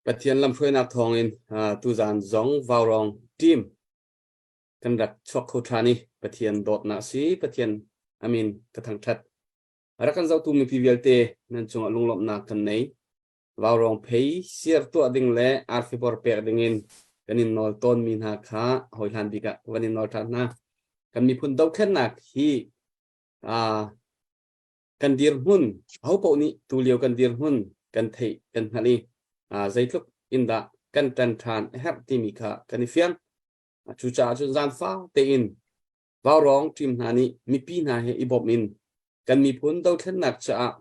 Pathian lamhruainak thawngin tuzaan zong Vaurawng team kan rak chuak kho ṭhan i Pathian dawtnak si Pathian amin ka thangṭhat. Rak kan zohtu mipi vialte nan cungah lunglawmhnak kan nei. Vaurawng phei siar tuah ding le arfi bor pek dingin kan in nawl tawnmi hna kha hawihlan bik ah van in nawl ṭhan hna. Kan miphun dohthlennak hi kan dirhmun ahopaoh nih tulio kan dirhmun kan theih kan hngalh i zeitluk in dah kan ṭan ṭhan a herh timi kha kan i fiang. Cucaah cun zaanfa tein vaurawng ṭim hna nih mipi hna he i bawmh in kan miphun dothlennak caah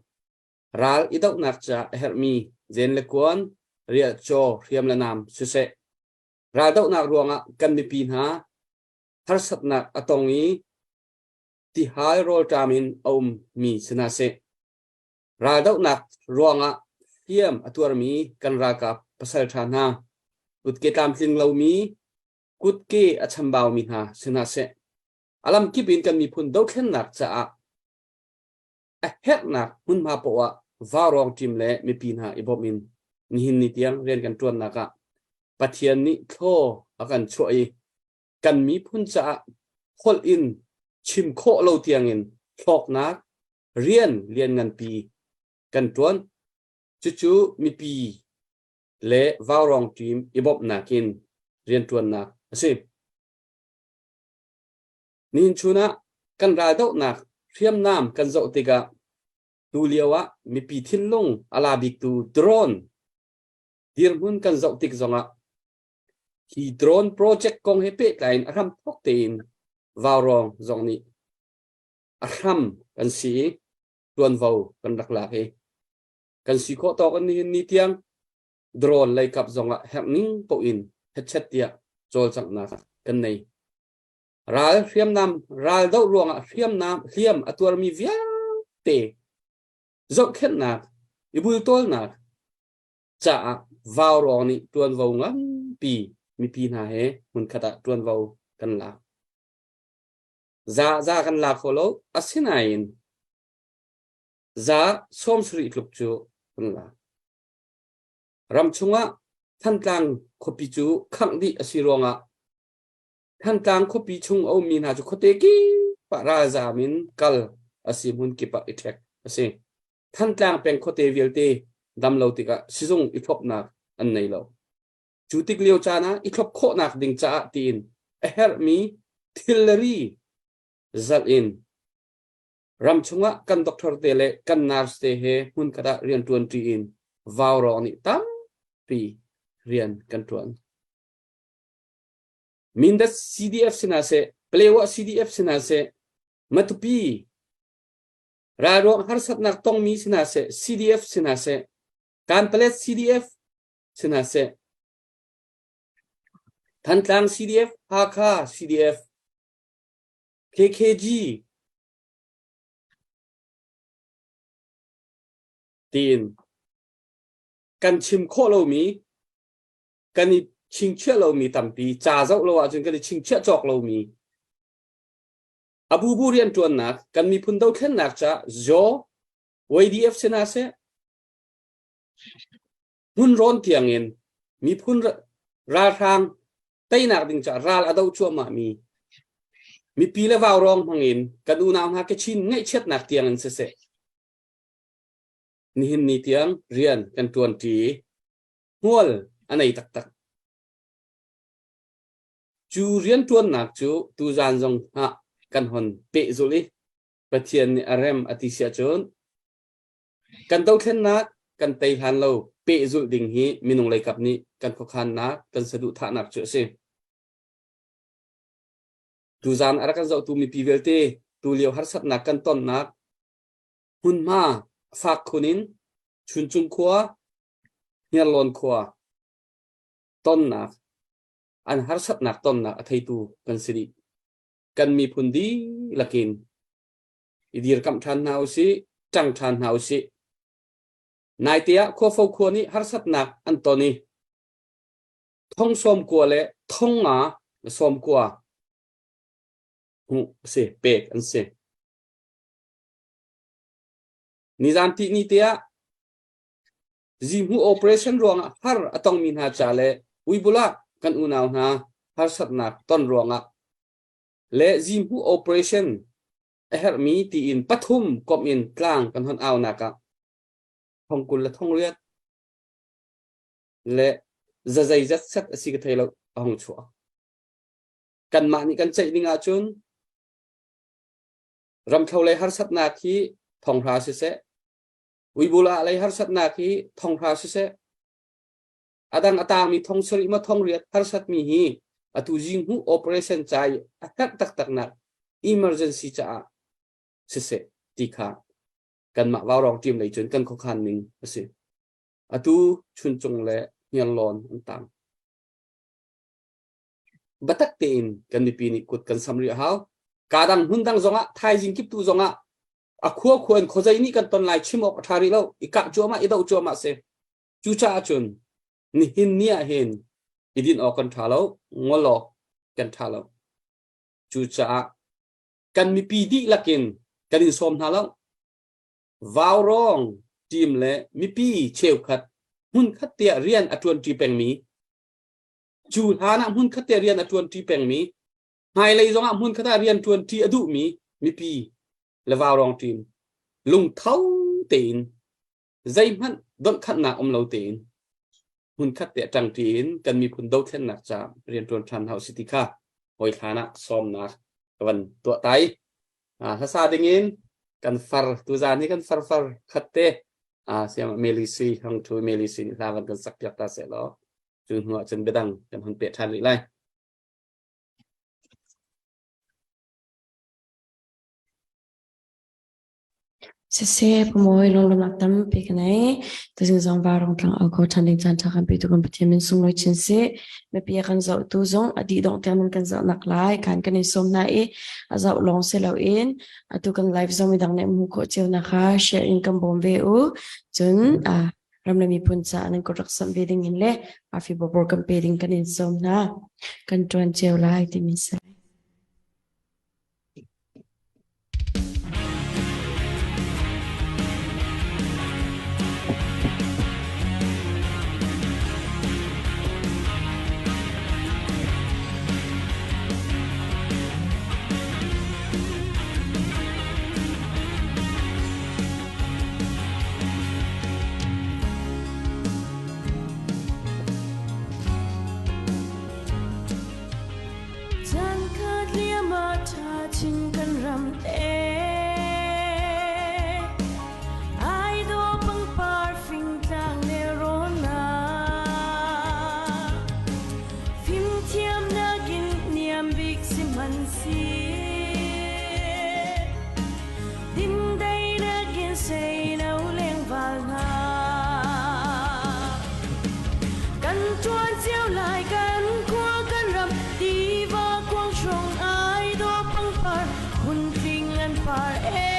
ral i dohnak caah a herhmi zen le kuan, riahcaw, hriam le nam siseh raldohnak ruangah kan mipi hna harsatnak a tong i tihal rawlṭam in a ummi si hna seh. Raldohnak ruangah hliam a tuarmi kan ralkap pasalṭha hna, kutke tlamtling lomi, kutke a chambaumi hna si hna seh. A lamkip in kan miphun dothlennak caah a herhnak hmunhma poah ah vaurawng ṭim le mipi hna i bawmh in nihin ni tiang rian kan ṭuannak ah Pathian nih thlaw a kan chuah i kan miphun caah holh in chim khawh lo tiangin hlawknak rian liannganpi kan ṭuan. Cucu mipi le vaurawng ṭim i bawmhnak in rianṭuannak a si. Nihin chun ah kan raldohnak hriamnam kan zoh tikah tulio ah mipi thinlung a la biktu drone dirhmun kan zoh tik zongah Hi drone project kong he pehtlai in a hramthawk tein Vaurawng zong nih a hram kan si i tuanvo kan rak lak i kan si khawh tawk in nihin ni tiang drone lei kap zongah herh ning paoh in hetchet tiah cawlcanghnak kan nei. Ral hriamnam ral doh ruangah hriamnam hliam a tuarmi vialte zohkhenhnak i bultawlnak caah vaurawng nih ṭuanvo nganpi mipi hna he hmunkhat ah ṭuanvo kan lak. Za za kan la kho lo, asinain za 70 tluk cu kan lak. Ram chungah Thantlang khuapi cu khangh dih a si ruangah Thantlang khuapi chung a ummi hna cu khuate kip ah ralzaam in kal a si hmun kip ah i ṭhek a si. Thantlang peng khuate vialte dam lo tikah sizung i thlopnak an nei lo. Cu tik lio caan ah i thlop khawhnak ding caah tiin a herhmi thilri zalh in ram chungah kan doctor te le kan nurse te he hmunkhat ah rianṭuan ṭi in vaurawng nih tampi rian kan ṭuan. Mindat CDF sina seh, Palewa CDF sina seh, Matupi Ralruang harsatnak tongmi si hna seh, CDF si hna seh, Kanpalet CDF si hna seh, Thantlang CDF, Hakha CDF, KKG tiin kan chim khawh lomi kan i chingchiah lomi tampi ca zoh lo ahcun kan i chingchiah cawk lomi A bubu rianṭuannak kan miphun dothlennak caah Zaw YDF si hna seh, hmunrawn tiangin miphun ralhrang teinak ding caah ral a doh cuahmahmi mipi le vaurawng hmangin kan unau hna Kachin ngaihchiatnak tiangin siseh nihin ni tiang rian kan ṭuanṭi hmual a nei taktak. Cu rianṭuannak cu tuzaan zong ah kan hon pehzulh i Pathian nih a rem a ti si ahcun kan dothlennak kan tei hlan lo pehzulh ding hi minung leikap nih kan khuakhannak kan saduhthahnak cu a si. Tuzaan a rak kan zohtu mipi vialte tulio harsatnak kan tonnak hmunhma fak khun in Chuncung khua, Hniarlawn khua tonnak an harsatnak tonnak a theitu kan si dih. Kan miphun dihlak in i dirkamh ṭhan hna usih, ṭang ṭhan hna usih. Naite ah Khuafo khua nih harsatnak an ton i thong sawm kua le thong nga sawm kua hmuh a si, pek an si. Nizan tihni te ah. Zihmuh operation ruangah har a tongmi hna ca le Uibula kan unau hna harsatnak ton ruangah le zihmuh operation a herhmi tiin pathum komh in tlang kan hon aunak ah thong 20 le thong riat le zazeizat set a si ka thei lo a hong chuak. Kanmah nih kan ceih ding ahcun ramthlo lei harsatnak hi thonghra siseh, uibula lei harsatnak hi thonghra siseh, a dang a tangmi thong sarih ma thong riat harsatmi hi atu zinghmuh operation ca i a herh taktaknak emergency caah siseh ti kha kanmah vaurawng team lei cun kan khuakhan ning a si. Atu Chuncung le Hniarlawn an tang. Biatak tein kan mipi nih kut kan sam rih a hau. Ka dang hmun dang zongah thaizing kiptu zongah a khua khua in khuazei nih kan ton lai chim awk a ṭha rih lo. I kah cuahmah i doh cuahmah si. Cucaah cun nihin ni ah hin i din awk kan ṭha lo, ngol awk kan ṭha lo. Cucaah kan mipi dihlak in kan in sawm hna lo. Vaurawng team le mipi cheukhat hmunkhat tiah rian a ṭuanṭi pengmi cu hlan ah hmunkhat te rian a ṭuanṭi pengmi hmailei zongah hmunkhat ah rian ṭuanṭi a duhmi mipi le vaurawng team lungtho tein zeihmanh donhkhanhnak um lo tein hmunkhat te ṭangṭi in kan miphun dothlennak ca rian ṭuan ṭhan hau si ti kha hawi hlan ah sawmnak ka van tuah tai. Hlasa dingin kan far tuzaan hi kan far far khat te siam Melisi hang thu Melisi nih hla van kan sak piak ta seh law cu hnu ah cun biadang kan hun peh ṭhan rih lai. Siseh, Pamawi lunglawmhnak tampi ka nei. Tuzing zong Varung tlang au kho ṭhan ding caan ṭha kan petu kan Pathian min sunglawi chin seh. Mipi a kan zohtu zong a dih dongh tiang nan kan zohnak lai kan kan in sawm hna i a zoh lawng si loin atu kan live zong midang nih hmuh khawh cio nak kha share in kan bawm ve u. Cun ram le miphun caah nan kut rak samh ve ding in le arfi bawbor kan pe ding kan in sawm hna. Kan ṭuan cio lai timi si. Cankhat liam ah ṭha chin kan ram te. Ai dawh pangpar fingtlang nelrawn ah. Fimthiamnak in niam bik si hmanhseh. Dindainak in seino lengval hna. Kan ṭuan cio lai kan khua kan ram tiva kuang hrawng ai dawh pangpar phuntling an par ee.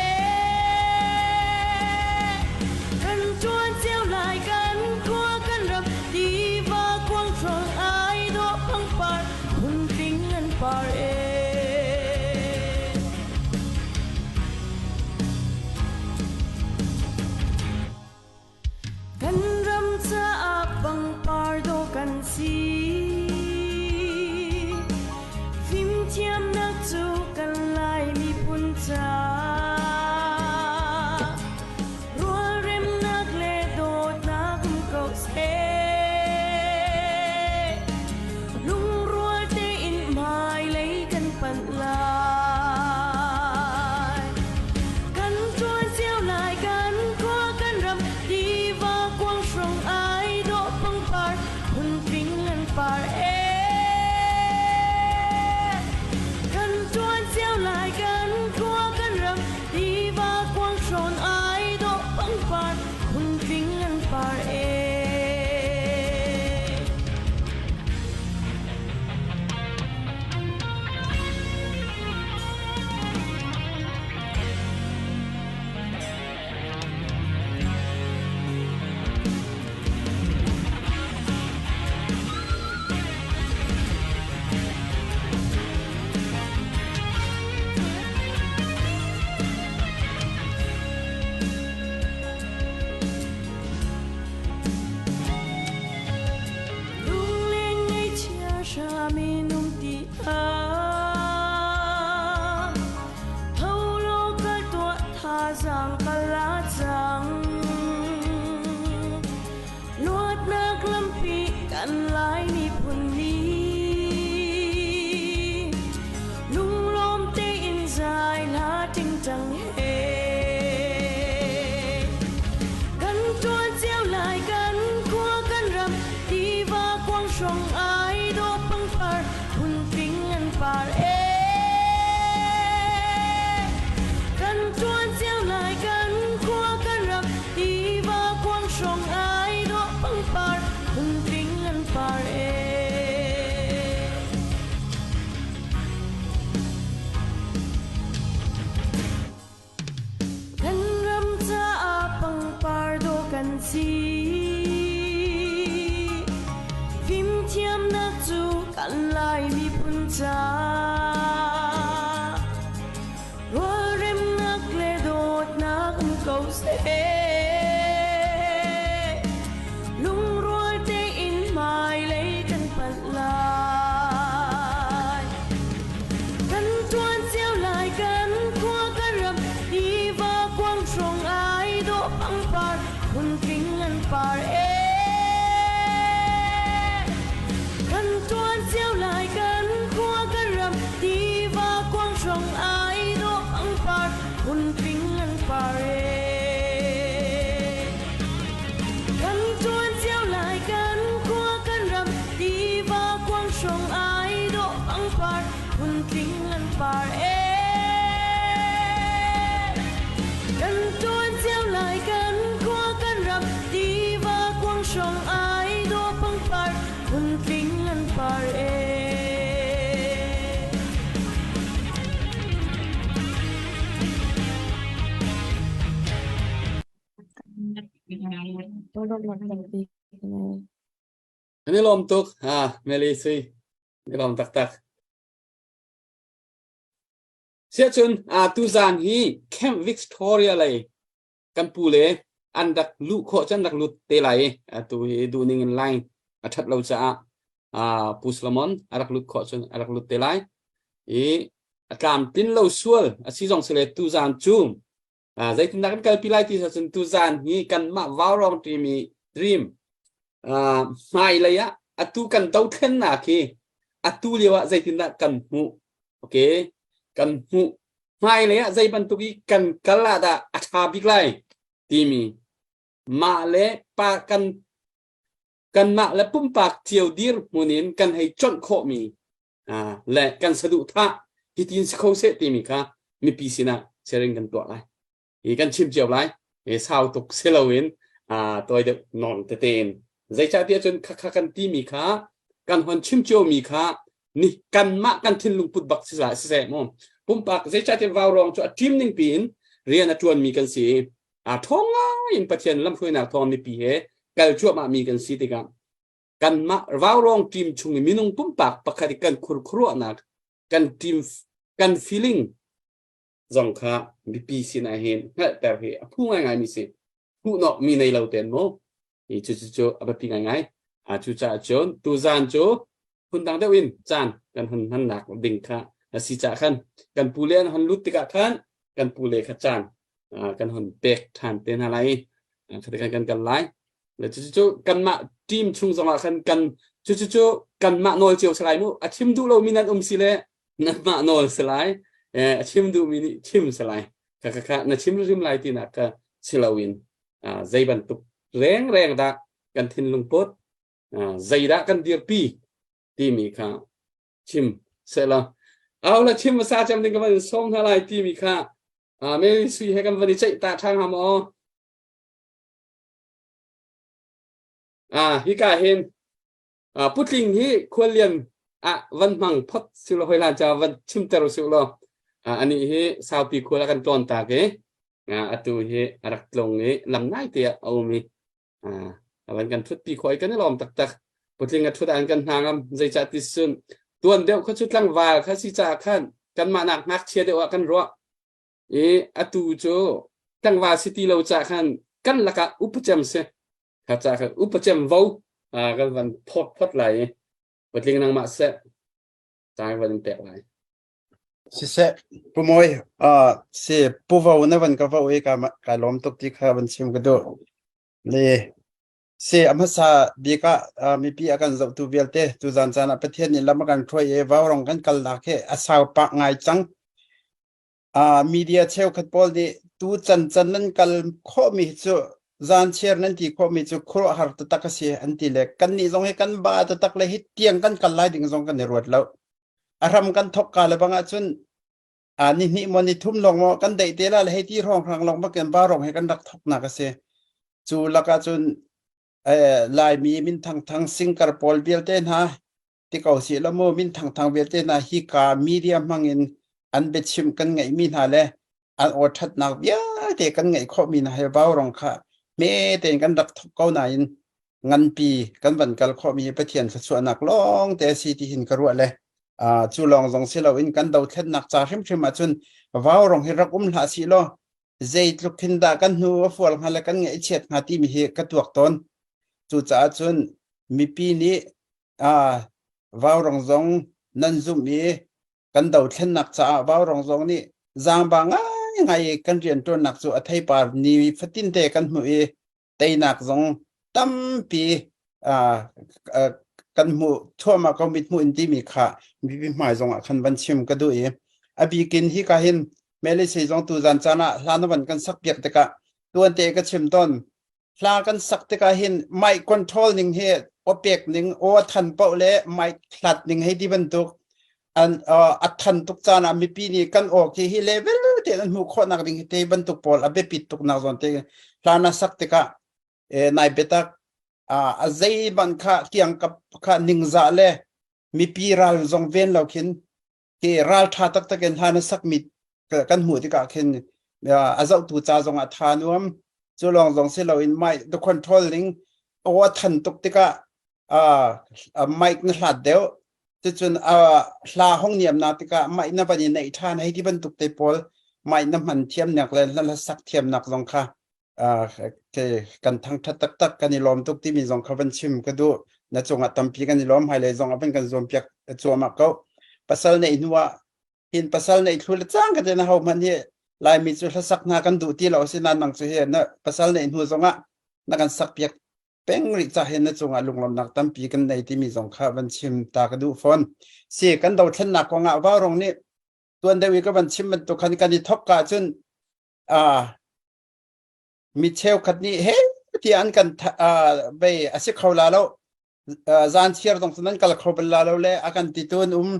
Kan ṭuan cio lai kan khua kan ram tiva kuang hrawng ai dawh pangpar phuntling an par ee. Kan ram caah pangpar dawh kan si. Fimthiamnak cu kan Lai miphun ca. Rualremnak le dawtnak um ko seh. Lungrual tein hmailei kan panh lai. Kan ṭuan cio lai kan khua kan ram tiva kuang hrawng ai dawh pangpar phuntling an par ee. Kan ṭuan. Tangkal a cang. Luatnak lampi kan Lai miphun nih lunglawm tein zai hla tingtang he kan ṭuan cio lai kan khua kan ram tiva kuang hrawng ai dawh pangpar phuntling an par ee. Kan ṭuan cio lai kan khua kan ram tiva kuang hrawng ai dawh pangpar phuntling an par ee. Kan ram caah pangpar dawh kan si. Fimthiamnak cu kan Lai miphun ca. Rualremnak le dawtnak um ko seh. Lungrual tein hmailei kan panh lai. Kan ṭuan cio lai kan khua kan ram tiva kuang hrawng ai dawh pangpar phuntling an par ee. Kan ṭuan cio lai kan khua kan ram tiva kuang hrawng ai dawh pangpar phuntling an par ee. Kan ṭuan cio lai kan khua kan ram tiva kuang hrawng ai dawh pangpar phuntling an par ee. Kan ṭuan cio lai kan khua kan ram tiva kuang hrawng ai dawh pangpar phuntling an par ee. An i lawm tuk. Ha, Meli sui. I lawm taktak. Siahcun, a tuzan hi Camp Victoria lei kan pu le an rak luh khawh cun rak lut te lai i atu hi duhning in line a ṭhat lo caah Pu Solomon a rak lut khawh cun a rak lut te lai i a tlamtlin lo sual a si zong si le tuzan cu Zeitindah kan kalpi lai ti cun tuzan hi kanmah Vaurawng timi dream hmailei ah atu kan dothlennak hi atu lio ah zeitindah kan hmuh okay kan hmuh hmailei ah zei bantuk i kan kal ah dah a ṭha bik lai timi mah le pa kan kanmah le pumpak cio dirhmun in kan hei conh khawhmi le kan saduhthah hitin si kho seh timi kha mipi sinah sharing kan tuah lai i kan chim cio lai i sau tuk si loin tawi deuh nawn tete in zeicahtiah cun khakha kan timi kha kan hon chim cio mi kha ni kanmah kan thinlung put bak si siseh mu pumpak zeicahtiah vaurawng cu a ṭim ning piin rian a ṭuan mi kan si i a ṭhawng ngai in Pathian lamhruainak thawng mipi he kal cuahmah mi kan si tikah kanmah vaurawng team chung i minung pumpak pakhat i kan khurkhuruahnak kan team kan feeling zong kha mipi sinah hin hngalhter hi a phu ngaingai mi si hmuhnawk mi nei lo ten mu hi cu cu cu a biapi ngaingai a cu caah cun tuzan cu phundang deuh in caan kan hun hmannak ding kha a si cah khan kan pu le an hon lut tikah khan kan pu le kha caan kan hon pek ṭhan te hna lai i kha kan kan lai le cucu kanmah team chung zongah khan kan cucu cu kanmah nawl cio si lai mu a chim duh lomi nan um si le nanmah nawl si lai a chim duhmi nih chim si lai kha kha kha na chim hrim lai tinak kha si loin zei bantuk rengreng dah kan thinlung put zeidah kan dirpi timi kha chim sehla au la chim sa cem ding ka van sawm hna lai timi kha Mary Sui he kan van i ceih ta ṭhan hnga maw? Hika hin putling hi khuallian ah van hmang phot si lo hoi hlan ca van chimter usih law anih hi saupi khual a kan tlawn tak i atu hi a rak tlung i lam nai te ah a um i a van kan thutpi khawh i kan i lawm taktak putling a thut ah an kan hna ngam zeicah ti cun tuan deuh kha cu tlangval kha si caah khan kanmah nak ngakchia deuh ah kan ruah i atu cu tlangval si ti lo cah khan kan lakah upacem si kha cah khan upacem vo kan van phawt phawt lai i patling nangmah seh caan van in pek lai. Siseh, Pu Mawi, si Pu Vo na van ka vo i ka lawm tuk ti kha van chim ka duh. Le si a hmasa bik ah mipi a kan zohtu vialte tuzan caan ah Pathian nih lam a kan hruai i vaurong kan kalnak hi a sau pah ngai cang. Media cheukhat pawl nih tu can can nan kal khawhmi cu zan chiar nan ti khawhmi cu khuaruahhar taktak a si an ti le kannih zong hi kan ba taktak le hi tiang kan kal lai ding zong kan i ruat lo. A hram kan thok ka le bang ahcun ni hnih maw ni thum lawng maw kan deih te la le hei ti hrawng hrang lawng bakin ba rong he kan rak thoknak a si. Cu lakah cun Laimi min thangthang singkar pawl vialte hna ti ko si lo mu min thangthang vialte hna hi ka media hmang in an biachim kan ngeihmi hna le an aw ṭhatnak vialte kan ngeih khawhmi hna he vaurong kha hme tein kan rak thok ko nain nganpi kan van kal khawhmi hi Pathian thluachuahnak lawng te a si ti hin ka ruah le cu lawng zong si loin kan dothlennak ca hrimhrim ahcun vaurong hi rak um hlah sih law zeitluk khin dah kan hnu a fual hnga le kan ngaihchiat hnga timi hi ka tuak tawn. Cucaah cun mipi nih vaurong zong nan zumh i kan dothlennak caah vaurong zong nih zaangba ngaingai i kan rianṭuannak cu a theipar ni fatin te kan hmuh i teinak zong tampi kan hmuh thuahmah ko mithmuh in timi kha mipi hmai zong ah khan van chim ka duh i a bikin hi ka hin Malaysia zong tu zan caan ah hla na van kan sak piak tikah tuan te ka chim tawn hla kan sak tikah hin mic control ning hi aw pek ning aw than paoh le mic hlat ning hei ti bantuk an a than tuk caan ah mipi nih kan aw khi hi level te an hmuh khawhnak ding hi te bantuk pawl a biapit tuk nak zawn te hla na sak tikah nai biatak a zei ban kha kiang kap kha ningzah le mipi ral zong ven lo khin ke ral tha taktak in hla na sak mi kan hmuh tikah khin a zohtu ca zong ah tha nuam cu lawng zong si loin mic the control ning aw a than tuk tikah mic na hlat deuh cucun hla hong niam na tikah mic na van i neih ṭhan hei ti bantuk te pawl mic na hman thiamnak le hla sak thiamnak zong kha kan thangṭhat taktak kan i lawm tuk timi zong kha van chim ka duh. Na cungah tampi kan i lawm. Hmailei zong ah van kan zuampiak cuahmah ko. Pasal neih hnu ah hin pasal neih thlu le cang ka te na ho hmanh hi Laimi cu hlasak hna kan duh ti lo asinain nang cu hi na pasal neih hnu zongah na kan sakpiak peng rih ca hin na cungah lunglawmhnak tampi kan nei timi zong kha van chim ta ka duh fawn. Si kan dothlennak kongah Vaurong nih tuan deuh i ka van chim bantuk khan kan i thok ka cun mi cheukhat nih he tiah an kan bei a si kho la lo zan chiar zong nan kal kho bal la lo le a kan ti tu an um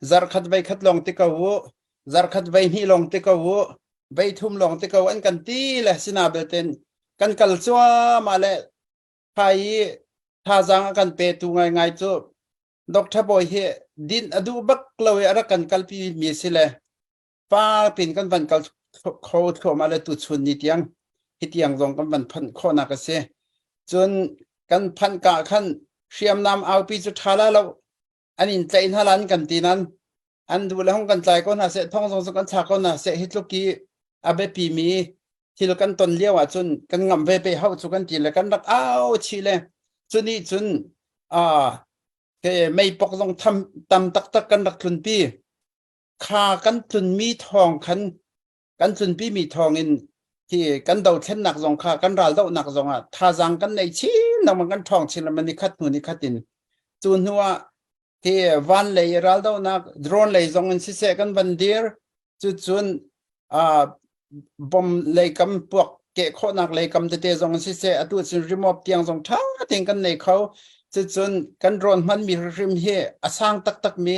zarkhat vei khat lawng ti ko u zarkhat vei hnih lawng ti ko u vei thum lawng ti ko an kan ti le sina belten kan kal cuahmah le thai i thazaang a kan pe tu ngaingai cu Dr. Bawi hi din a duh bak lo i a rak kan kalpi mi si le pa pin kan van kal kho thluahmah le tuchun ni tiang hi tiang zong kan van phanh khawhnak a si. Cun kan phanh ka khan hriamnam aupi cu ṭha la lo an in tlaih hna lan kan ti nan an duh le hong kan tlai ko hna seh thong zong cu kan thla ko hna seh hi tluk i a biapi mi thil kan ton lio ahcun kan ngamh ve pe hau cu kan ti le kan rak au chih le cuni cun ke meipok zong tham tam taktak kan rak tlunpi Kha kan tlunmi thawng khan kan tlunpimi thawngin hi kan dothlennak zong kha kan raldohnak zong ah thazaang kan nei chin lengmang kan ṭhawng chin lengmang ni khat hnu ni khat in cu hnu ah hi van lei raldohnak drone lei zong in siseh kan van dir cucun bom lei kam puak keh khawhnak lei kam tete zong siseh atu cun remote tiang zong ṭha tein kan nei kho cucun kan drone hmanmi hrim hi a sang taktak mi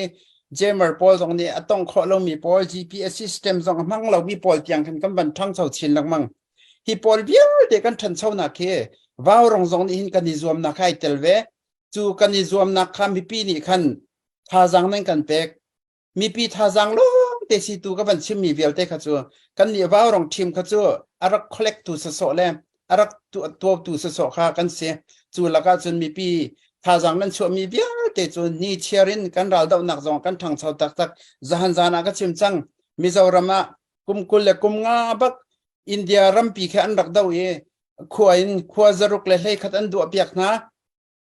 jammer pawl zong nih a tong khawh lomi pawl GPS system zong a hmang lomi pawl tiang khan kan van ṭhangcho chin lengmang hi pawl vialte kan ṭhanchonak hi vaurong zong nih hin kan i zuamnak ai tel ve cu kan i zuamnak kha mipi nih khan thazaang nan kan pek Mipi thazaang lawngte si tu ka van chimmi vialte kha cu kan nih vaurong ṭhim kha cu a rak collect tu sawsawh le a rak tuahtu sawsawh kha kan si. Cu lakah cun mipi thazaang nan chuahmi vialte cu ni chiar in kan raldohnak zong kan ṭhangcho taktak. Zahan zan ah ka chim cang. Mizoram ah kum 20 le kum nga bak India rampi khi an rak do i khua in khua zaruk le hlei khat an duah piak hna.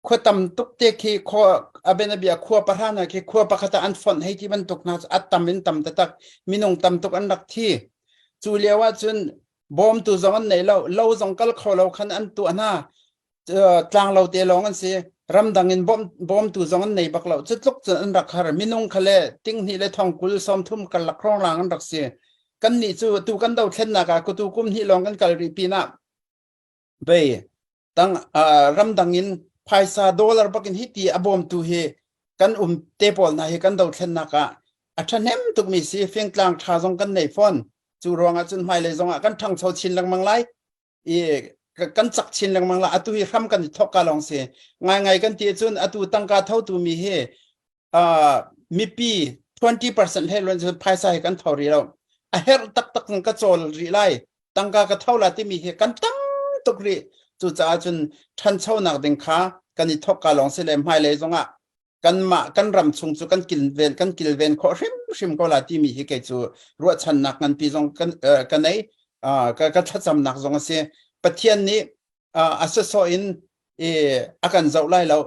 Khua tam tuk te khi khua abenabia khua pahra na khi khua pakhat ah an fonh hei ti bantuk hna cu a tam in tam taktak minung tam tuk an rak thi. Cu lio ah cun bawmtu zong an nei lo, lo zong kal kho lo khan an tuah hna. Tlang lo te lawng an si. Ramdang in bawmtu zong an nei bak lo. Cu tluk cun an rak har. Minung kha le tinghnih le thongkul 30 karlak hrawnglang an rak si. Kan nih cu tu kan dothlennak ah kutu kum hnih lawng kan kal rih pinah bei tang ramdang in phaisa dollar bakin hi ti a bawmtu hi kan um te pawl hna hi kan dothlennak ah a ṭhahnem tukmi si. Fingtlang ṭha zong kan nei fawn. Cu ruangah cun hmailei zongah kan ṭhangcho chin lengmang lai i kan cak chin lengmang la. Atu hi hram kan i thok ka lawng si ngai ngai kan ti cun atu tangka thotu mi hi mipi 20% he lon cun phaisa hi kan tho ri lo. A herh taktak ka cawl rih lai, tangka ka tho la timi hi kan tam tuk rih. Cucaah cun ṭhanchonak ding kha kan i thok ka lawng si le hmailei zongah kanmah kan ram chung cu kan kilven kan kilven khawh hrimhrim ko la timi hi kei cu ruahchannak nganpi zong kan ka nei, ka ka thlacamnak zong a si. Pathian nih a sawsawh in a kan zoh lai lo.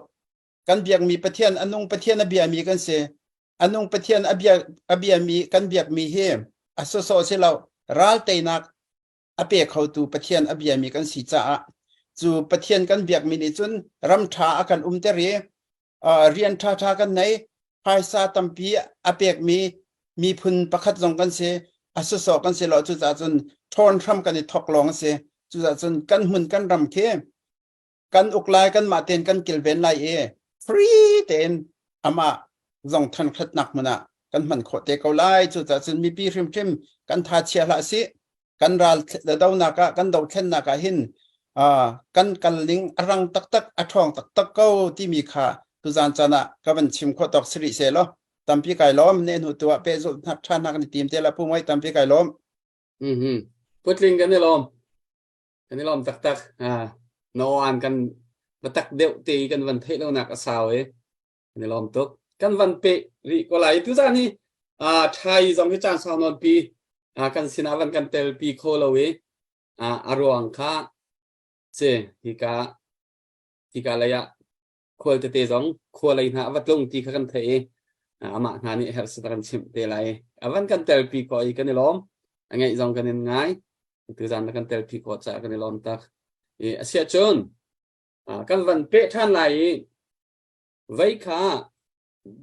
Kan biakmi Pathian a nung Pathian a biami kan si. A nung Pathian a bia a biami kan biakmi hi a sawsawh si lo. Ral teinak a pe khotu Pathian a biami kan si caah cu Pathian kan biakmi nih cun ram ṭha a kan umter i rian ṭhaṭha kan nei, phaisa tampi a pekmi miphun pakhat zong kan si. A sawsawh kan si lo. Cucaah cun ṭhawn hram kan i thok lawng a si. Cucaah cun kan hmun kan ram khi kan uk lai, kanmah tein kan kilven lai i free tein amah zong thankhatnak hmun ah kan hman khawh te ko lai. Cucaah cun mipi hrimhrim kan tha chia hlah sih. Kan ral donak ah, kan dothlennak ah hin kan kal ning a rang taktak, a ṭhawng taktak ko timi kha tuzan caan ah ka van chim khawh tawk si rih seh law tampi kai lawm. Ne hnu tu ah pehzulh hnak ṭha hnak ni tim te la pu ngoi tampi kai lawm. Mhm. Putling kan i lawm. Kan i lawm taktak. No an kan batak deuh te kan van theih lonak a sau i kan i lawm tuk. Kan van pe rih ko lai. Tuzan hi ṭhai zong hi caan sau nawn pi kan sinah van kan tel pi kho lo i a ruang kha si hika hika lei ah khual tete zong khua lei hna a va tlung ti kha kan theih i amah hna nih herh si kan chimh te lai. A van kan tel pi ko i kan i lawm. A ngeih zong kan in ngai. Tuzan na kan tel pi ko caah kan i lawm tak. I asiah cun kan van peh ṭhan lai i vei kha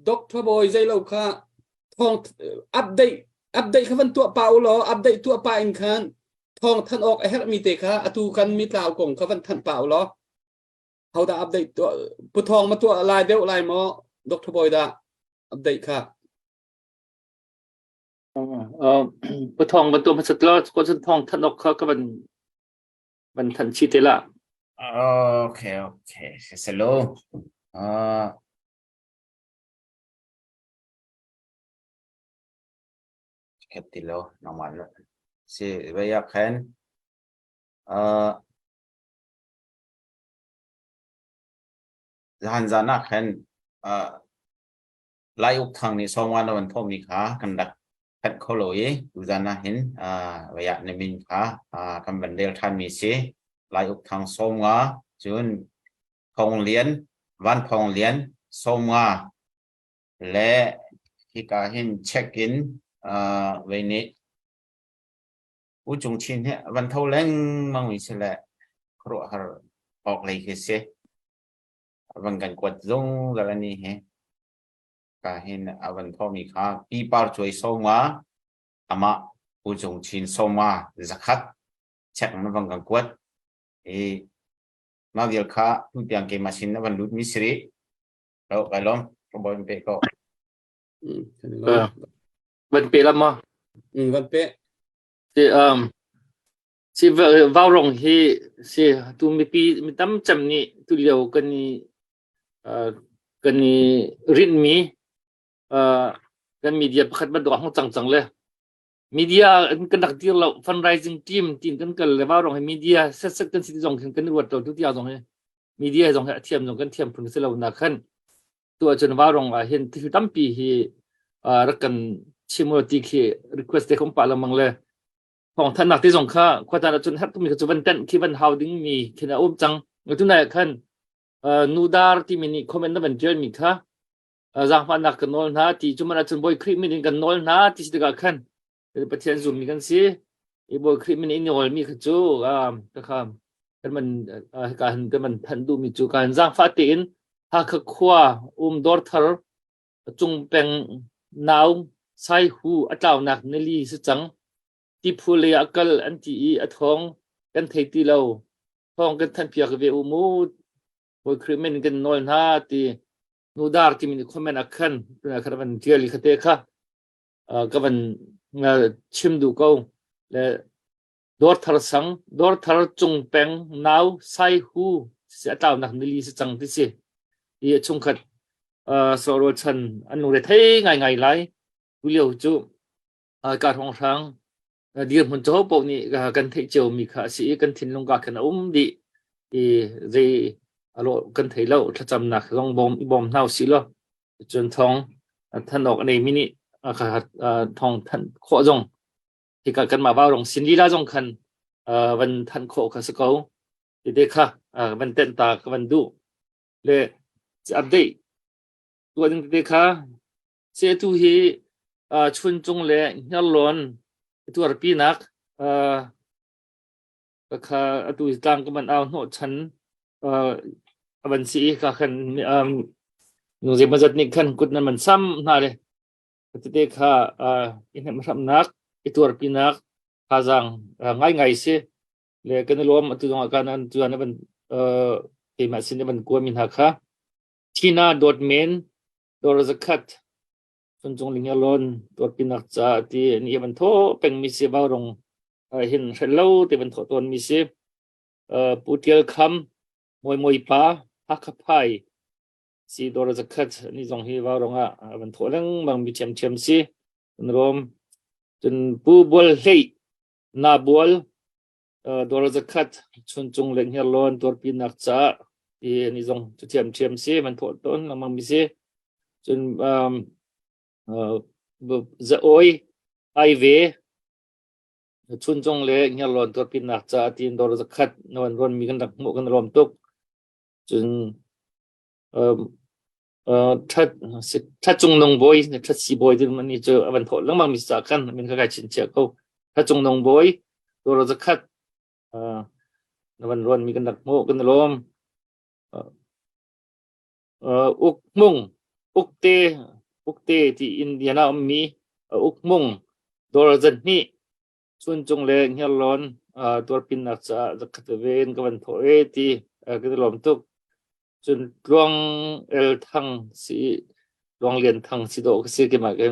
Dr. Bawi zeilo kha thawng update update kha van tuah pa u law update tuah pa in khan thawng thanh awk a herhmi te kha atu kan mitlau kong kha van thanh pa u law. Hodah update tuah? Pu Thawng ma tuah lai deuh lai maw, Dr. Bawi dah update kha? Pu Thawng van tuah hmasat law ko cun thawng thanh awk kha ka van van thanh chi te la. Okay, okay. Hello. Khat ti lo nangmah lo. Si vai ah khan zahan zan ah khan Lai Uk Thang nih sawmnga na van thawhmi kha kan rak thanh kho lo i tuzan ah hin vai ah na min kha kan van rel ṭhanmi si. Lai Uk Thang sawmnga, cun Thawng Lian, Van Thawng Lian sawmnga le hika hin check in vei nih U Cung Chin hi van tho lengmang mi si le khuaruahhar awk lei khi si. Van kan kuat zungzal ani hi. Ka hin a van thawmi kha Pi Par Cuai sawmnga, amah U Cung Chin sawmnga 100 check na van kan kuat. I mah vial kha tu tiang keimah sin na van lut mi si rih. Lo kai lawm. Ka bawi pe ko. Van pe lam ma? Van pe. Si um si vaurong hi si tu mipi mi tam cem nih tu lio kan i kan i rinh mi kan media pakhat bantuk hong cang cang le media kan rak dir lo. Fundraising team tin kan kal le vaurong hi media set set kan si zong khin kan ruat lo. Tu tia zong hi media zong hi a thiam zong kan thiam phun si lo na khan tu ahcun vaurong ah hin thil tampi hi rak kan chim ti khi request te khong pa lengmang le thawng thannak te zong kha khua tan ahcun herh tumi kha cu van tenh khi van hau ding mi khin a um cang. Tu nai khan. Nudar timi nih comment na van tial mi kha zaangfahnak kan nawl hna ti cu man ahcun Bawi Khrih min in kan nawl hna ti si tikah khan Pathian zummi kan si i Bawi Khrih min in nawl mi kha cu ka kha kan man hika hin kan man thanh duhmi cu kan zaangfah tein Hakha khua um dawrthar cung peng nau sai hu a tlaunak nili si cang tiphu lei ah kal an ti i a thawng kan thei ti lo thawng kan thanh piak ve u mu Bawi Khrih min kan nawl hna ti nudar timi nih comment a khan khan van tial i khate kha ka van chim duh ko le dawr thar sang dawr thar cung peng nau sai hu si a tlaunak nili si cang ti si i chungkhat sawrol chan an lungre thei ngai ngai lai tu lio cu ka hrong hrang dirhmun cu paoh nih kan theih cio mi kha a si i kan thinlung ka khan a um dih i zei a lawh kan thei lo thlacamnak zong bawm i bawm hna usih law cun thawng than awk a nei mi nih thawng than khawh zong hika kanmah vaurong sin lila zong khan van than khawh kha si ko tete kha van tenh ta ka van duh le update tuah ding tete kha Setu hi Chuncung le Hniarlawn tuarpinak kha atu hi tlang ka man au hnawhchan a van si i ka khan nu zeimawzat nih khan kut nan man sam hna le tete kha i hnemhramnak i tuarpinak thazaang ngaingai si le kan i lawm atu zongah kan an tuan van keimah sin van kuami hna kha Tina dawt men Dawr zakhat Chuncung Lingalon tuarpinak ca ti an i van thawh pengmi si Vaurong hin hrelh lo te van thawh tawnmi si. Pu Tial Kham, Mawi Mawi pa, Hakha Phai si dawr zakhat ni zong hi Vaurong ah van thawh lengmang mi ṭhiamṭhiam si. An rawm. Cun Pu Bual Hlei, Na Bual, dawr zakhat Chuncung le Hniarlawn tuarpinak ca i ni zong cu thiamthiam si man thawh tawn lengmang mi si. Cun um, za oi ai ve Chuncung le Hniarlawn tuarpinak ca tiin dawr zakhat na wan ron mi kan rak hmuh kan rom tuk. Cun um, ṭhat ṭhat cungnung bawi ṭhat si bawi ti ni cu a van thawh lengmang mi ca khan min kha kai chinchiah ko ṭhat cungnung bawi dawr zakhat na van ruan mi kan rak hmuh kan lawm uk hmung ukte ukte ti Indiana um mi uk hmung dawr zan hnih Chuncung le Hniarlawn tuarpinnak caah zakhat veve in ka van thawh e ti kan i lawm tuk. Cun Tluang El Thang si Tluang Lian Thang si dawh ka si keimah ke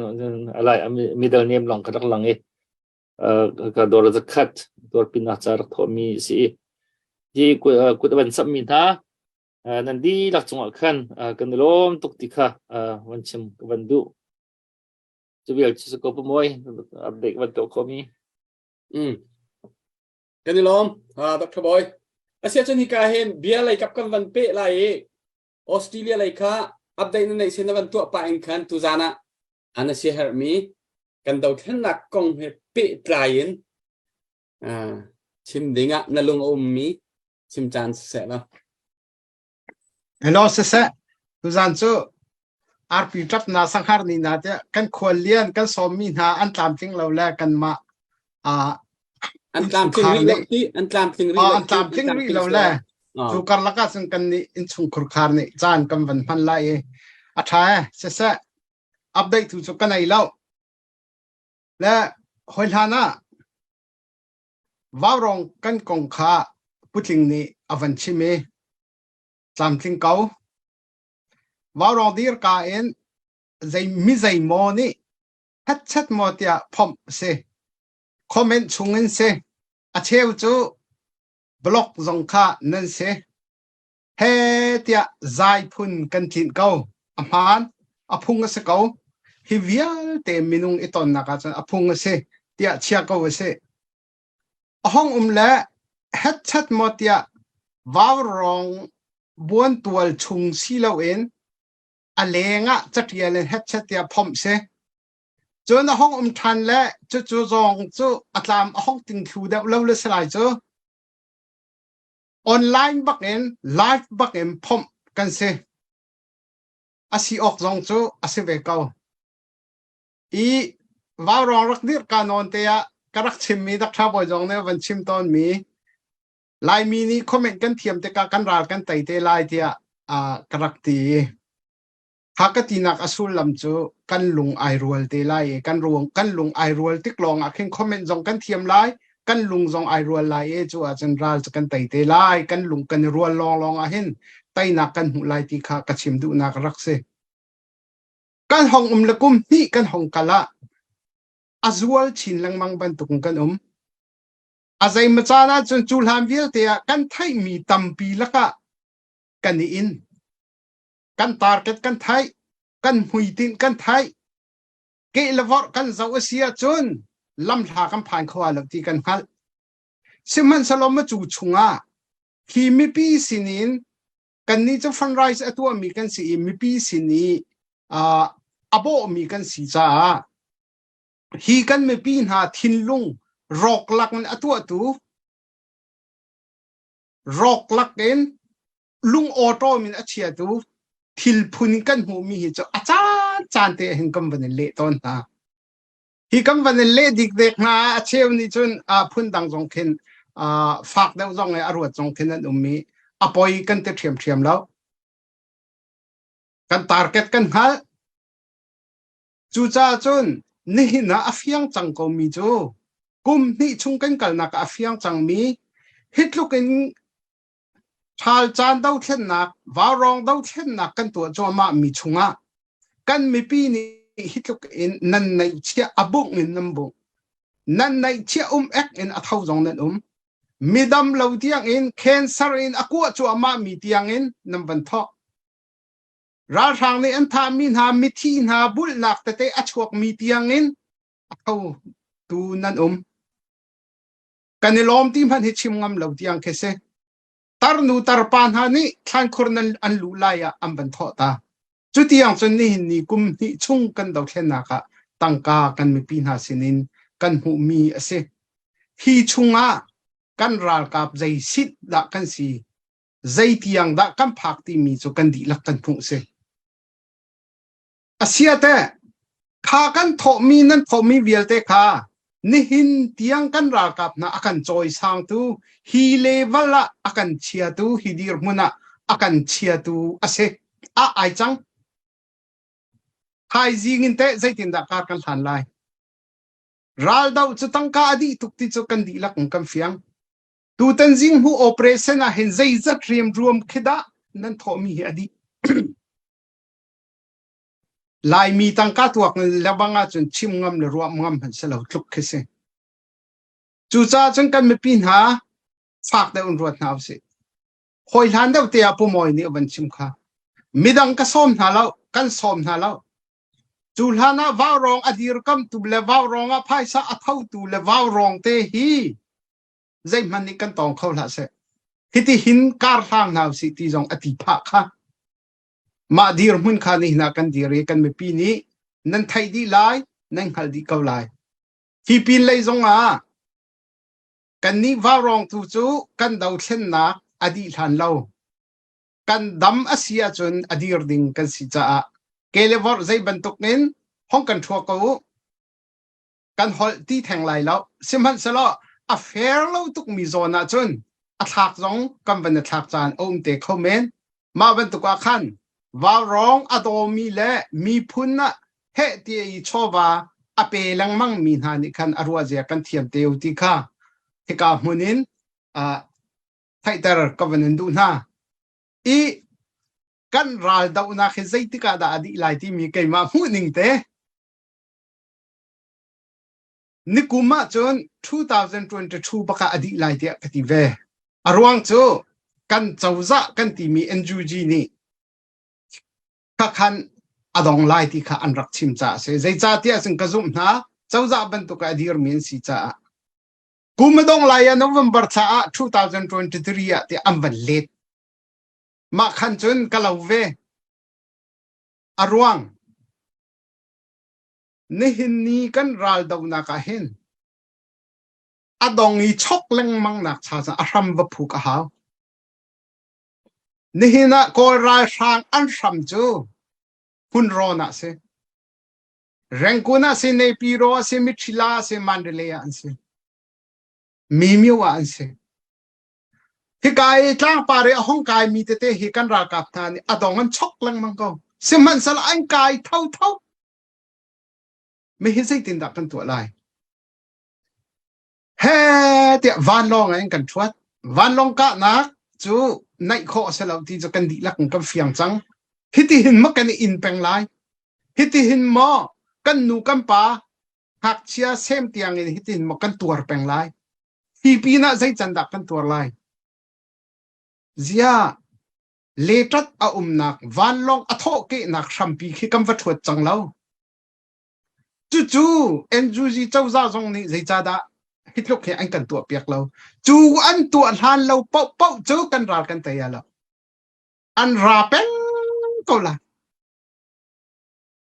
alai middle name lawng ka rak lang i ka dawr zakhat tuarpinnak ca rak thawhmi si i hi kut a van samhmi hna nan dihlak cungah khan kan i lawm tuk ti kha van chim ka van duh. Cu vial cu ko pamuai update van tuah khomi. Mm. Kan i lawm, Dr. Boy. Asia cun hika hin bia lei kap kan van pe lai i Australia lei kha update na neih sin na van tuah pah in khan tuzan ah an si herhmi kan dothlennak kong he pehtlai in chim ding ah na lung a ummi chim caan siseh law. Hello siseh, tuzan cu arpi ṭap na sanghar ni na tiah kan khuallian kan sawmmi hna an tlamtling lo le kanmah an tlamtling rih lo ti an tlamtling rih lo an tlamtling rih lo le cu karlak ah cun kan nih innchungkhur khar nih caan kan van hman lai i a ṭha e siseh update tu cu ka nei lo le hoi hlan ah Vaurawng kan kong kha putling nih a van chim i tlamtling ko. Vaurawng dirka in zei mi zeimaw nih hetchet maw tiah phomh a si. Comment chung in si. A cheu cu blog zong kha nan si. He tiah zai phun kan tlinh ko. A hmaan. A phung a si ko. Hi vialte minung i tonnak ahcun a phung a si tiah chia ko a si. A hong um le hetchat maw tiah vaurawng buantual chung si loin a leng ah caṭial in hetchat tiah phomh si. Cun a hong um ṭhan le cucu zawng cu a tlam a hong ting thlu deuh lo le si lai cu. Online bak in live bak in phomh. kan si. A si awk zong cu a si ve ko. I vaurawng rak dirh ka nawn te ah ka rak chimmi Dr. Bawi zong nih a van chim tawnmi Laimi nih comment kan thiam tikah kan ral kan tei te lai tiah uh, ka rak ti. Kha ka tinak a sullam cu kan lung ai rual te lai i kan ruang kan lung ai rual tik lawng ah khin comment zong kan thiam lai kan lung zong ai rual lai i cu ahcun ral cu kan tei te lai kan lung kan i rual lawng lawng ah hin teinak kan hmuh lai ti kha ka chim duhnak rak si. Kan hong um le kum hnih kan hong kal ah a zual chin lengmang bantuk in kan um. A zeimaw caan ahcun cu hlan vialte ah kan theihmi tampi lakah kan i in. Kan target kan theih, kan hmuitinh kan theih. Keh le vorh kan zoh a si ahcun lamhla kan phan kho lo ti kan hngalh. Sihmanhsehlaw macu chungah hi mipi sinin kannih cu fundraise a tuahmi kan si i mipi sin i uh, a bawhmi kan si caah hi kan mipi hna thinlung rawklak in a tuahtu rawklak in lung awṭawm in a chiatu thil phun in kan hmuhmi hi cu a caan caan te hin kan van in leh tawn hna. Hi kan van in leh dikdek hna a cheu nih cun phundang zong khin fak deuh zong i a ruat zong khin an um i a poi kan ti ṭhiamṭhiam lo. Kan target kan hngalh. Cucaah cun nihin ah a fiang cang komi cu kum hnih chung kan kalnak ah a fiang cangmi hi tluk in Ṭhal caan dothlennak, vaurawng dothlennak kan tuah cuahmah mi chungah kan mipi nih hi tluk in nan neihchiah a bungh in nan bungh. Nan neihchiah um ek in a tho zong nan um. Midam lo tiang in cancer in a kuah cuahmah mi tiang in nan van thawk. Ralhrang nih an thahmi hna mithi hna bulhnak tete a chuakmi tiang in a tho tu nan um. Kan i lawm ti hmanh hi chim ngam lo tiang khi si. Tarnu tarpa hna nih thlankhur nan an luh lai ah an van thawh ta. Cu tiang cun nihin ni kum hnih chung kan dothlennak ah tangka kan mipi hna sinin kan hmuhmi a si. Hi chungah kan ralkap zei sit dah kan si, zei tiang dah kan phak timi cu kan dihlak kan hmuh si. Asiate, kha kan thawhmi nan thawhmi vialte kha nihin tiang kan ralkap hna a kan cawisangtu, hi level ah a kan chiatu, hi dirhmun ah a kan chiatu a si. A ai cang. Thaizing in teh zeitindah kar kan hlan lai? Raldoh cu tangka a dih tuk ti cu kan dihlak in kan fiang. Tutan zinghmuh operation ah hin zeizat riamruam khi dah nan thawhmi hi a dih. Laimi tangka tuak lebang ahcun chim ngam le ruah ngam hmanh si lo tluk khi si. Cucaah cun kan mipi hna fak deuh in ruat hna usih. Hawi hlan deuh te ah Pu Mawi nih a van chim kha. Midang ka sawm hna lo, kan sawm hna lo. Cu hlan ah vaurawng a dirkamtu le vaurawng ah phaisa a thotu le vaurawng te hi zeihmanh nih kan tawng kho hlah seh. Hiti hin kar hlang hna usih ti zong a ti phah kha. Mah dirhmun kha nihin ah kan dir i kan mipi nih nan theih dih lai, nan hngalh dih ko lai. Hi pin lei zong ah kannih vaurawng tu cu kan dothlennak a dih hlan lo. Kan dam a si ahcun a dir ding kan si caah ke le vorh zei bantuk in hong kan ṭhua ko u. Kan holh ti theng lai lo. Sihmanhsehlaw a fair lo tukmi zawn ahcun a thlak zong kan van i thlak caan a um te kho men. Mah bantuk ah khan vaurawng a dawmi le miphun ah heh ti i chawva a pe lengmang mi hna nih khan a ruahzia kan thiam te u ti kha hika hmun in uh, theihter ka van in duh hna. I kan ral dohnak hi zeitik ah dah a dih lai timi keimah hmuh ning te Nikum ahcun 2022 bak ah a dih lai tiah ka ti ve. A ruang cu kan cozah kan timi NUG nih khakhan a dong lai ti kha an rak chim caah a si. Zeicahtiah cun ka zumh hna cozah bantuk ah a dirmi an si caah. Kum a dong lai ah November thla ah 2023 ah tiah an van let. Mah khan cun ka lo ve. A ruang Nihin ni kan raldohnak ah hin a dong i chok lengmang nak cha a hram va phuk a hau. Nihin ah Kawl ralhrang an hram cu hmunrawn ah si. Rangoon ah si, Naypyidaw ah si, Mithila ah si, Mandalay ah an si. Mimyo ah an si. Hika i tlangpar i a hung kaimi tete hi kan ralkap hna nih a dong an chok lengmang ko. Sihmanhsehlaw an kai thotho. Mi hi zeitindah kan tuah lai? He tiah vanlawng in kan ṭhuat. Vanlawng kahnak cu naih khawh a si lo ti cu kan dihlak in kan fiang cang. Hiti hin maw kan i inn peng lai? Hiti hin maw kan nu kan pa ngakchia sem tiang in hiti hin maw kan tuar peng lai? Hi pinah zei can dah kan tuar lai? Ziah leṭat a umnak vanlawng a thawhkehnak hrampi khi kan va ṭhuat cang lo. Cucu NUG cozah zong nih zeicahdah hi tluk hi an kan tuahpiak lo. Cu an tuah hlan lo paohpaoh cu kan ral kan tei lo. An ra peng ko la.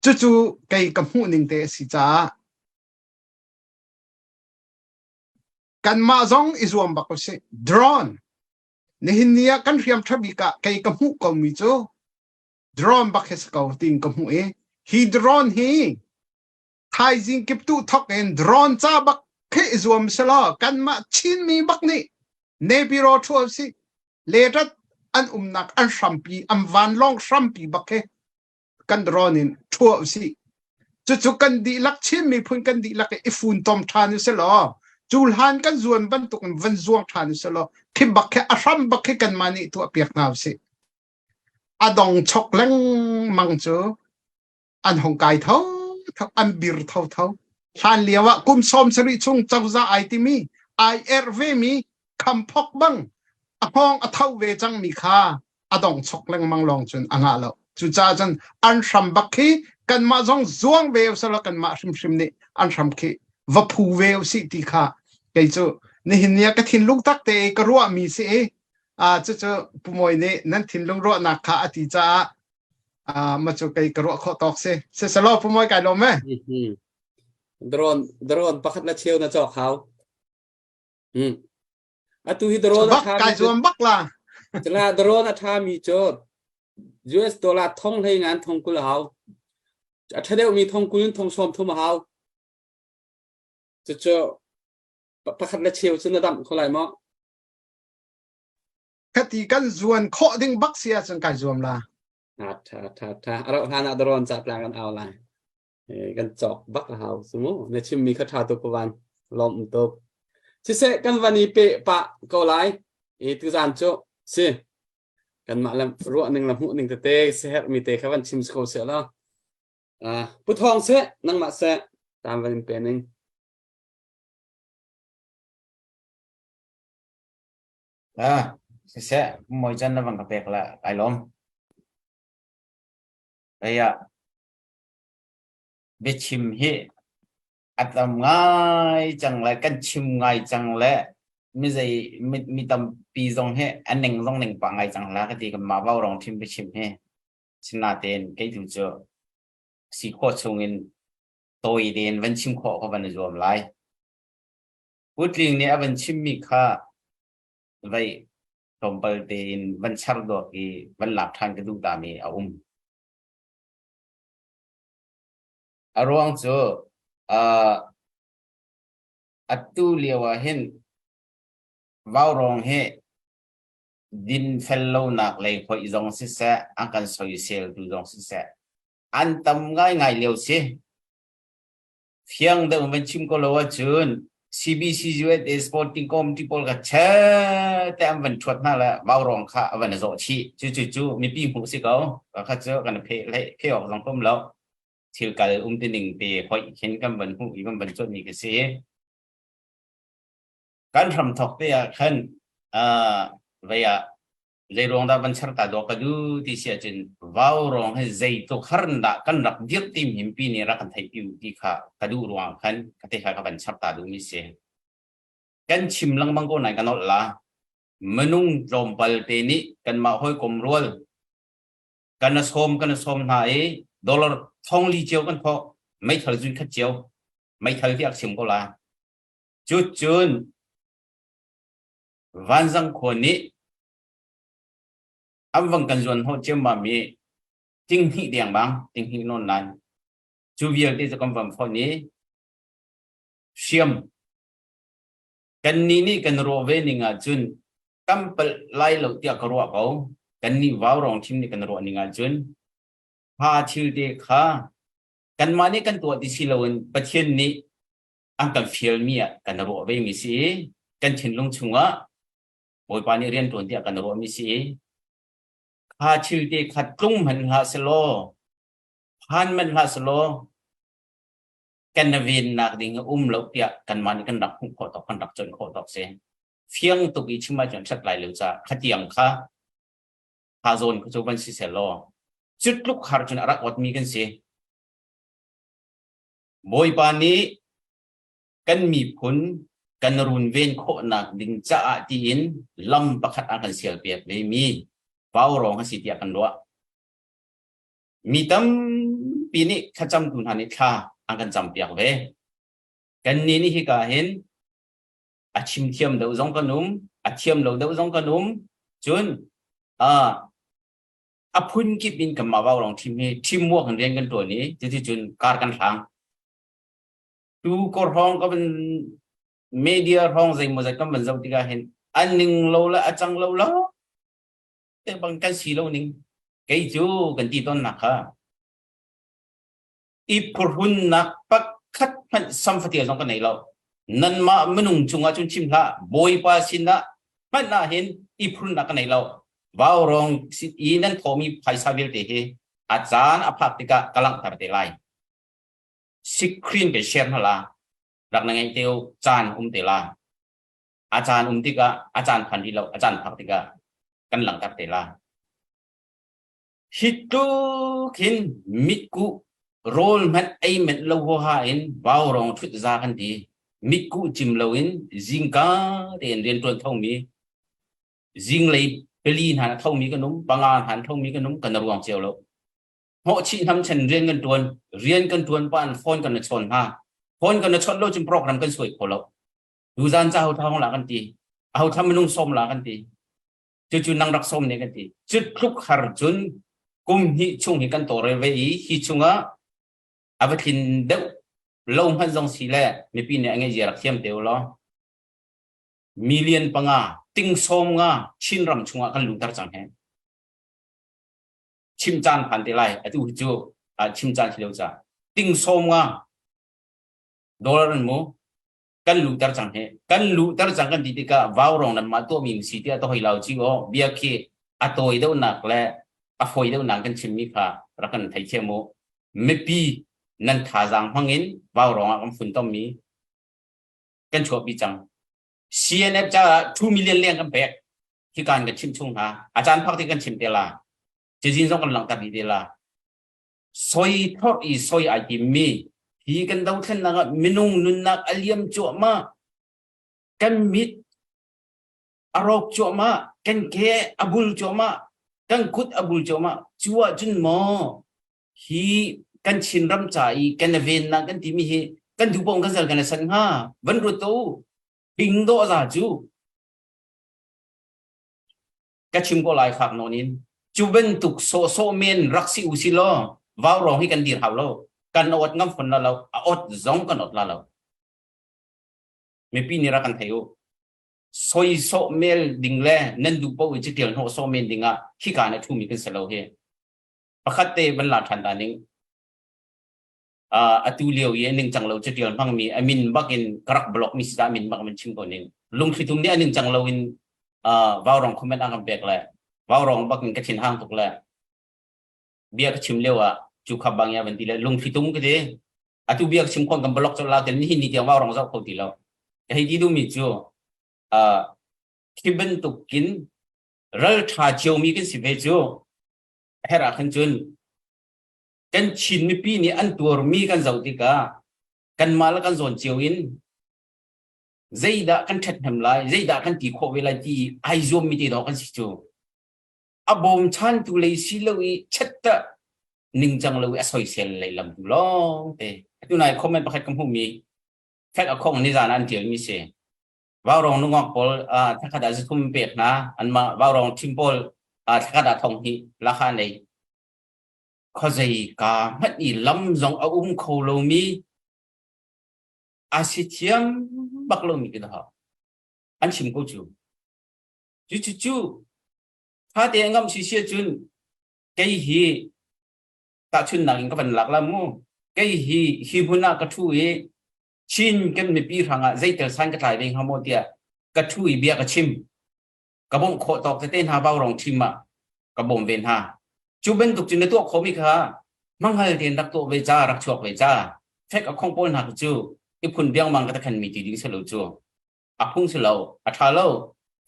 Cucu kei ka hmuh ning te a si caah kanmah zong i zuam bak usih. Drone nihin ni ah kan hriam ṭha bik ah kei ka hmuh komi cu drone bak hi si ko tiin ka hmuh i hi drone hi thaizing kiptu thok in drone ca bak khi i zuam selaw kanmah Chinmi bak nih Naypyidaw thu si letat an umnak an hrampi an vanlawng hrampi bak khi kan drone in thua usih cucu kan dihlak Chin miphun kan dihlak i funtom ṭhan u selaw cu hlan kan zuan bantuk in van zuang ṭhan u selaw khi bak khi a hram bak khi kanmah nih tuah piak hna usih a dong chok lengmang cu an hong kai tho tho an bir tho tho hlan lio ah kum 70 chung cozah ai timi ai erh ve mi khamphok bang a hngawng a tho ve cang mi kha a dong chok lengmang lawng cun a ngah lo cucaah cun an hram bak khi kanmah zong zuang ve usala kanmah hrimhrim nih an hram khi va phu ve usih ti kha kei cu nihin ni ah ka thinlung tak te ka ruahmi si i a cucu Pu Mawi nih nan thinlung ruahnak kha a ti caah ma cu kei ka ruah khawh tawk si siselaw Pu Mawi kai lawm e drone drone pakhat la cheu na cawk hau hmm atu hi drone a tha kai zuam bak la cala drone a tha mi cu US dollar thong hlei ngan thong kul hau a tha deuh mi thong kul in thong som thum hau cucu pakhat le cheu cu na damh kho lai maw Khati kan zuan khawh ding bak si ahcun kai zuam la. Tha tha tha tha. A rauh hlan ah drone ca tlang kan au lai. Kan cawk bak a hau su mu. Na chimmi kha tha tuk van. Lawm tuk. Siseh kan van i pe pah ko lai. I tuzan cu si kanmah le ruah ning le hmuh ning tete seher mi te kha van chim ko seh la. Pu Thawng seh nangmah seh tam van in pe ning. Ah, siseh, moi can na van ka pek la, kai lawm. Aya, biachim hi a tam ngai cang le kan chim ngai cang le mi zei mi, mi tampi zong hi a ning zong ning pah ngai cang la ka ti kan mah vau rong thim biachim hi sinatein kei tu cu si khawh chungin tawi tein van chim khawh ka van i zuam lai. Putling nih a van chimmi kha vei tlawmpal tein van char duak i van lak ṭhan ka duh tami a um. A ruang cu uh, atu lio ah hin vaurawng hi dinfel lonak lei hoih zong siseh, an kan soiseltu zong siseh, an tam ngaingai lio si. Fiang deuh van chim ko lo ahcun CBC USA Sporting Committee pawl kha che te an van ṭhuat hna le vaurawng kha a van i zawh chih. Cu cu cu mipi hmuh si ko. Kha cu kan phe phe awk zong um lo. Thil kal um ti ning te hoih khin kan van hmuh i kan van cuanh mi khi si. Kan hramthok te ah khan uh, vei ah Zeiruang dah van cher ta dawh ka du ti si ahcun vaurawng hi zeitluk har dah kan rak dirh ti himpi nih rak kan theih pi ti kha ka duh ruang khan ka te kha ka van cher ta duhmi si. Kan chim lengmang ko nain ka nolh la. Minung tlawmpal te nih kanmah hawikom rual kan a sawm kan a sawm hna i dollar thong li cio kan thawh meithal zun khat cio meithal hi ak chim ko la. Cu cun Vanzang khua nih An vang kan zuan hnawh ciammam i ting hnih deng bang ting hnih nawn lan cu vialte cu kan van fonh i hriam kannih nih kan ruah ve ning ahcun kan palh lai lo tiah ka ruah ko. Kannih vaurawng thim nih kan ruah ning ahcun kha thil te kha kanmah nih kan tuah ti si loin Pathian nih an kan fialmi ah kan ruah ve mi si i kan thinlung chungah Bawipa nih rian ṭuan tiah kan ruahmi si i kha thil te kha tlung hmanh hlah selaw phan hmanh hlah selaw kan vennak ding a um lo tiah kanmah nih kan rak hmuh khawh tawk kan rak conh khawh tawk si. Fiang tuk i chim ahcun ṭhat lai lo ca khatiang kha kha zawn kha cu van si selaw cu tluk har cun a rak otmi kan si. Bawipa nih kan miphun kan runven khawhnak ding caah tiin lam pakhat a kan sialpiak ve mi vaurawng a si tiah kan ruah. Mi tampi nih thlacamtu hna nih thla an kan campiak ve. Kannih nih hika hin a chim thiam deuh zong kan um, a thiam lo deuh zong kan um. Cun uh, a phun kip in kanmah vaurawng thim hi teamwork in rian kan ṭuan i cuticun kar kan hlang. Tu kor hrawng ka van media hrawng zeimawzat kan van zoh tikah hin a ning lo le a cang lo lo te bang kan si lo ning kei cu kan ti tawnnak kha i phurhunnak pakhat hmanh samfatia zong ka nei lo nanmah minung cungah cun chim hlah bawipa sinah hmanh ah hin i phurhunnak ka nei lo vaurawng i nan thawmi phaisa vialte hi a caan a phak tikah ka langhter te lai screen kan share hna la rak na ngeih te caan um te la a caan um tikah a caan phan rih lo a caan phak tikah kan langhter te la hi tluk hin mitkuh rawl hmanh ei menh lo huaha in vaurawng ṭhut za kan ti mitkuh cim lo in zingka tein rian ṭuan thomi zinglei pali hna na thomi kan um panga hna na thomi kan um kan ruang cio lo hnawhchih hnamchen rian kan ṭuan rian kan ṭuan pa in phone kan na chawn hna phone kan na chawnh lo cun program kan suai kho lo tuzan ca ho thong la kan ti aho tham minung som la kan ti cucu nang rak som ne kan ti cu tluk har cun kum hnih chung hi kan tawlrel ve i hi chungah a va thlin deuh lo hmanh zong si le mipi nih a ngeih zia rak thiam te u law million panga ting som nga Chin ram chungah kan luhter cang he chim caan phan te lai atu hi cu chim caan si lo ca ting som nga dollar an mu kan luhter cang he kan luhter cang kan ti tikah vaurawng nan mah tuahmi si tiah to hoi lau chi o bia khi a tawi deuhnak le a fawi deuhnak kan chimmi kha rak kan thei thiam u mipi nan thazaang hmangin vaurawng ah kan funtommi kan chuahpi cang CNF caah 2 million leng kan pek hi kan kan chim chung hna a caan phak ti kan chim te la cizin zong kan langhter dih te la soi thor i soi ai timmi hi kan dothlennak ah minung nunnak a liam cuahmah kan mit a rawk cuahmah kan ke a bul cuahmah kan kut a bul cuahmah cu ah cun maw hi kan Chinram ca i kan vennak kan timi hi kan duh kan zal kan san hnga van ruat to ping dawh za cu ka chim ko lai fak nawn in cu bantuk sawhsawh men rak si u si law vaurawng hi kan dir hau lo kan ot ngam fon la lo a ot zong kan ot la lo mipi nih rak kan thei u soi sawh mel ding le nan duh paoh i citial hnawh sawh men ding ah khika na thumi kan si lo hi pakhat te van la than ta ning atu lio i ningcang lo catial hmangmi a min bak in ka rak block mi si a min bak man chim ko ning lungthlitum nih a ningcang lo in vaurong comment a kan pek le vaurong bak in ka thin hang tuk le bia ka chim lio ah cu kha bang ya van ti le lungthlitum ka ti atu bia ka chim khon kan block chol la ten nihin ni tiang vaurong zau kho ti lo ka hei ti du mi cu khi bantukin ral tha cio mi kan si ve cu her ah khan cun kan Chin mipi nih an tuarmi kan zoh tikah kanmah le kan zawn cio in zeidah kan ṭhathnem lai, zeidah kan ti khawh ve lai ti ai zuammi te dawh kan si cu. A bawmchantu lei si lo i chetta ningcang lo i a soisel lei lam tu lawng te. Atu nai comment pakhat ka hmuhmi fek a khong nizan an ṭialmi si. Vaurawng nungak pawl thakhat ah zathum pek hna anmah vaurawng team pawl. Thlakhat ah thong hnih lahkhah nei. Khuazei ka hmanh i lam zong a um kho lomi a si thiam bak lomi ka dah. An chim ko cu. Cu cu cu tha te ngam si sia cun kei hi tahchunnak in ka van lak la mu. Kei hi hi hmun ah ka thu i Chin kan mipi hrangah zeitel san ka tlai ve hnga maw tiah ka thu i bia ka chim. Ka bawmh khawh tawk tete hna vaurawng ṭhim ah ka bawm ve hna. Cu bantuk cu na tuah khawhmi kha hmanghal tein rak tuah ve ca, rak chuak ve ca. Fek a khong pawl hna kha cu i phun biangmang ka takhan mi ti ding si lo cu. A phung si lo, a ṭha lo.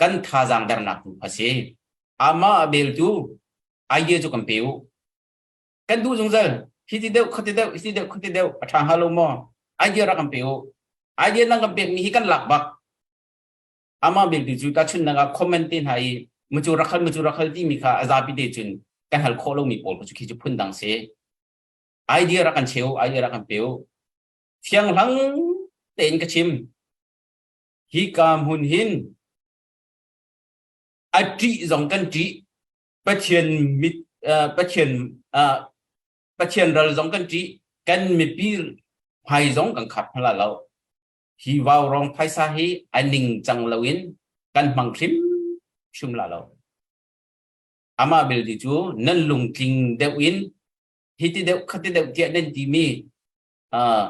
Kan thazaang dernak tu kha si. Amah a beltu idea cu kan pe u. Kan duh zungzal. Hi ti deuh, khati deuh, hi ti deuh, khati deuh, a ṭha hnga lo maw? Idea rak kan pe u. Idea nan kan pekmi hi kan lak bak. Amah belte cu tahchunhnak ah comment te hna i mucu rakhal mucu rakhal timi kha a zapi te cun kan hal khawh lomi pawl cu khi cu phun dang si. Idea rak kan cheu, idea rak kan pe u. Fianghlang tein ka chim. Hi ka hmun hin a ṭih zong kan ṭih. Pathian mit uh, Pathian uh, Pathian ral zong kan ṭih. Kan mipi hmai zong kan khap hna lo. Hi vaurawng phaisa hi a ningcang loin kan hmang hrimhrim la lo. Amah belte cu nan lungtling deuh in hiti deuh khati deuh tiah nan timi uh,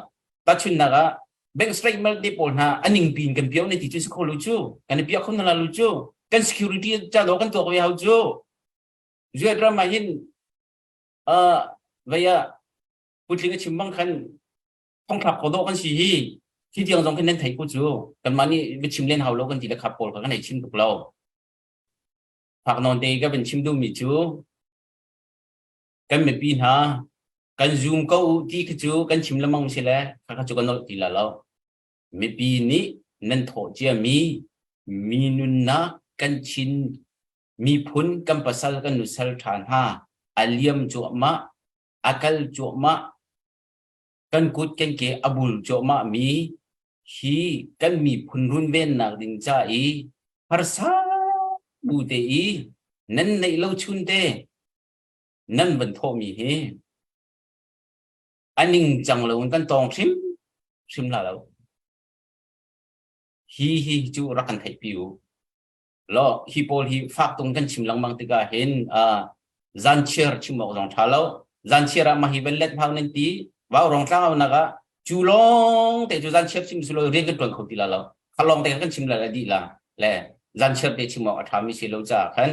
tahchunhnak ah bank statement te pawl hna a ningpi in kan piau ne ti cu si kho lo cu kan i piah kho na lo cu kan security ca do kan tuak ve hau cu zuat ram ah hin uh, vei ah putling a chim bang khan thongthlak kho dawh kan si hi hi tiang zong khin nan thei ko cu kanmah nih va chim len hau lo kan ti le khap pawl kha kan hei chim tuk lo fak nawn te ka van chim duhmi cu kan mipi hna kan zoom ko u ti khi cu kan chim lemang si le kha kha cu kan nolh ti la lo mipi nih nan thawh cia mi mi nunnak kan Chin miphun kan pasal kan nusal ṭha hna a liam cuahmah a kal cuahmah Kan kut kan ke a bul cuahmah mi hi kan miphun runvennak ding ca i harsa bu te i nan neih lo chun te nan van thawhmi hi a ningcang lo in kan tawng hrim hrim la lo. Hi hi cu rak kan theihpi u. Lo hi pawl hi fak tung kan chim lengmang tikah hin uh, zanchiar chim awk zong tha lo. Zanchiar ah mah hi van let hau nan ti vau rong tlang au nak ah cu lawng te cu zanchiar chim su lo rian kan tuan kho ti la lo. Kha lawng te kan chim la la di la le zanchiar te chim awk a tha mi si lo ca khan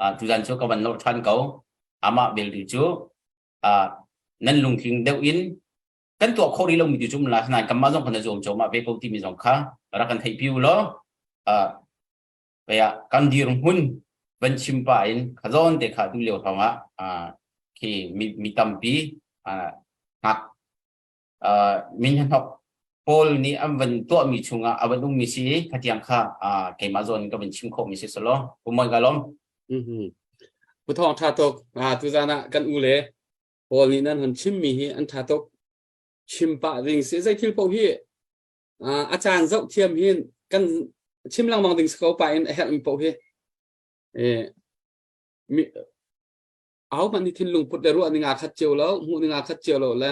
uh, tu zan cu ka van nor than ko. Amah bel tu cu uh, nan lungtling deuh in kan tuah khawh rih lomi tu cu um la nain kanmah zong kan zuam cawmah ve ko timi zong kha rak kan theih pi u law uh, kan dirhmun van chim pa in khazawn te kha tu lio thong ah khi mi, mi tampi uh, hngak uh, min hnok paul nih an van tuahmi chungah a van ummi si khatiang kha uh, keimah zawn ka van chim khawhmi si salo pumoi ka lom Mhm. Pu Thawng tha tuk. Ah tuzan ah kan u le Paul nih nan hon chimmi hi an ṭha tuk. Chim pah ding si zei thil paoh hi a caan zoh thiam hin kan chim lengmang ding si ko pa in a herhmi paoh hi mi ahohmanh nih thinlung put le ruah ning aa khat cio lo hmuh ning aa khat cio lo le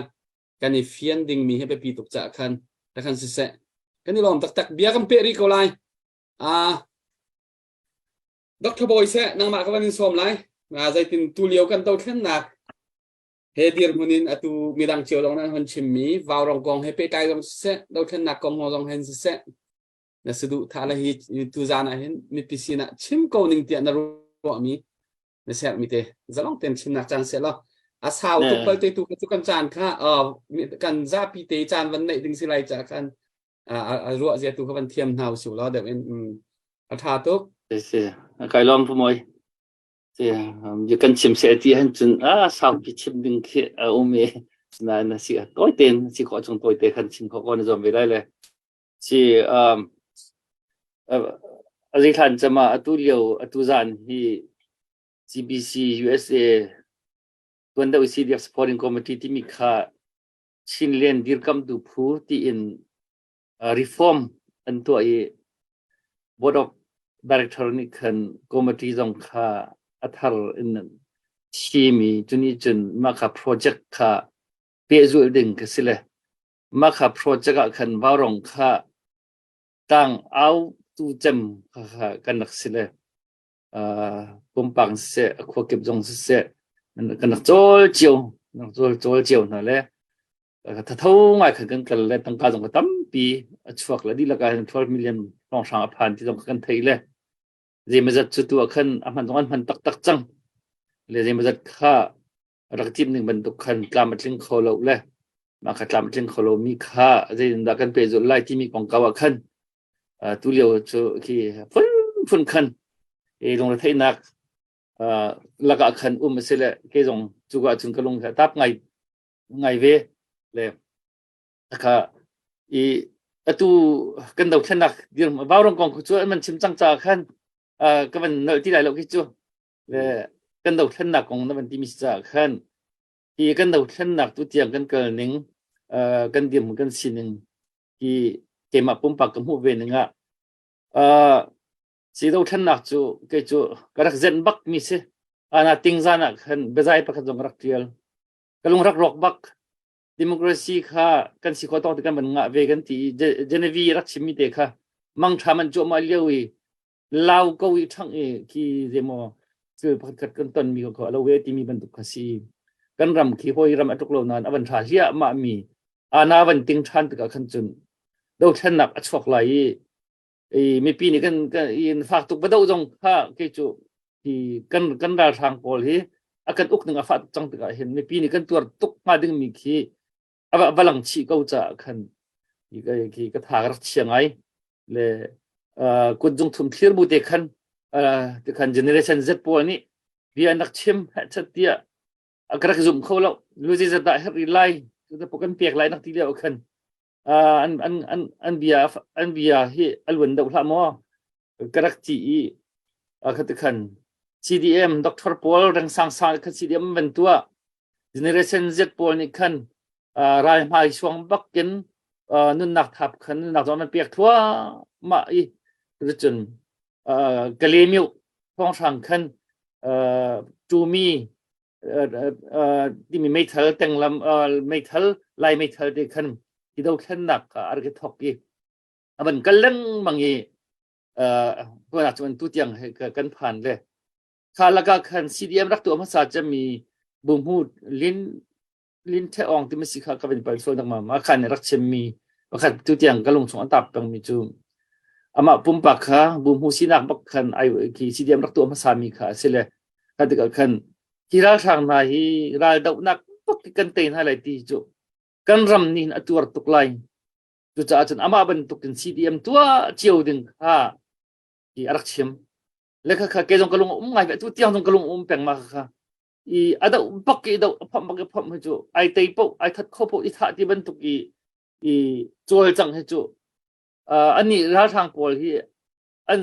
kan i fian dingmi hi biapi tuk caah khan khan siseh kan i lawm taktak bia kan peh rih ko lai ah Dr. Bawi seh nangmah ka van in sawm lai. Nga zeitin tu lio kan dothlennak he dirhmun in atu midang cio zong nan hon chimmi vaurong kong he pehtlai zong siseh dothlennak kong zong hen siseh na saduh tha le hi tu zan ah hin mipi sinah chim ko ning tiah na ruahmi na sermi te zalong ten chimnak caan se lo a sau tuk bal te tu cu kan caan kha kan zapi te caan van neih ding si lai ca khan a ruah zia tu kha van thiam hna usih law deuh in a tha tuk. Si kai lawm pu moi. Si kan chim se ti han cun a saupi chim ding khi a um i nain na si toi ten si khawh chung toi te khan chim khawh ko na zuam ve lai le si um a zihlan cama atu lio atu zan hi CBC USA tuan deuh CDF Supporting Committee timi kha Chinland dirkamtu phu tiin reform an tuah i Board of Director nih khan committee zong kha a thar in thimi cu nih cun mah kha project kha pehzulh ding ka si le mah kha project ah khan vaurong kha tang au tu cem kha kan rak si le pumpak siseh a khuakip zong siseh kan rak cawl cio rak cawl cawl cio hna le thatho ngai khan kan kal le tangka zong ka tampi a chuak le dihlak ah hin 12 million hrawnghrang a phan ti zong kan thei le zeimazat cu tu ah khan a hman zong an hman taktak cang le zeimazat kha rak timh ning bantuk khan tlam a tling kho lo le mah kha tlam a tling kho lo mi kha zeitindah kan pehzulh lai timi kongkau ah khan tu lio cu khi phunphun khan i lungretheihnak lakah khan um a si le ke zong cu ah cun ka lung a tap ngai ngai ve le kha i atu kan dothlennak dir vaurong kong cu an man chim cang ca khan ka van nolh ti lai lo khi cu le kan dothlennak kong na van timi si caah khan hi kan dothlennak tu tiang kan kal ning kan dirhmun kan sining hi keimah pumpak ka hmuh ve ning ah uh, si dothlennak cu kei cu ka rak zenh bak mi si ana tingzan ah khan biazai pakhat zong ka rak tial ka lung rak rawk bak democracy kha kan si khawh tawk ti kan van ngah ve kan ti i Genevieve rak chimmi te kha mangtha man cuahmah lio i lau ko i ṭhangh i khi zeimaw thil pakhat khat kan tonmi ko kha a lo ve timi bantuk kha si. Kan ram khi hawi ram a tluk lo nain a van ṭha hliahmah mi ana van ting ṭhan tikah khan cun dothlennak a chuak lai i i mipi nih kan kan in fak tuk va doh zong kha kei cu hi kan kan ralhrang pawl hi a kan uk ning a fah tuk cang tikah hin mipi nih kan tuar tuk hnga dingmi khi a va lang chih ko caah khan khi ka tha ka rak chia ngai le kut zung thum thlir bu te khan te khan generation Z pawl nih bia an rak chim chat tiah a ka rak zum kho lo lu zei zat dah herh rih lai cu kan pek lai nak ti lio khan an an an an bia an bia hi a luan deuh hlah maw ka rak ti i kha te khan CDM Dr. Paul reng sang sang kha CDM van tua Generation Z pawl nih khan ral hmai suang bakin nunnak thap khan nunnak zong an pek thluahmah i cun Kalemiu thawnghrang khan tumi timi meithal tenglam meithal lai meithal te khan hi dothlennak a rak i thok i a van kal lengmang i tuan cun tu tiang kan phan le Kha lakah khan CDM rak tuah hmasa cemmi Buhmu Lin Lin The Aung timi si kha ka van pal sual nak ma khan rak chimmi pakhat tu tiang ka lung chung an tap pengmi cu amah pumpak kha Buhmu sinak bak khan ai khi CDM rak tuah hmasa mi kha a si le kha tikah khan hi ralhrang hna hi ral dohnak bak kan tei hna lai ti cu kan ram nih a tuar tuk lai cucaah cun amah bantukin CDM tuah cio ding kha hi a rak chim le kha kha ke zong ka lung um ngai ve tu tiang zong ka lung um peng ma kha i a do bak i do a phom bak i phom hi cu ai tei po ai that kho po i tha ti bantuk i i cawl cang hi cu ani ralhrang pawl hi an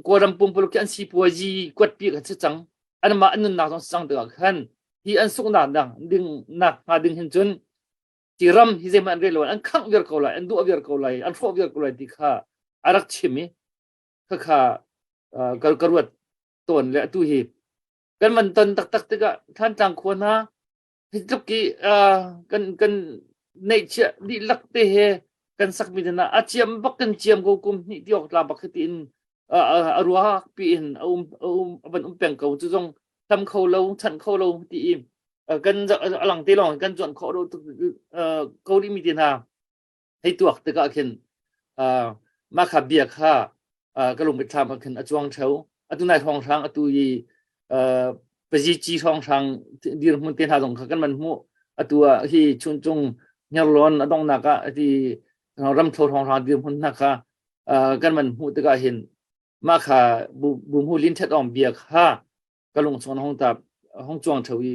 kawlram pumpuluk khi an sipuazi kuat pi kan si cang an mah an nunnak zong si cang tikah khan hi an sungnak dang ding nak hnga ding hin cun ti ram hi zeihmanh an rel lo an khangh viar ko lai an duah viar ko lai an hrawh viar ko lai ti kha a rak chim i khakha ka ka ruat tawn le atu hi kan van ton taktak tikah Thlantlang khua hna hi tluk i kan kan neihchiah dihlak te he kan sakmi hna a ciam bak kan ciam ko kum hnih ti awk tla bak hi tiin a ruak pi in a um a um a van um peng ko cu zong tam kho lo chanh kho lo ti i kan a lang te lawng kan zuan khawh lo ko rih mi te hna hei tuak tikah khin uh, mah kha bia kha uh, ka lung mitthlam ah khin a cuang theo atu nai hrawnghrang atu i uh, pazi ci hrawnghrang dirhmun te hna zong kha kan man hmuh atu ah hi chuncung hniarlawn a dongnak ah ti ramthlo hrawnghrang dirhmun hna kha uh, kan man hmuh tikah hin mah kha bu bu lin thet ong bia kha ka lung chung hong ta hong chuang theo i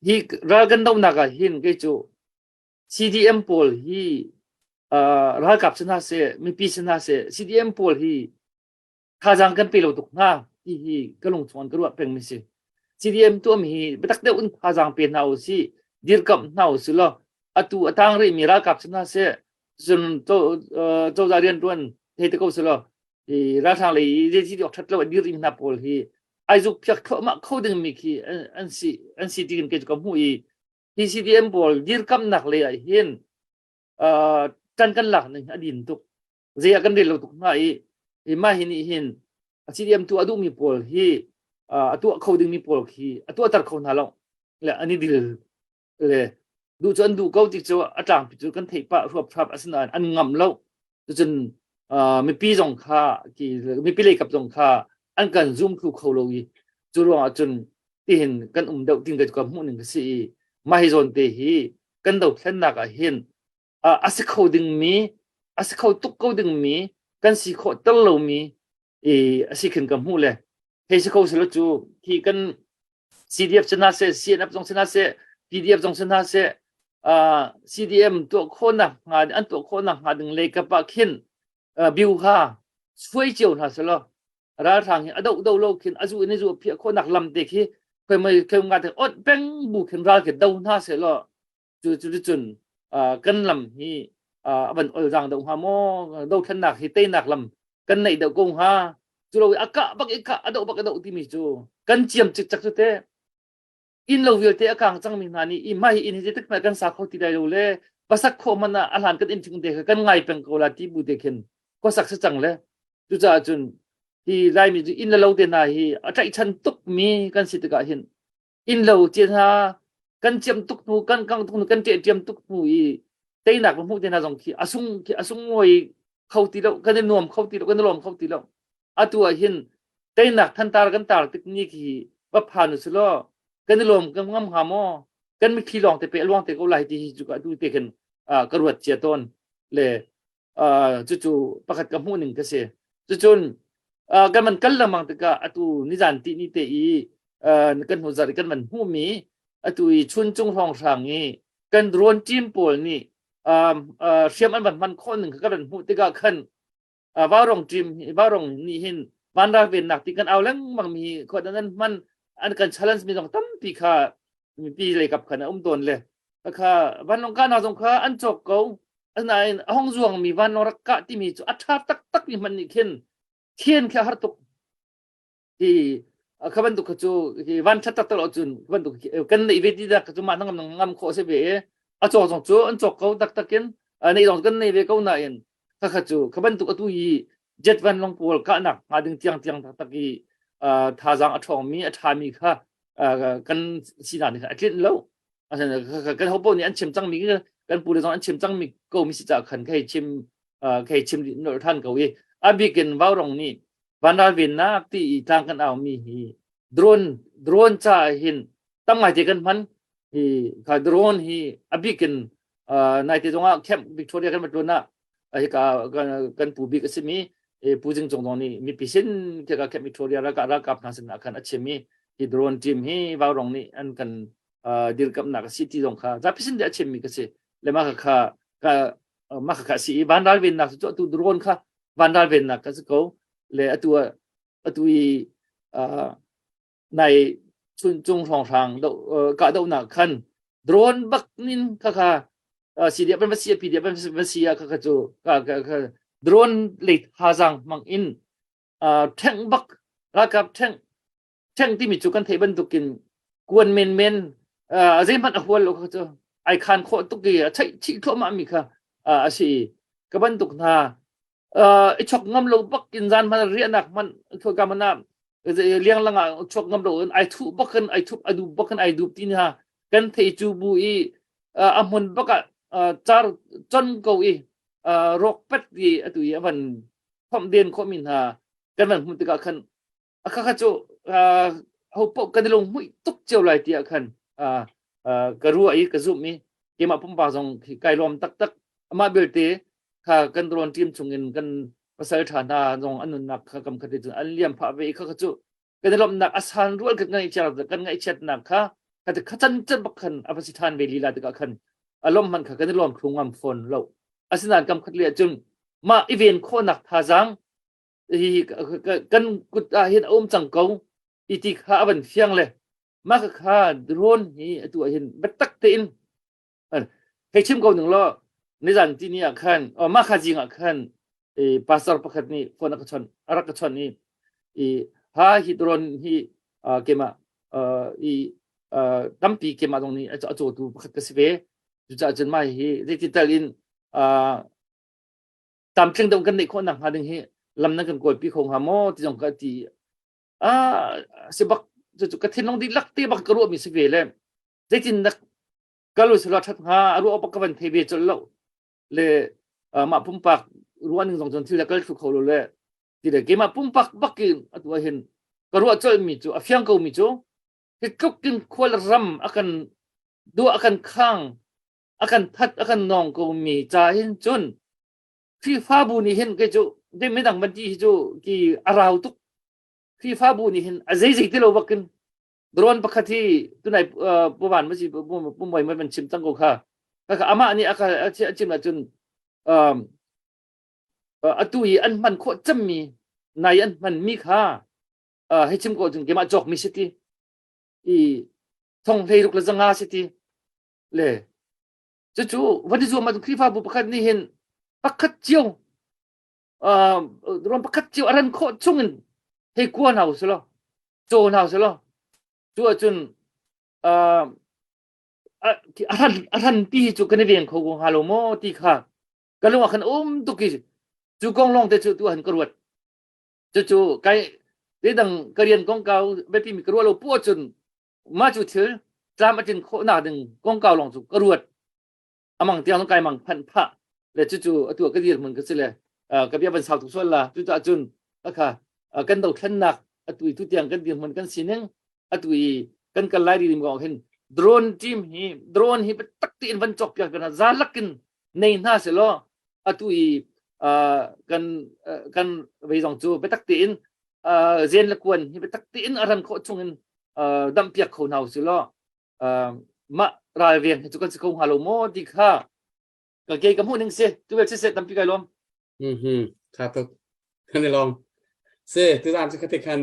hi ral kan donak ah hin kei cu CDM pawl hi uh, ralkap si hna seh, mipi si hna seh, CDM pawl hi thazaang kan pe lo tuk hna ti hi ka lungchung an ka ruah pengmi si. CDM tuahmi hi biatak deuh in thazaang pe hna u sih, dirkamh hna u sih law atu a tang rihmi ralkap si hna seh, cun cozah rianṭuan thei te ko sih law, i ralhrang lei i zei si awk ṭhat lo a dir rihmi hna pawl hi Ai zuk phiak thluahmah kho dingmi khi an si an si tiin kei cu ka hmuh i hi CDM pawl dirkamnak lei ah hin ṭan kan lak ning a din tuk. Zei ah kan rel lo tuk hna i hi mah hi nih hin a CDM tu a duhmi pawl hi a tuah kho dingmi pawl khi a tuahter kho hna lo le an i dil le duh cu an duh ko ti cu a tlangpi cu kan theih pah hruap thrap asinain an ngam lo cucun mipi zong kha ki mipi lei kap zong kha an kan zoom thlu kho lo i cu ruangah cun tihin kan um deuh tin ka hmuh ning ka si i mah hi zawn te hi kan dothlennak ah hin a si kho dingmi a si kho tuk ko dingmi kan si khawh tel lomi i a si khin ka hmuh le hei si kho selo cu khi kan CDF si hna seh CNF zong si hna seh PDF zong si hna seh CDM tuah khawhnak hnga an tuah khawhnak hnga ding lei kap ah khin biu kha suai cio hna selaw ralhrang hi a do do lo khin a zu in a zu phiah khawhnak lam te khi khoi mai khoi nga te ot peng bu khin ral khi do hna selaw cu cu cun kan lam hi a van ol zang deuh hnga maw dothlennak hi teinak lam kan neih deuh ko hnga cu lo a kah bak i kah a doh bak a doh timi cu kan ciam cikcak cu te inn lo vialte a kang cangmi hna nih i mah hi inn hi zeitik hmanh kan sa kho ti lai lo le pasak khawh hmanh ah a hlan kan inn chung te kha kan ngai peng ko la ti bu te khin khuasak si cang le cucaah cun hi laimi cu inn le lo te hna hi a tlaihchan tukmi kan si tikah hin inn lo cia hna kan ciam tuk hnu kan kang tuk hnu kan ṭehṭiam tuk hnu i teinak va hmuh te hna zong khi a sung khi a sunglawi kho ti lo kan i nuam kho ti lo kan i lawm kho ti lo atu ah hin teinak thantar kan tar tik ni khi va phan u silo kan i lawm kan ngam hnga maw kan mitthli lawng te pe luang te ko lai ti hi cu ka atu te khin ka ruat cia tawn le cucu pakhat ka hmuh ning ka si cucun kan man kal lengmang tikah atu nizan ti ni te i kan hnu zarh i kan man hmuhmi atu i chuncung hrawnghrang i kan drone team pawl nih hriam an van hman khawh ning kha kan van hmuh tikah khan vaurong team vaurong nih hin vanral vennak ti kan au lengmang mi khawt an hman an kan challenge mi zong tampi kha mipi lei kap khan a um tawn le kha vanlawng kahnak zong kha an cawk ko asinain a hong zuangmi vanlawng rak kah timi cu a ṭha taktak mi hmanh nih khin thian khi a har tuk hi kha bantuk kha cu hi van ṭhat taktak lo cun bantuk kan neih ve ti dak cu mah ngam ngam khawh si ve i a cawk zong cu an cawk ko taktak in neih zong kan nei ve ko nain kha kha cu kha bantuk atu hi jet vanlawng pawl kahnak hnga ding tiang tiang taktak i thazaang a ṭhawngmi a ṭhami kha kan sinak nih a tlinh lo kan hopo nih an chim cangmi kan pu le zong an chim cangmi ko mi si ca khan khei chim khei chim nolh than ko i a bikin vaurong nih vanral vennak ti i tlang kan au mi hi drone drone ca hin tam ngai te kan hman hi kha drone hi a bikin nai te zongah camp Victoria kan tlun ah hika kan pu bik a simi Pu Jing Cung zong nih mipi sin khika camp Victoria ralkap ralkap hna sin ah khan a chim i hi drone team hi vaurong nih an kan dirkamnak a si ti zong kha zapi sin a chimmi ka si le mah kha ka mah kha si i vanral vennak cu atu drone kha vanral vennak ka si ko le atu atu i nai chun cung hrawnghrang do kah donak khan drone bak nin kha kha CDF ban si PDF ban si kha kha cu ka ka drone le thazang mang in ṭheng bak ralkap ṭheng ṭheng timi cu kan theih bantukin kuan menmen zeihmanh a hual lo kha cu ai khan khawh tuk i a chaih chih thluahmah mi kha a si i ka bantuk hna i chok ngam lo bak in zan hman riahnak hman ka man ah liang lang ah chok ngam lo in ai thuh bak in ai thup a dup bak in ai dup ti hna kan thei cu bu i a hmun bak ah car chon ko i rawk pet i atu i a van phomh den khawh mi hna kan van hmuh tikah khan a kha kha cu ho paoh kan i lung hmuih tuk cio lai tiah khan ka ruah i ka zumh i keimah pumpak zong kai lawm taktak amah belte kha kan drone team chungin kan pasal ṭha hna zong an nunnak kha kam khat cun an liam phah ve i kha kha cu kan i lawmhnak a san rual kan ngaihchiat kan ngaihchiatnak kha kha kha can can bak khan a va si ṭhan ve lila tikah khan a lawm hman kha kan i lawm thlu ngam fawn lo asinain kam khat le cun mah i ven khawhnak thazaang hi kan kut ah hin a um cang ko i ti kha a van fiang le mah kha drone hi atu ah hin biatak tein hei chim ko ning law nizan ti ni ah khan mah kha zing ah khan pastor pakhat nih phone a ka chawnh a rak ka chawnh i i ha hi drone hi Keimah i tampi keimah zong nih a cawtu pakhat ka si ve. Cucaah cun mah hi zeiti tal in tlamtling deuh kan neih khawh nakhnga ding hi lam nan kan kawlpi kho hnga maw ti zong ka ti. Ah, si bak cucu ka thinlung dihlak te bak ka ruahmi si ve le zeitin dak kal usila that hnga a ruah bak ka van thei ve colh lo le mah pumpak ruah ning zong cun thil le kal thlu kho lo le ti le keimah pumpak bak in atu ah hin ka ruah colh mi cu a fiang ko mi cu hi tluk in khual ram a kan duah a kan khang a kan that a kan nong ko mi ca hin cun Khrihfabu nih hin kei cu midang van ti hi cu ki a rau tuk Khrihfabu nih hin a zei zei ti lo bak in drone pakhat hi tunai puvan ma si pumoi ma van chim cang ko kha kha amah nih a a chim ahcun atu i an hman khawh cemmi nai an hman mi kha hei chim ko cun keimah cawk mi si ti i thong hlei ruk le zanga si ti le cucu van i zuam ahcun Khrihfabu pakhat nih hin pakhat cio ram pakhat cio a ran khawh chungin hei kua hna usih law caw hna usih law cu ahcun a hran a hran pi hi cu kan i veng kho ko hnga lo maw ti kha ka lung ah khan um tuk i cu kong lawng te cu tu han ka ruat cucu kai dang ka rian kongkau biapi mi ka ruah lo pu ahcun mah cu thil tlam a tlin khawh nak ding kongkau lawng cu ka ruat amang tiang kai mang phanh phah le cucu atu ka dir mun ka si le ka bia van sau tuk sual la cu cah cun kha kan dothlennak atu i tu tiang kan dirhmun kan sining atu i kan kal lai rim ko hin drone team hi drone hi tak tein van cawk piak hna za lakin nei hna se law atu i kan kan vei zong cu biatak tein zen le kuan hi biatak tein a ran khawh chungin damh piak kho hna usih law mah ralveng hi cu kan si kho hnga lo maw ti kha ka ke ka hmuh ning si tu vel siseh tampi kai lawm Mhm tha tuk kan i lawm se tuzan cu khate khan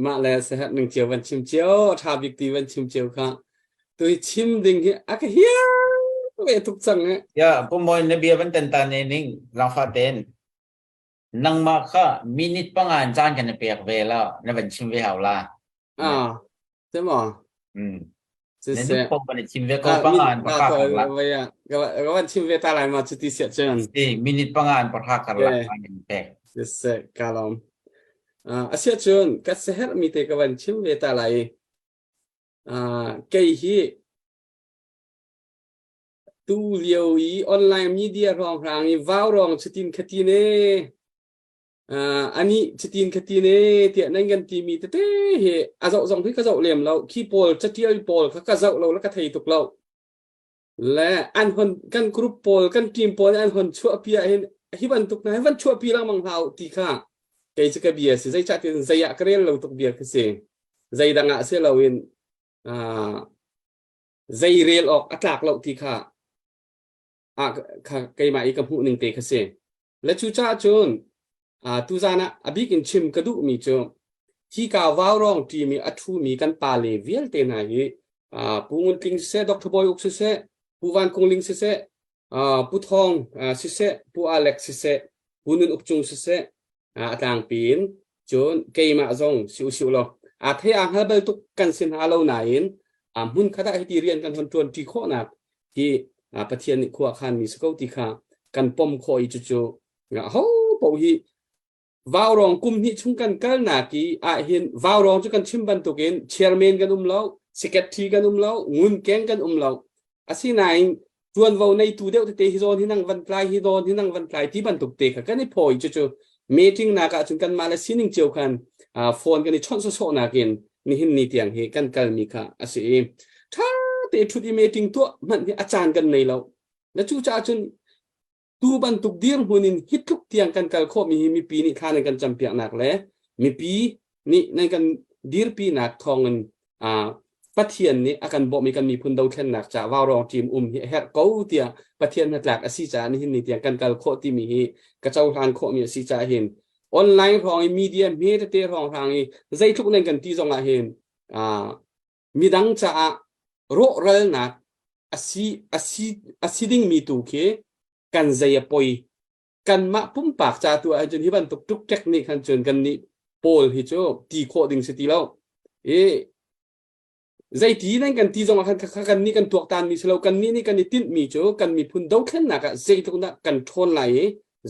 mah le sehat ning cio van chim cio tha bik ti van chim cio kha tu hi chim ding hi a ka hiar ve tuk cang e Ya, pumoin na bia van tan ta ne ning langfa ten nangmah kha minute panga in caan kan i pek ve la na van chim ve hau la ah Te maw? Mm. Si Na se. nu pom van i chim ve ko panga an Na pahra to karlak. vai ya. Ka van chim ve ta lai ma chuti siah cun. Si minute panga an pahra karlak Okay. an in pek. Si se ka lawm. Uh, asia cun ka seher mi te ka van chim ve ta lai. Uh, kei hi tu lio i online media rong rang i vau rong chutin khatin e anih cutin khatin e tiah nan kan timi tete hi a zoh zong hi ka zoh lem lo khi pawl catial pawl kha ka zoh lo le ka thei tuk lo le an hon kan group pawl kan team pawl an hon chuahpi ah hin hi bantuk hna hi van chuahpi lengmang hlah u ti kha kei cu ka bia si zeicah tin zei ah ka rel lo tuk bia khi si zei dang ah si lo in zei rel awk a tlak lo ti kha ah kha keimah i ka hmuh ning te kha si Le cucaah cun tuzan ah a bik in chim ka duhmi cu hika vaurawng ṭim i a ṭhumi kan pale vialte hna hi Pu Ngun Tling siseh, Dr. Bawi Uk siseh, Pu Van Kung Ling siseh, Pu Thawng siseh, Pu Alex siseh, Pu Nun Uk Cung siseh, a tlangpi in cun keimah zong si usih law aa thei aa hngal bal tuk kan si hna lo nain hmun khat ah hiti rian kan hon ṭuan ṭi khawhnak hi Pathian nih khua a khanmi si ko ti kha kan pom khawh i cucu ho paoh hi Vaurawng kum hnih chung kan kalnak i ahhin Vaurawng cu kan chim bantukin chairman kan um lo, secretary kan um lo, ngunkeng kan um lo. Asinain ṭuanvo neitu deuh tete hi zawn hi nang van tlai hi zawn hi nang van tlai ti bantuk te kha kan i phawi cucu meeting nak ahcun kanmah le sining cio khan phone kan i chawnh sawsawh nakin nihin ni tiang hi kan kalmi kha a si i ṭha te ṭhut i meeting tuah hmanh hi a caan kan nei lo na cu caah cun tu bantuk dirhmun in hi tluk tiang kan kal khawhmi hi mipi nih thla nan kan campiaknak le mipi nih nan kan dirpinak thawngin Pathian nih a kan bawmh i kan miphun dothlennak ca vaurawng team um hi a herh ko tiah Pathian hnatlak a si caah nihin ni tiang kan kal khawh timi hi ka cohlan khawhmi a si caah hin online hrawng i media hme tete hrawng hrang i zeitluk nan kan ti zong ah hin midang caah rawhralnak a si a si a si dingmi tu khi kan zei a poi kanmah pumpak ca tu ahcun hi bantuk tuk tek nih khan cun kan nih pawl hi cu ti khawh ding si ti lo. I zeiti nan kan ti zong ah khan kha kan nih kan tuaktan mi si lo kan nih nih kan i tinh mi cu kan miphun dothlennak ah zeitluk dah kan ṭhawn lai i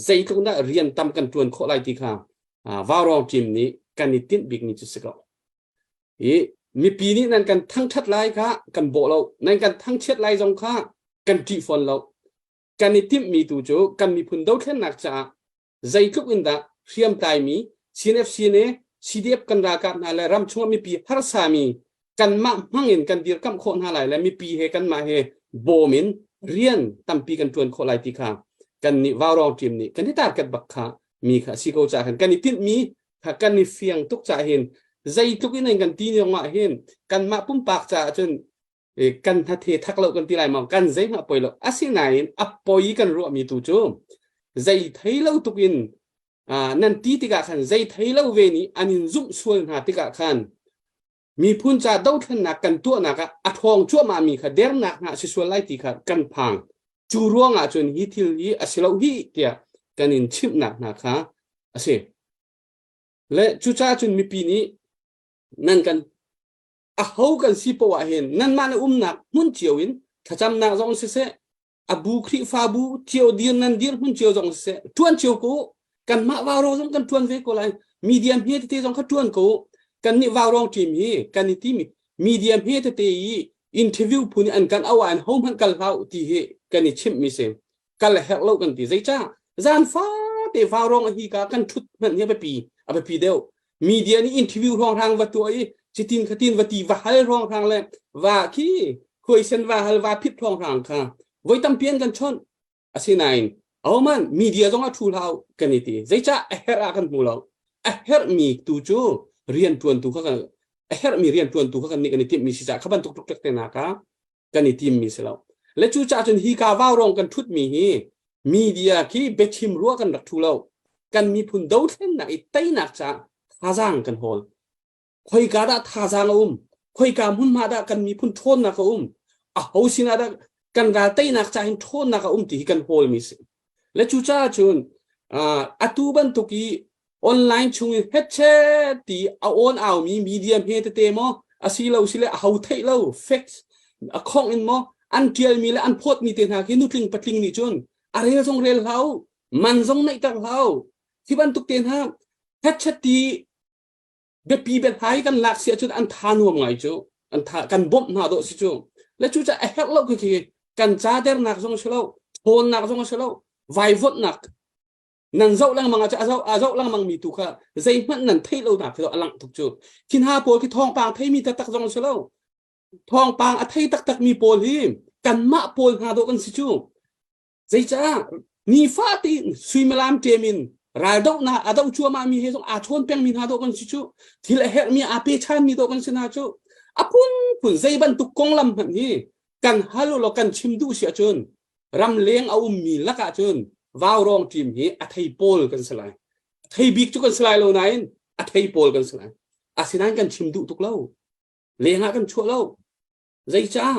zeitluk dah rian tam kan ṭuan khawh lai ti kha Vaurawng team nih kan i tinh bik mi cu si ko. I mipi nih nan kan thangṭhat lai kha kan bawh lo, nan kan thangchiat lai zong kha kan ṭih fawn lo. Kan i timhmi tu cu kan miphun dothlennak caah zeitluk in dah hriamtlaimi CNF CNA CDF kan ralkap hna le ram chungah mipi harsami kanmah hmang in kan dirkamh khawh hna lai le mipi he kanmah he bawm in rian tampi kan ṭuan khawh lai ti kha kan nih Vaurawng team nih kan i target bak kha mi kha si ko caah khan kan i tinhmi kha kan i fiang tuk caah hin zeitluk in an kan ti zong ah hin kanmah pumpak caah cun kan hnathe thak lo kan ti lai maw kan zeihmah poi lo asinain a poi kan ruahmi tu cu zei thei lo tuk in nan ti tikah khan zei thei lo ve nih an in zumh sual hna tikah khan miphun ca dothlennak kan tuahnak ah a ṭhawng cuahmah mi kha dernak hna si sual lai ti kha kan phang cu ruangah cun hi thil hi a si lo hi tiah kan in chimhnak hna kha a si le cucaah cun mipi nih nan kan aho kan si poah ah hin nanmah le umnak hmun cio in thlacamnak zong siseh a bu Khrihfabu cio dir nan dir hmun cio zong siseh ṭuan cio ko kanmah vaurawng zong kan ṭuan ve ko lai media hme tete zong kha ṭuan ko kan nih vaurawng team hi kan i timi media hme tete i interview phun an kan au ah ho hmanh kal hlah ti hi kan i chimh mi si kal herh lo kan ti zeicah zan fate vaurawng a hi ka kan ṭhut hmanh hi a biapi a biapi deuh media nih interview hrawnghrang va tuah i chitin khatin va ti va hal hrawnghrang le va khi khuaisen va hal va phit hrawnghrang kha voi tampi an kan chawnh asinain ahoman media zong a thu hlau kan i ti zeicah a herh ah kan hmu lo a herhmi tu cu rian tuantu kha kan a herhmi rian tuantu kha kan nih kan i timhmi si caah kha bantuk tuk te nak ah kan i timmi si lo le cu caah cun hi ka vaurawng kan thutmi hi media khi biachim rua kan rak thu lo kan miphun dothlennak i teinak caah thazaang kan hawl khoika dah thazaang a um khoika hmunhma dah kan miphun ṭhawnnak a um a ho sinah dah kan ral teinak caah hin ṭhawnnak a um ti hi kan hawlmi si le cu caah cun atu bantuk i online chung in hetchet ti a on aumi media hme tete maw asilo sile a ho theih lo facts a khong in maw an tialmi le an phawtmi te hna khi nutling patling nih cun a rel zong rel hlau man zong neih ter hlau hi bantuk te hna hetchet ti biapi biahlai kan lak si ahcun an tha nuam ngai cu an tha kan bawmh hna dawh si cu le cu ca a herh lo khi khi kan ca dernak zong si lo thawnnak zong si lo vaivuanhnak nan zoh lengmang ah a zoh a zoh lengmang mi tu kha zeihmanh nan theih lo nak khi a langh tuk cu thinha pawl khi thawngpang theimi taktak zong si lo thawngpang a thei taktak mi pawl hi kanmah pawl hna dawh kan si cu zeicah nifa tein suimilam ṭem in raldohnak a doh cuahmah mi he zong aa chawn pengmi hna dawh kan si cu thil a herhmi aa pe ṭhanmi dawh kan si hna cu a phunphun zei bantuk konglam hmanh hi kan hal law kan chim duh si ahcun ramleng a ummi lakah cun vaurawng ṭim hi a thei pawl kan si lai thei bik cu kan si lai lo nain a thei pawl kan si lai asinain kan chim duh tuk lo lengah kan chuah lo zeicah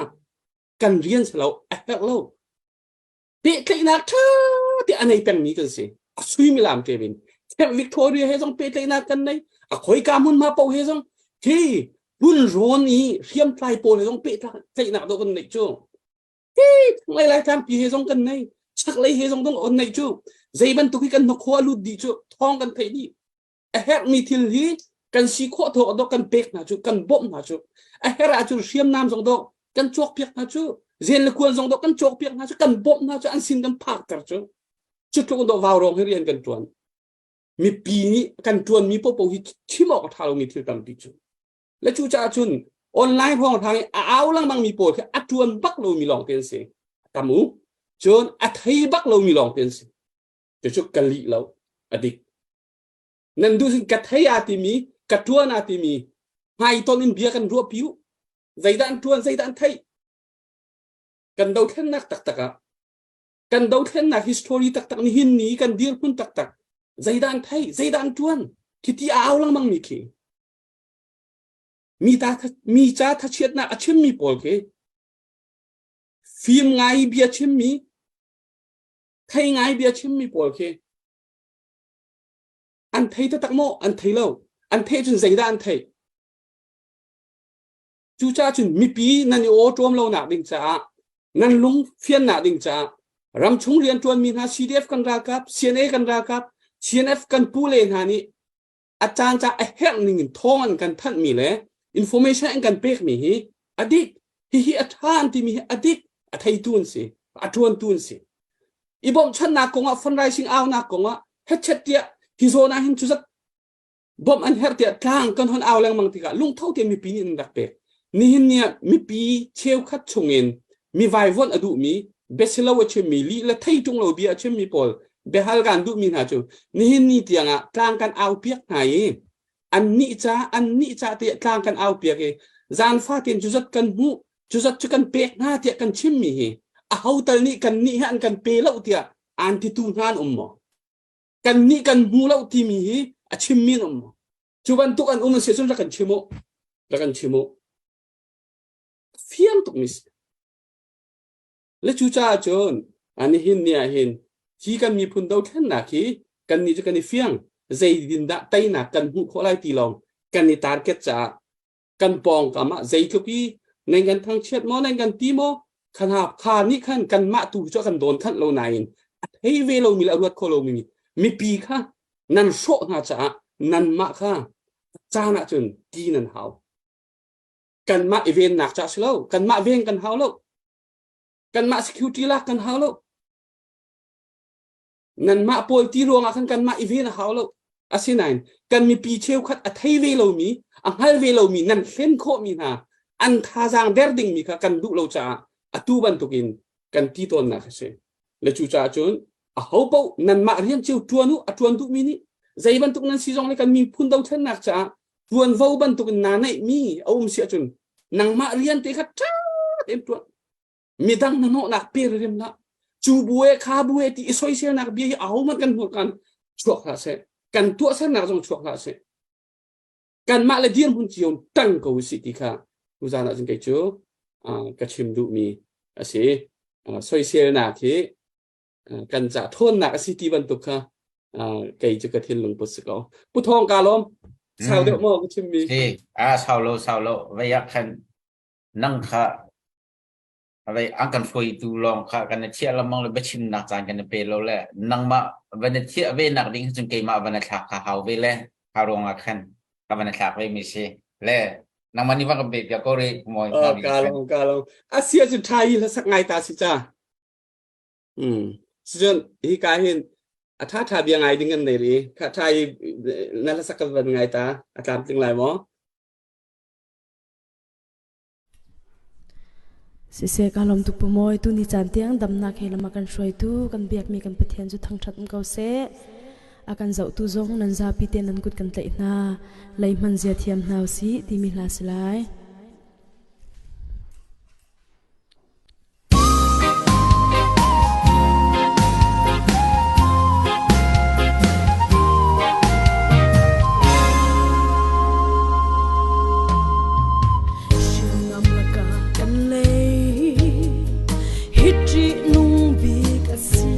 kan rian si lo a herh lo pehtlaihnak ṭha te a nei pengmi kan si a suimilam ṭem in Camp Victoria he zong pehtlaihnak kan nei a khoika hmunhma paoh he zong hi hmun rawn i hriamtlai pawl he zong pehtlaihnak dawh kan neih cu hi thlanglei Laitlang pi he zong kan nei chaklei he zong dong on neih cu zei bantuk hi kan hnakhaw a lut dih cu thawng kan theih dih a herhmi thil hi kan si khawh thawk dawh kan pek hna cu kan bawmh hna cu a herh ahcun hriamnam zong dawh kan cawkpiak hna cu zen le kuan zong dawh kan cawkpiak hna cu kan bawmh hna cu an sin kan phakter cu cu tluk dawh vaurawng hi rian kan tuan mipi nih kan tuanmi popo hi chim awk a tha lomi thil tampi cu le cu caah cun online ruang hrang i a au lengmang mi pawl khi a tuan bak lomi lawng te an si tam u cun a thei bak lomi lawng te an si cucu ka lih lo a dik nan duh sin ka thei aa timi ka tuan aa timi hmaiton in bia kan ruah piu zeidah an tuan zeidah an theih kan dothlennak taktak ah kan dothlennak history taktak nihin ni kan dirhmun taktak zeidah an theih zeidah an tuan khi ti a au lengmang mi khi mi ta mi ca thachiatnak a chimmi pawl khi fim ngai bia chimmi thei ngai bia chimmi pawl khi an thei taktak maw an thei lo an theih cun zeidah an theih? Cucaah cun mipi nan i awṭawm lonak ding caah nan lung fiannak ding caah ramchung rianṭuanmi hna CDF kan ralkap, CNA kan ralkap, CNF kan pule hna nih a caan ca a herh ning in thawng an kan thanhmi le information an kan pekmi hi a dik hihi a ṭha an timi hi a dik a theitu an si a ṭuantu an si i bawmhchannak kongah fundraising aunak kongah hetchet tiah hi zawn ah hin cu zat bawmh an herh tiah tlang kan hon au lengmang tikah lungtho tein mipi nih an rak pek nihin ni ah mipi cheukhat chungin mi vaivuanh a duhmi biasilo a chimmi lih le thei ṭung lo bia a chimmi pawl biahal kan duhmi hna cu nihin ni tiangah tlang kan au piak hna i annih ca annih ca tiah tlang kan au piak i zaanfa tein cu zat kan hmuh cu zat cu kan pek hna tiah kan chimmi hi aho tal nih kan nih hi an kan pe lo tiah aan titu hna an um maw kan nih kan hmu lo timi hi a chimmi an um maw cu bantuk an um si cun rak kan chim u rak kan chim u fiang tuk mi si le cu caah cun nihin ni ah hin hi kan miphun dothlennak hi kan nih cu kan i fiang zeidin dah teinak kan hmuh khawh lai ti lawng kan i target caah kan pawngkam ah zeitluk i nan kan thangchiat maw nan kan ti maw kha kha nih khan kanmah tu cu kan dawn khanh lo nain a thei ve lomi le a ruat kho lomi mipi kha nan hrawh hna caah nanmah kha caan ah cun ti nan hau kanmah i vennak ca si lo kanmah ven kan hau lo kanmah security lak kan hau lo nanmah pawl ti ruangah khan kanmah i ven a hau lo asinain kan mipi cheukhat a thei ve lomi a hngal ve lomi nan hlen khawhmi hna an thazaang der dingmi kha kan duh lo caah atu bantukin kan ti tawnnak a si le cu caah cun a ho paoh nanmah rian cio ṭuan u a ṭuan duhmi nih zei bantuk nan si zong le kan miphun dothlennak caah ṭuanvo bantukin naa neihmi a um si ahcun nangmah rian te kha ṭha tein ṭuan midang hnahnawhnak pe rim hlah cu bu e kha bu e ti i soiselnak bia hi ahohmanh kan hmuh kan chuak hlah seh kan tuahsernak zong chuak hlah seh kanmah le dirhmun cio ṭang ko usih ti kha tuzan ah cun kei cu ka chim duhmi a si soiselnak hi kan ca ṭhawnnak a si ti bantuk kha kei cu ka thinlung put si ko pu thawng ka lawm sau deuh maw ka chimmi si a sau lo sau lo vei ah khan nang kha vei an kan hruaitu lawng kha kan i thiah lengmang le biachimnak caan kan i pe lo le nangmah van i thiah ve nak ding cun keimah van i thlak kha hau ve le kha ruangah khan ka van i thlak ve mi si le nangmah nih van ka pe piak ko rih mawi ka long ka long asia cu tha hi hlasak ngai ta si cha Sicun hika hin a ṭha ṭha bia ngai ding kan nei rih. Kha ṭha i na hlasak kan van ngai ta. A tlamtling lai maw? Siseh ka lawm tuk Pu Mawi tuni caan tiang damnak he lam a kan hruaitu kan biakmi kan Pathian cu thangṭhat um ko seh. A kan zohtu zong nan zapi te nan kut kan tlaih hna. Lei hman zia thiam hna usih timi hla si lai. Hriamnam lakah kan lei hi ṭihnung bik a si.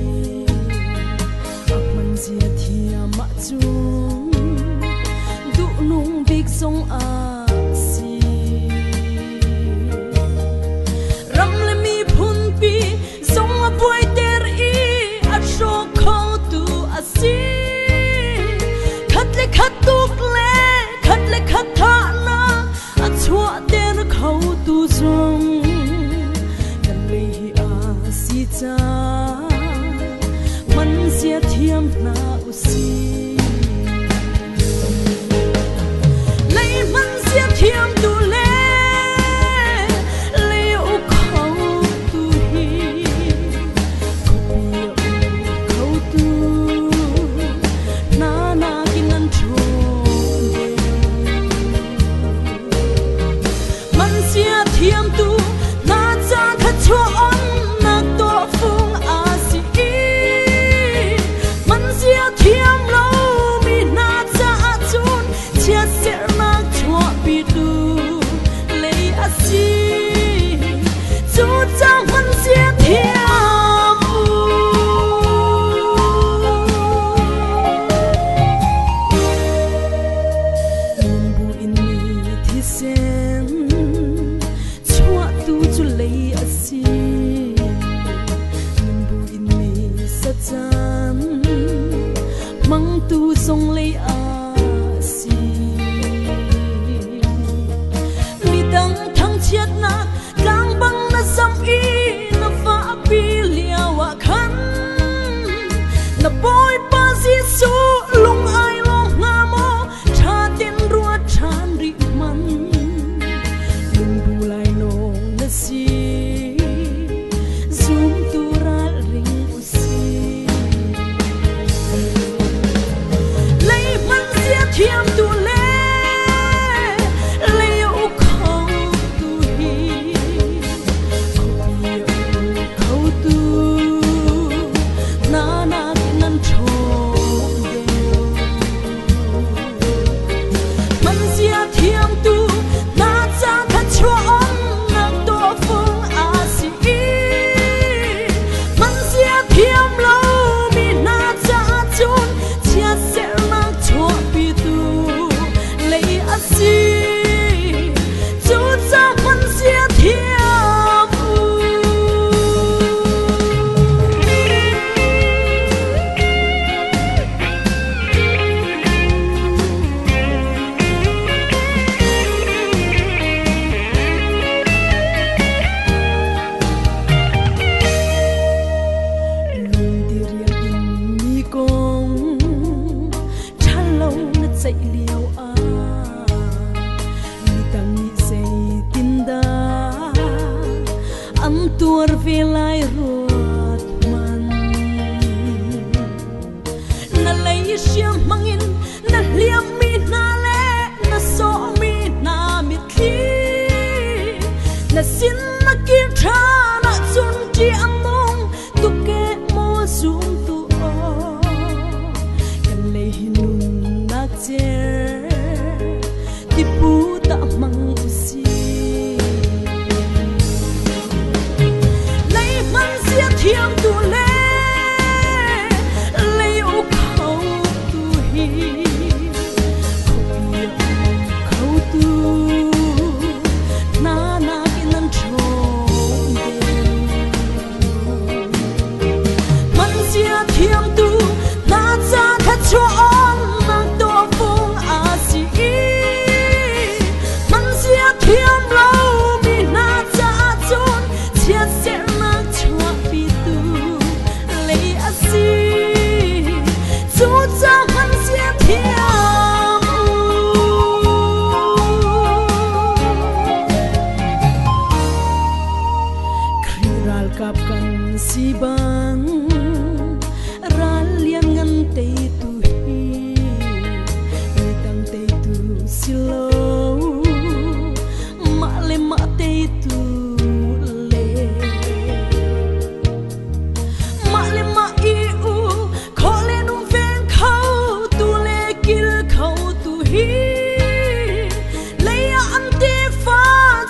A hman zia thiam ahcun duhnung bik zong ah a si. Ram le miphun pi zong a buaiter i a hrawk khotu a si. Khat le khat tuk le khat le khat thahnak a chuahter khotu zong kan lei hi a si cang. Man zia thiam hna usih. Lei hman thiam tu le lei uk kho tu hi khuapi uk kho tu na nak nan ṭhawng deuh. Hmanzia thiam tu na ca kha chuah nak tawhfung a si i hmanzia thiam lo mi hna caah cun chiatserhnak chuahpitu lei a si. Cucaah hmanzia thiam u. Lungdiriam in mi kong ṭhalo na ceih lio ah midang nih zeitindah an tuar ve lai ruat hmanh. Na lei hriam hmangin na hliammi hna le na sawhmi hna mitthli na sin na kir ṭhan ahcun ṭih a nung tuk e maw zumtu aw kan lei hi nunnak cer tipu tah hmang usih lei hman zia thiam tu le lei uk kho tu hi khuapi uk kho tu hna nakin an ṭhawng deuh. Hmanzia thiamtu hna ca kha chuah tawhfung a si i hmanzia thiam lomi hna caah cun chiatserhnak chuahpitu lei a si. Cucaah hmanzia thiam u. Khrih ralkap kan si bang ral lianngan teitu hi midang teitu si lo mah le mah teitu le mah le mah i u khawh le nung veng kho tu le kil kho tu hi lei ah an tefa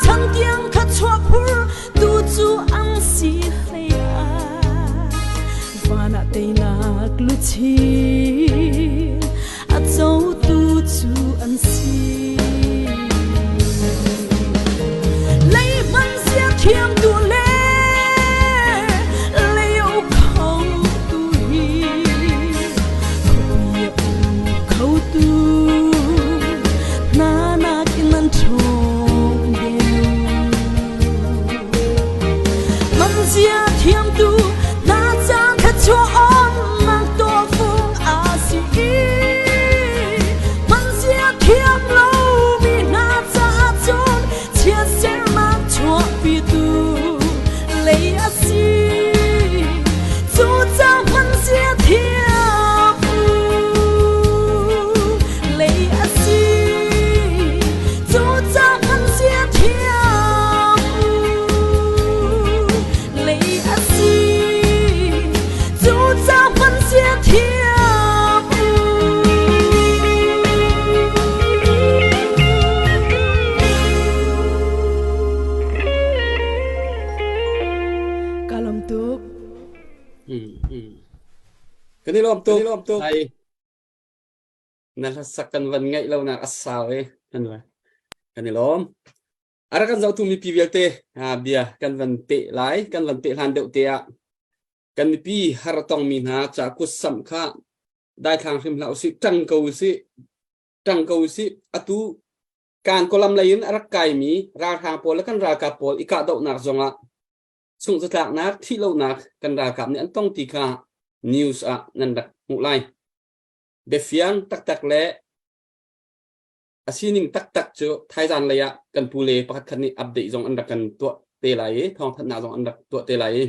chan tiang kha chuah phur tu cu an si hlei ah van ah teinak luchin a cotu cu an si. Lei hman zia thiam tu le lei uk kho tu hi khuapi uk kho tu hna nakin an ṭhawng deuh. Manzia thiamtu na caan kha chuah nak tawhfung a si i manzia thiam lomi hna caah cun chiatsernak chuahpitu lei a si. Cucaah manzia thiam u lei a si. Cucaah manzia thiam u lei a si. Cucaah manzia thiam u. Ka lawm tuk. Kan i lawm tuk. Ai na hlasak kan van ngaih lonak a sau i kan van kan i lawm. A rak kan zohtu mipi vialte bia kan van peh lai kan van peh hlan deuh te ah kan mipi har tongmi hna ca kut samh kha daithlang hrim hlah usih ṭang ko usih ṭang ko usih atu kan kolam lei in a rak kaimi ralhrang pawl le kan ralkap pawl i kahdohnak zongah sungzatlaknak thihlonak kan ralkap nih an tong ti kha news ah nan rak hmuh lai biafiang taktak le a sining taktak cu thaizan lei ah kan pu le pakhat khat nih update zong an rak kan tuah te lai i thawngthanhnak zong an rak tuah te lai i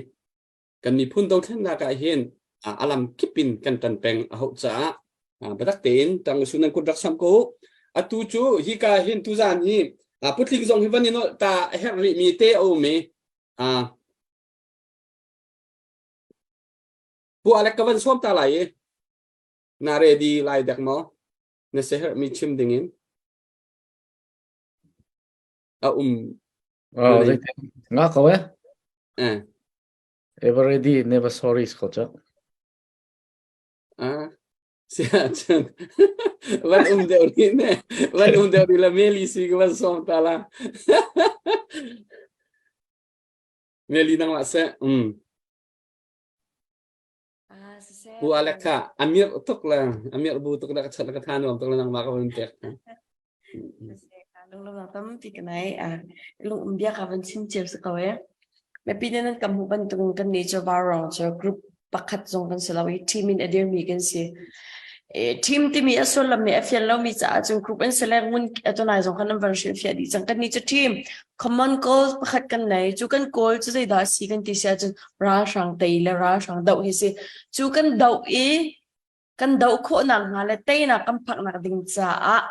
kan miphun dothlennak ah hin a lam kip in kan ṭan peng a hauh caah. Biatak tein tang su nan kut rak sam ko. Atu cu hika hin tuzan hi putling zong hi van i nolh ta a herh rih mi te a um i Pu Alec ka van sawm ta lai i na ready lai dek maw? Na siaherh mi chim ding in a um. Oh, zeitin? Nga ko eh? Eh. Ever ready, never sorry ko cha. Ah, sia cun van um deuh ri ne van um deuh ri la meli si ka van sawm ta la. Meli nang la se. Um. Ah, siseh. Pu Alec kha amir tuk le amir bu tuk le ka chat le ka tha nuam tuk le nangmah ka van pek. Lunglawmnak tampi ka nei. Lung bia ka van chim cio si ko e. Mipi nih nan kan hmuh bantuk kan nih cu Vaurawng cu group pakhat zong kan si lo i team in a dirmi kan si. E, team timi a sullam nih a fian lomi caah cun group an si le ngun atunai zong khan an van hrilhfiah dih cang. Kan nih cu team common goal pakhat kan nei. Cu kan goal cu zeidah a si kan ti si ahcun ralhrang tei le ralhrang doh hi si. Cu kan doh i kan doh khawhnak hnga le teinak kan phaknak ding caah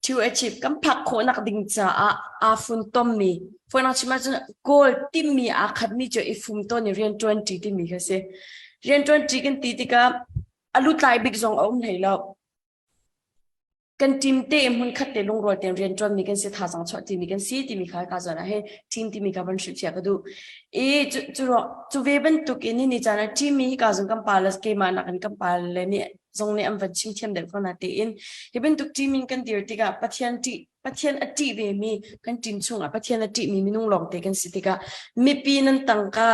to achieve kan phak khawhnak ding caah aa funtommi fawinak chim ahcun goal timmi aa khatmi cu i fumtawn i rianṭuanṭi timi kha si. Rianṭuanṭi kan ti tikah a lutlai bik zong a um hlei lo. Kan team te hmun khat te lungrual tein rian ṭuanmi kan si thazaang chuah timi kan si timi kha ka zawn ah hin team timi kha van hrilhfiah ka duh. I cu cu cu ve bantuk in ni caan ah team mi hi ka zong kan pa le keimah nakin kan pa le nih zong nih an van chim thiam deuh ko na tein hi bantuk team in kan dir tikah Pathian ṭih Pathian a ṭih ve mi kan team chungah Pathian a ṭih mi minung lawngte kan si tikah mipi nan tangka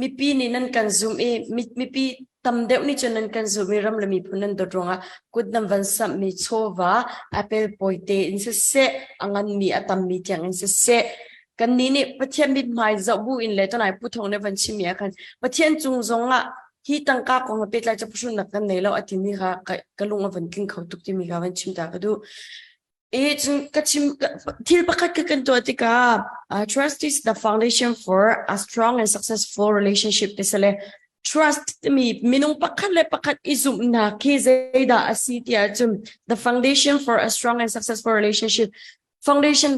mipi nih nan kan zumh i mipi tam deuh nih cun nan kan zumh i ram le miphun nan dawt ruangah kut nan van samh mi chawva apel pawite in siseh a nganmi a tammi tiang in siseh kannih nih Pathian mithmai zoh bu in le tonai pu thong ne van chimmi ah khan Pathian cung zong ah hi tangka kong he pehtlai cu phuhrunnak kan nei lo a timi kha ka lung a van tling kho tuk timi kha van chim ta ka duh. E cun ka chim thil pakhat ka kan tuah tikah uh, trust is the foundation for a strong and successful relationship ti sale trust timi minung pakhat le pakhat i zumhnak hi zeidah a si tiah cun the foundation for a strong and successful relationship foundation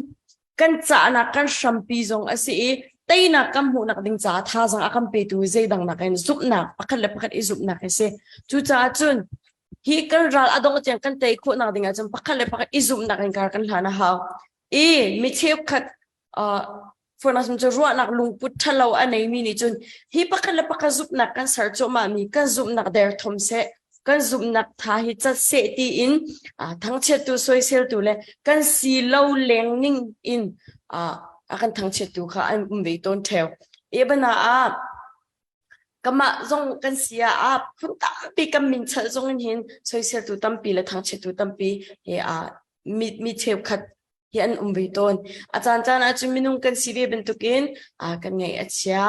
kan cahnak kan hrampi zong a si i teinak kan hmuhnak ding caah thazaang a kan petu zeidang nakin zumhnak pakhat le pakhat i zumhnak hi si cucaah cun hi kan ral a dong tiang kan tei khawhnak ding ahcun pakhat le pakhat i zumhnak in kar kan hlan a hau i mi cheukhat uh, for cu ruahnak lungput ṭhalo a neimi nih cun hi pakhat le pakhat zumhnak kan ser cuahmah mi kan zumhnak derthawm seh kan zumhnak tha hi cat seh tiin thangchiattu soiseltu le kan si lo leng ning in a kan thangchiattu kha an um ve tawn ṭheo. E bana ah kamah zong kan si ah phun tampi kan min chalh zong in hin soiseltu tampi le thangchiattu tampi he a mi mi cheukhat hi an um ve tawn. A caan caan ahcun minung kan si ve bantukin kan ngaih a chia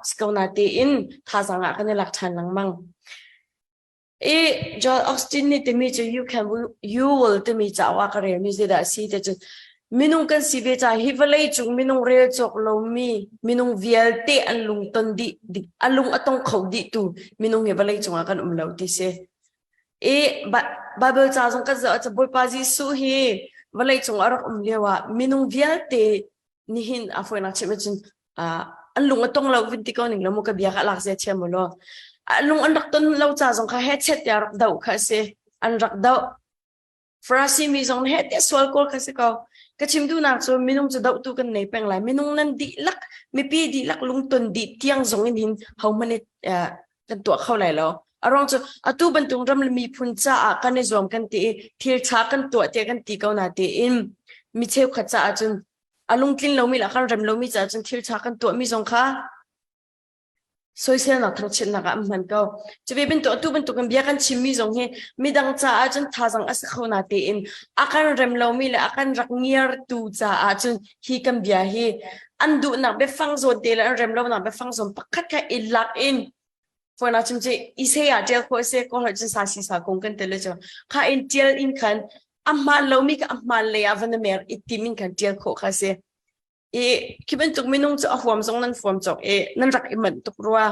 si ko na tein thazaang ah kan i lak ṭhan lengmang. I Joel Osteen nih timi cu you can you will timi cauk ah ka relmi zeidah a si ti cun minung kan si ve caah hi vawlei cung minung rel cawk lomi minung vialte an lung ton dih a lung a tong kho dih tu minung hi vawlei cungah kan um lo ti si. I Bible ca zong kan zoh ahcun Bawipa Jesuh hi vawlei cung a rak um lio ah minung vialte nihin a fawinak chim ahcun an lung a tong lo vun ti ko ning lo mu ka bia ka lak zia thiam u law a lung an rak ton lo ca zong kha he chet tiah rak doh kha a si an rak doh Farasi mi zong he te sual kawl kha si ko. Ka chim duhnak cu minung cu dohtu kan nei peng lai. Minung nan dihlak mipi dihlak lungton dih tiang zong in hin hohmanh nih kan tuah kho lai lo. A ruang cu atu bantuk ram le miphun caah kan i zuam kan ti i thil ṭha kan tuah tiah kan ti ko na tiin mi cheukhat caah cun a lungtlin lomi le a kan rem lomi caah cun thil ṭha kan tuahmi zong kha soiselnak thangchiatnak ah an hman ko. Cuve bantuk atu bantuk in bia kan chimmi zong hi midang caah cun thazang a si kho na tein a kan rem lomi le a kan rak ngiartu caah cun hi kan bia hi an duhnak biafang zawn te le an rem lonak biafang zawn pakhat kha i lak in Foina chim ci isei ah tial khawh se ko cun sa si sa kung kan tel cu kha in tial in khan a hmaan lomi kha a hmaan lei ah van mer i tim in khan tial khawh kha si I khi bantuk minung cu a huam zong nan fuam cawk i nan rak i manh tuk rua.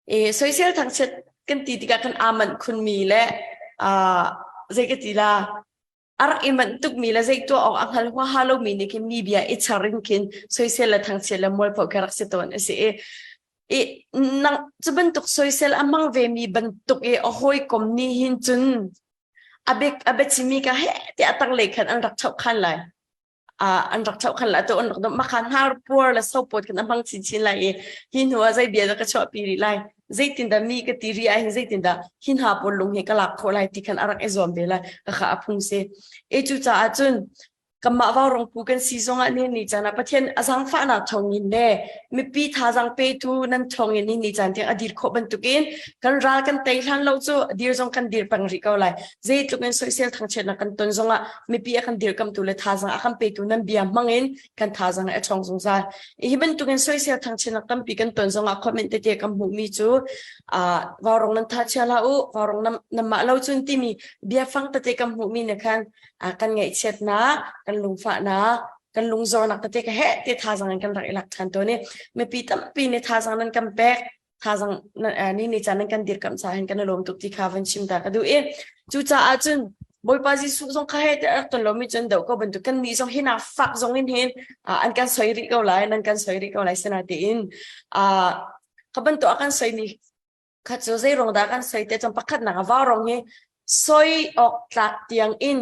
I soisel thangchiat kan ti tikah kan aa manh khunmi le zei ka ti la a rak i manh tukmi le zei tuah awk a hngal huaha lomi nih khin mi bia i char in khin soisel le thangchiat le mualpho khi rak si tawn a si i i nang cu bantuk soisel a hmang ve mi bantuk i a hawikom nih hin cun a bik a biachimmi ka he tiah a tanglei khan an rak choh khan lai. An rak choh khan lai to an rak dom makhan hnar puar le sopot khan a hmang chinchin lai i hi hnu ah zei bia dah ka chuahpi rih lai zeitindah mi ka ti rih ah hin zeitindah hi hna pawl lung hi ka lak khawh lai ti khan a rak i zuam ve lai ka kha a phung si e cu caah cun kanmah vaurong pu kan si zongah ni ni caan ah Pathian a zaangfahnak thawngin le mipi thazaang petu nan thawngin ni ni caan tiang a dir khawh bantukin kan ral kan tei hlan lo cu dir zong kan dir peng rih ko lai zeitluk in soisel thangchiatnak kan ton zongah mipi a kan dirkamtu le thazaang a kan petu nan bia hmangin kan thazaang a ṭhawng zungzal hi bantukin soisel thangchiatnak tampi kan ton zongah comment tete kan hmuhmi cu vaurong nan tha chia hlah u vaurong nan mah lo cun timi biafang tete kan hmuhmi ne khan kan ngaihchiatnak kan lungfahnak kan lungzornak tete ka he te thazaang in kan rak i lak ṭhan tawn i mipi tampi nih thazaang nan kan pek thazaang ni ni caan nan kan dirkamh caah hin kan i lawm tuk ti kha van chim ta ka duh i cucaah cun Bawipa Jesuh zong kha he te rak ton lomi cun do ko bantuk kan nih zong hina fak zong in hin an kan soi rih ko lai nan kan soi rih ko lai sina tiin ka bantuk a kan soi mi kha cu zei rong dah kan soi te cun pakhat nak a rong hi soi awk tlak tiang in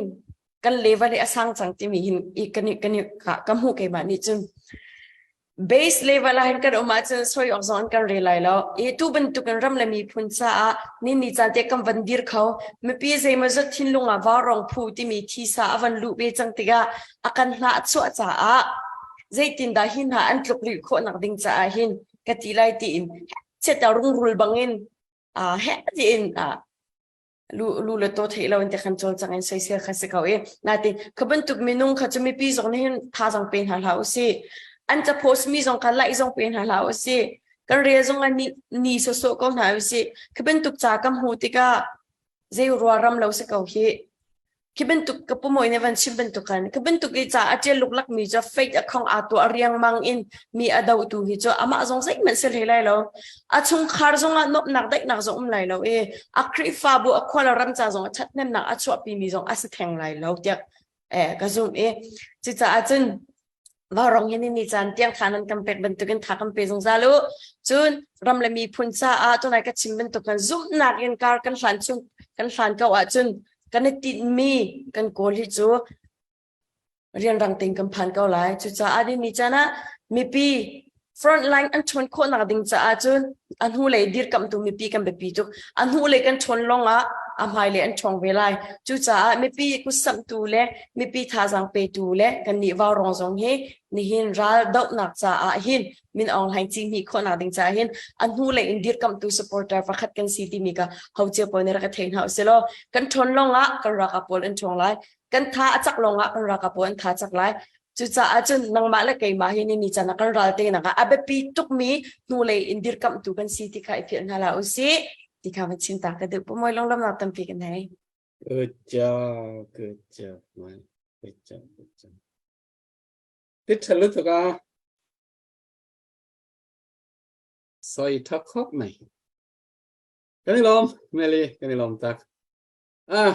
kan level hi a sang cang timi hin i kan kan ka hmuh keimah nih cun base level ah hin kan um ahcun soi awk zong an kan re lai lo i tu bantukin ram le miphun caah ni ni caan te kan van dir kho mipi zeimawzat thinlung ah vaurong phu timi thisa a van luh ve cang tikah a kan hnah chuah caah zeitindah hi hna an tluk rih khawh nak ding caah hin ka ti lai tiin chiata rungrul bangin heh tiin lu lu le to thei lo in te khan cawlcang in soisel kha si ko i natin kha bantuk minung kha cu mipi zong nih hin thazang pe hna hlah usih an ca post mi zong kha like zong pe hna hlah usih kan rel zong ah ni ni sawsawh ko hna usih kha bantuk ca kan hmuh tikah zei rua ram lo si ko hi Khi bantuk ka pumawi nih van chim bantuk khan khi bantuk i ca a ṭial luklak mi cu fake a khong aa tuah riangmang in mi a dotu hi cu amah zong zeihmanh si hlei lai lo. A chungkhar zongah nuamhnak daihnak zong um lai lo i a Khrihfabu a khua le ram ca zong ah ṭhathnemnak a chuahpi mi zong a si theng lai lo tiah eh ka zumh i cucaah cun Vaurong hi ni caan tiang tha nan kan pek bantukin tha kan pe zungzal u. Cun ram le miphun caah tunai ka chim bantukin zumhnak in kar kan hlan chung kan hlan ko ahcun kan i tinhmi kan kawl hi cu rianrang tein kan phan ko lai. Cucaah ni caan ah mipi frontline an ṭhawn khawhnak ding caah cun a hnulei dirkamhtu mipi kan biapi tuk. A hnulei kan ṭhawn lawngah a hmailei an ṭhawng ve lai. Cucaah mipi kutsamhtu le mipi thazaang petu le kannih vaurong zong hi nihin ral dohnak caah hin Min Aung Hlaing cihmih khawhnak ding caah hin a hnulei in dirkamhtu supporter pakhat kan si timi ka ho cio pawl nih rak i thei hna usih law kan ṭhawn lawngah kan ralkap pawl an ṭhawng lai. Kan tha a cak lawngah kan ralkap pawl an tha a cak lai. Cucaah cun nangmah le keimah hi ni caan ah kan ral te nak ah a biapi tukmi hnulei in dirkamhtu kan si ti kha i philh hna hlah usih ti kha van chim ta ka duh. Pumawi lunglawmhnak tampi kan hei. Good job, good job, man. Good job, good job. Tit ṭha lutuk a. Soi ṭha khop mai. Kan i lawm, Meli, kan i lawm tak. Ah,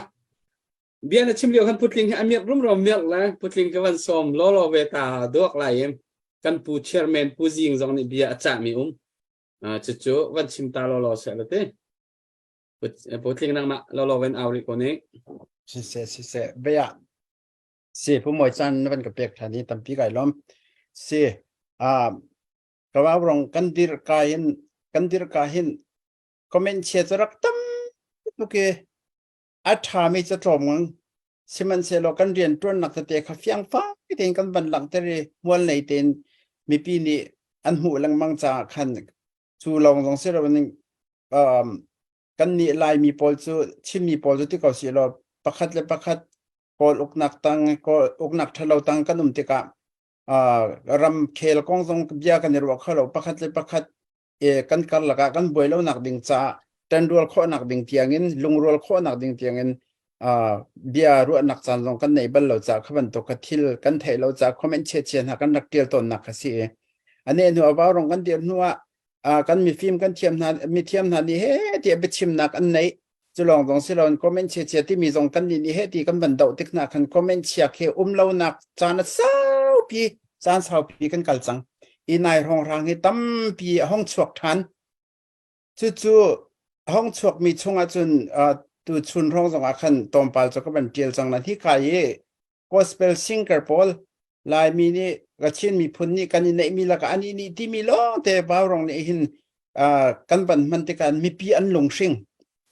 Bia na chim lio khan putling hi a miak rumro miak le putling ka van sawm lawlaw ve ta duak lai in kan pu chairman pu Zing zong nih bia a cahmi um. Cucu van chim ta lawlaw seh la ti. Putling nangmah lawlaw ven au rih ko nih. Siseh siseh bia si pu moi chan na van ka pek than i tampi kai lom si a ka wa rong kan dir ka hin kan dir ka hin comment chia chu rak tam tuk e A ṭhami cu tlawm ngang. Sihmanhsehlaw kan rianṭuannak tete kha fiangfai tein kan van langhter i hmual nei tein mipi nih an hmuh lengmang caah khan cu lawng zong si loin um, kannih Laimi pawl cu Chinmi pawl cu ti ko sih law pakhat le pakhat Kawl uknak tang Kawl uknak ṭhalo tang kan um tikah uh, ramkhel kong zong bia kan i ruah kho lo pakhat le pakhat kan karlak ah kan buai lonak ding caah ṭanrual khawhnak ding tiangin lungrual khawhnak ding tiangin bia ruahnak caan zong kan nei bal lo caah kha bantuk kha thil kan theih lo caah comment chia chia hna kan rak ṭial tawnnak kha si i ane hnu a vau rong kan dir hnu ah. Kan mifim kan thiam hna mithiam hna nih he tiah biachimnak an neih. Cu lawng zong si loin comment chia chia timi zong kan nih nih he ti kan van doh tik hna khan comment chia khi um lonak caan a saupi caan saupi kan kal cang. I nai hrawnghrang hi tampi a hong chuak ṭhan. Cucu a hong chuakmi chungah cun tu chun hrawng zongah khan tlawmpal cu ka van ṭial cang nain hika i gospel singer pawl Laimi nih Kachin miphun nih kan i neihmi lakah an i nih timi lawngte Vaurong nih hin kan van hman tikah mipi an lunghring.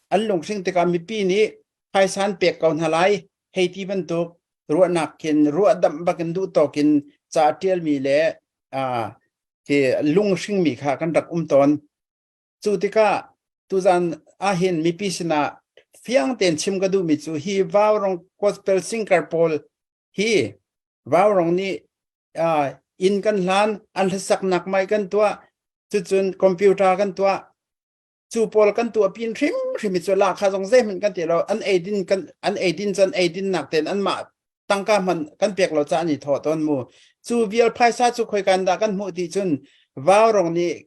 An lunghring tikah mipi nih phaisa an pek ko hna lai hei ti bantuk ruahnak khin ruahdamh bakin duh tawkin ca ṭialmi le khi lunghringmi kha kan rak um tawn. Cu tikah tuzan ahhin mipi sinah fiang tein chim ka duhmi cu hi Vaurong gospel singer pawl hi Vaurong nih uh, inn kan hlan, an hlasaknak mai kan tuah, cucun computer kan tuah, cu pawl kan tuah pin hrimhrim hi cu lahkhah zong zeihmanh kan ti lo an eidin kan an eidin cun eidin nak ten anmah tangka hman kan pek lo ca an i thawh tawn mu cu vial phaisa cu khoi kan dah kan hmuh ti cun vaurong nih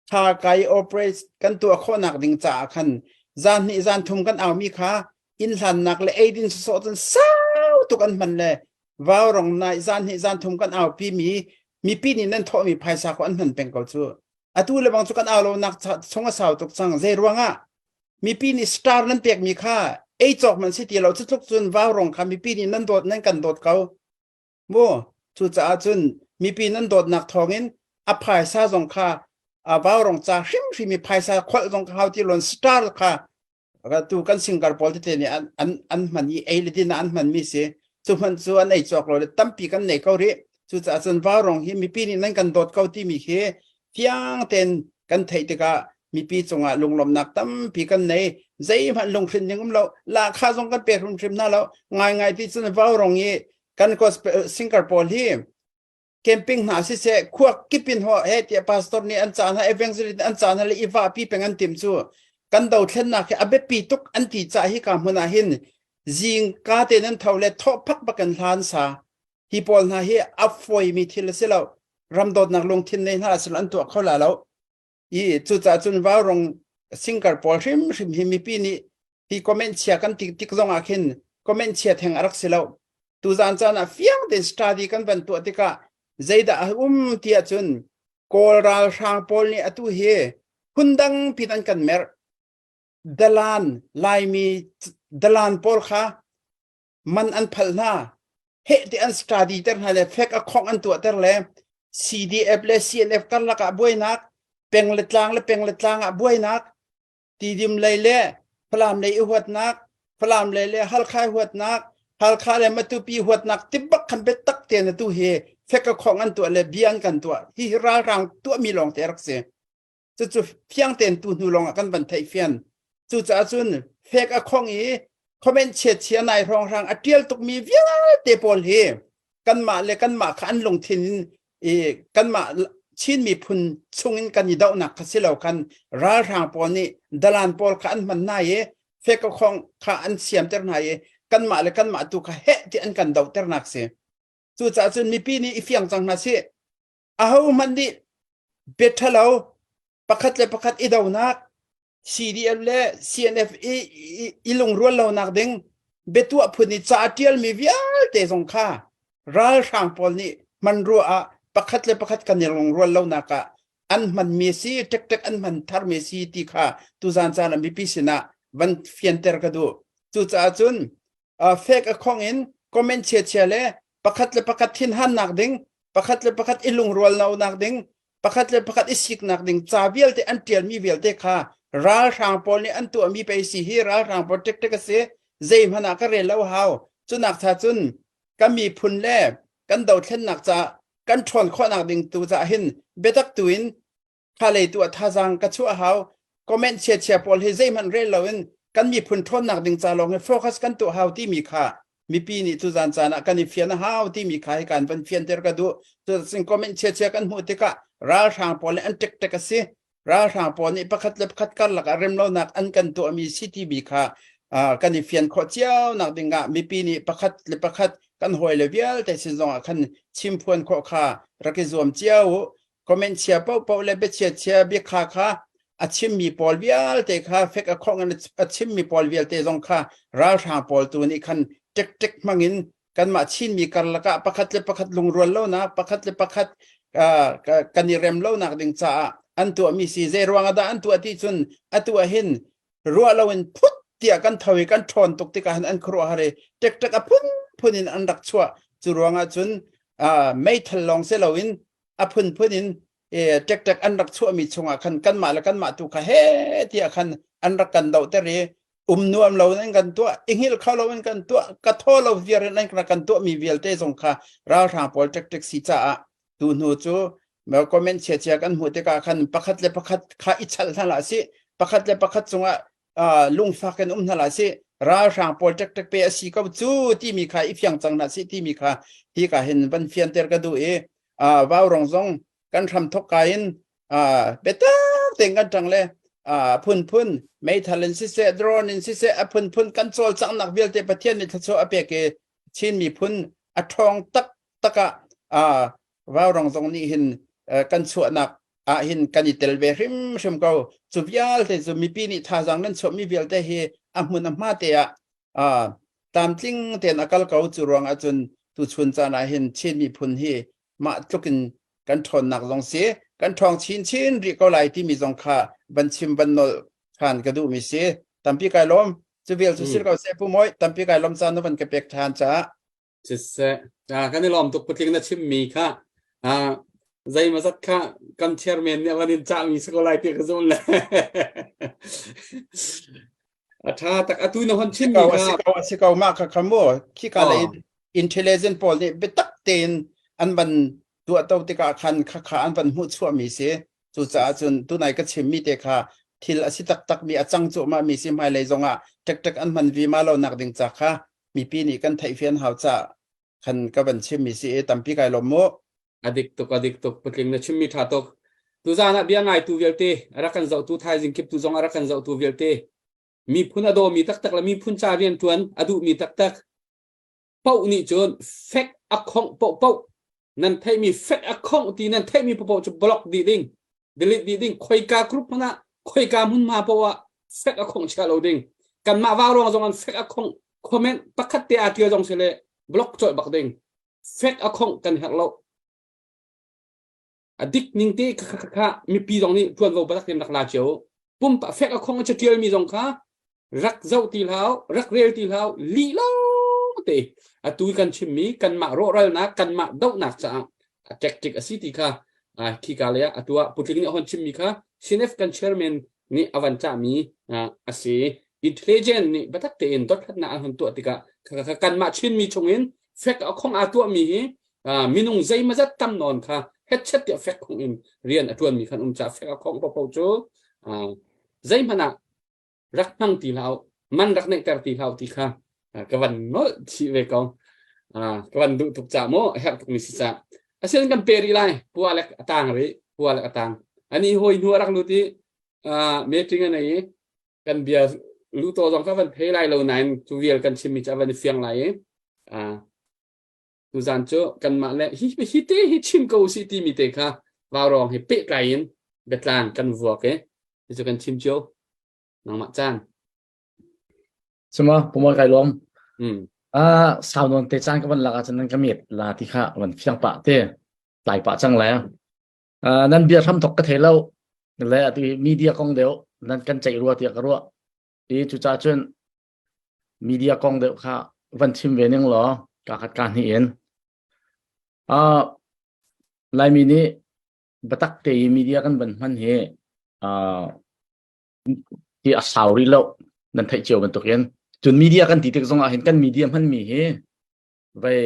tha kai operate kan tuah khawhnak ding caah khan zan hnih zan thum kan au mi kha inn hlannak le eidin sawsawh cun sau tuk an hman le vaurong nai zan hnih zan thum kan au pi mi mipi nih nan thawh mi phaisa ko an hman peng ko cu atu le bang cu kan au lo nak chung a sau tuk cang zei ruangah mipi nih star nan pek mi kha ei cawk man si ti lo cu tluk cun vaurong kha mipi nih nan dawt nan kan dawt ko mu cucaah cun mipi nan dawtnak thawngin a phaisa zong kha a vaurong ca hrimhrim i phaisa kholh zong kha hau ti lon star kha tu kan singer pawl tete nih an an an hman i ei le din ah an hman mi si cu hman cu an ei cawk lo le tampi kan nei ko rih cucaah cun vaurong hi mipi nih nan kan dawt ko timi khi fiang tein kan theih tikah mipi cungah lunglawmhnak tampi kan nei zeihmanh lunghrin ding um lo lahkhah zong kan pek hrimhrim hna lo ngaingai ti cun vaurong i kan singer pawl hi camping hna siseh khua kip in ho he tiah pastor nih an ca hna evangelist an ca hna le i vahpi peng an tim cu kan dothlennak hi a biapi tuk an ti ca hi ka hmun ah hin zing ka te nan tho le thawh phak bak an hlan sa hi pawl hna hi a fawimi thil a si lo ram dawtnak lungthin nei hna sil an tuah kho la lo i cucaah cun vaurong singer pawl hrimhrim hi mipi nih hi comment chia kan ti tik zong ah khin comment chia theng a rak si lo tuzan caan ah fiang tein study kan van tuah tikah zeidah a um ti ahcun kawl ralhrang pawl nih atu hi phundang pin an kan merh dalan laimi dalan pawl kha man an phal hna heh ti an study ter hna le fek a khong an tuah ter le CDF le CNF karlak ah buainak peng le tlang le peng le tlang ah buainak Tidim lei le Falam lei i huatnak, Falam lei le Halkha i huatnak, Halkha le Matupi huatnak tibak khan biatak tein atu hi fek ka khong an tuah le bia an kan tuah. Hi hi ralhrang tuahmi lawng te rak si. Cucu fiang tein tu hnu lawng ah kan van theih fian. Cucaah cun fek a khong i comment chiat chia nai hrawnghrang a tial tukmi vialte pawl hi kanmah le kanmah kha an lungthin in i kanmah Chin miphun chungin kan i dohnak kha si lo khan ralhrang pawl nih dalan pawl kha an hman hna i fekakhong kha an siamter hna i kanmah le kanmah tu kha heh ti an kan dohternak si. Cucaah cun mipi nih i fiang cang hna sih. Aho hmanh nih bia ṭhalo pakhat le pakhat i donak CDF le CNF i, i, i lungrual lonak ding biatuah phun i ca a ṭialmi vialte zong kha ralhrang pawl nih hmanrua ah pakhat le pakhat kan i lungrual lonak ah an hmanmi a si ṭekṭek an hman tharmi a si ti kha tuzan caan ah mipi sinah van fianter ka duh. Cucaah cun uh, fake a khong in comment chia-chia le pakhat le pakhat thinhannak ding pakhat le pakhat i lungrual lonak ding pakhat le pakhat i siknak ding ca vialte an ṭialmi vialte kha ralhrang pawl nih an tuahmi pei si hi ralhrang pawl ṭekṭek a si zeihmanh ah ka rel lo hau cunak cha cun kan miphun le kan dothlennak ca kan ṭhawn khawhnak ding tu caah hin biatak tu in kha lei tu ah thazaang ka chuah hau comment chia chia pawl hi zeihmanh rel loin kan miphun ṭhawnnak ding ca lawng hi focus kan tuah hau timi kha mipi nih tuzan caan ah kan i fian a hau timi kha hi kan van fianter ka duh cutin comment chia chia kan hmuh tikah ralhrang pawl nih an ṭekṭek a si ralhrang pawl nih pakhat le pakhat karlak ah remlonak an kan tuahmi si timi kha kan i fian khawh cio nak ding ah mipi nih pakhat le pakhat kan hawi le vialte sin zong ah khan chimphuan khawh kha rak i zuam cio u. Comment chia paohpaoh le biachia chia biakha kha a chimmi pawl vialte kha fek a khong in a chimmi pawl vialte zong kha ralhrang pawl tu nih khan ṭekṭek hmangin kanmah Chinmi karlak ah pakhat le pakhat lungrual lonak pakhat le pakhat kan i rem lonak ding caah an tuahmi si. Zei ruang ah dah an tuah ti cun atu ah hin ruah loin phut tiah kan tho i kan ṭhawn tuk tikah hin an khuaruahhar i ṭekṭek a phunphun in an rak chuah. Cu ruangah cun meithal lawng si loin a phunphun in ṭekṭek an rak chuahmi chungah khan kanmah le kanmah tu kha he tiah khan an rak kan dohter i um nuam lo in kan tuah, i hngilh kho lo in kan tuah, ka thaw lo viar in an rak kan tuahmi vialte zong kha ralhrang pawl ṭekṭek si caah tu hnu cu comment chia chia kan hmuh tikah khan pakhat le pakhat kha i chalh hna lah si, pakhat le pakhat cungah lungfak in um hna lah si, ralhrang pawl ṭekṭek pe a si ko cu timi kha i fiang cang hna si timi kha hi ka hin van fianter ka duh i vaurong zong kan hram thok ka in biatak tein kan ṭang le phunphun meithal in siseh, drone in siseh, a phunphun kan cawlcanghnak vialte Pathian nih thluachuah a pek i Chin miphun a ṭhawng tak tak ah vaurong zong nih hin kan chuahnak ah hin kan i tel ve hrimhrim ko. Cu vialte cu mipi nih thazaang nan chuahmi vialte hi a hmun a hma te ah tlamtling tein a kal ko. Cu ruang ah cun tuchun caan ah hin Chin miphun hi mah tluk in kan ṭhawnnak zong si, kan ṭhawng chinchin rih ko lai timi zong kha van chim van nolh ṭhan ka duhmi si. Tampi kai lawm. Cu vial cu sir ko seh Pu Mawi, tampi kai lawm caan na van ka pek ṭhan caah. Siseh, kan i lawm tuk patling na chimmi kha. Zeimazat kha kan chairman nih a van in cahmi si ko lai ti ka zum le. A ṭha tak atu na hon chimmi kha. A si ko, a si ko, mah kha kha mu. Khi ka le intelligent pawl nih biatak tein an van tuahto tikah khan khakha an van hmuh chuahmi si. Cucaah cun tunai ka chimmi te kha thil a si taktakmi a cang cuahmah mi si, hmailei zongah ṭekṭek an hman vima lo nak ding ca kha mipi nih kan theihfian hau ca khan ka van chimmi si i tampi kai lawm mu. A dik tuk, a dik tuk. Patling na chimmi ṭha tuk. Tuzaan ah bia ngaitu vialte, a rak kan zohtu thaizing kip tu zong a rak kan zohtu vialte, miphun a dawmi taktak le miphun ca rianṭuan a duhmi taktak paoh nih cun fek a khongh paohpaoh nan theihmi, fek a khongh ti nan theihmi paohpaoh cu block dih ding, delete dih ding. Khoika group hmanh ah, khoika hmunhma paoh ah fek a khongh chia lo ding. Kanmah vauruang zong an fek a khongh comment pakhat te aa tial zong si le block colh bak ding. Fek a khongh kan herh lo. A dik ning te kha kha kha mipi zong nih tuanvo batak in rak la cio. Pumpak fek a khong a catial mi zong kha rak zoh ti hlau, rak rel ti hlau, lih lo te. Atu kan chimmi kanmah rawhralnak, kanmah dohnak caah a tactic a si ti kha khi ka le ah atu ah putling nih a hon chimmi kha CNF kan chairman nih a van cahmi a si. Intelligent nih biatak tein dothlatnak an hon tuah tikah kanmah Chinmi chungin fek a khong aa tuahmi hi minung zeimazat tam nawn kha hetchet tiah fek khong in rian a ṭuanmi khan um caah fek a khong paohpaoh cu zeihmanh ah rak hmang ti hlah man rak neihter ti hlah ti kha ka van nolh chih ve ko. Ka van duh tuk ca mu herh tuk mi si ca asian kan pe rih lai. Pua lek a tang rih, pua lek a tang. Ani hoi hnu a rak lut i meeting a nei i kan bia luto zong ka van thei lai lo nain cu vial kan chimmi cu a van i fiang lai i tuzan cu kanmah le hi hi te hi chim ko si timi te kha vaurawng hi pehtlai in biatlang kan vuak i hi cu kan chim cio. Nangmah caan. Suma pumoi kai lom. Ah sau non te caan ka van lak ahcun nan ka met la ti kha van fiang pah te tlai pah cang le nan bia hram thok ka thei lo le ati media kong deuh nan kan ceih rua tiah ka ruah i cucaah cun media kong deuh kha van chim ve ning law ka khat ka hnih in uh, Laimi nih biatak te i media kan van hman hi uh, hi a sau rih lo nan theih cio bantukin. Cun media kan ti tik zong ah hin kan media hmanmi hi vei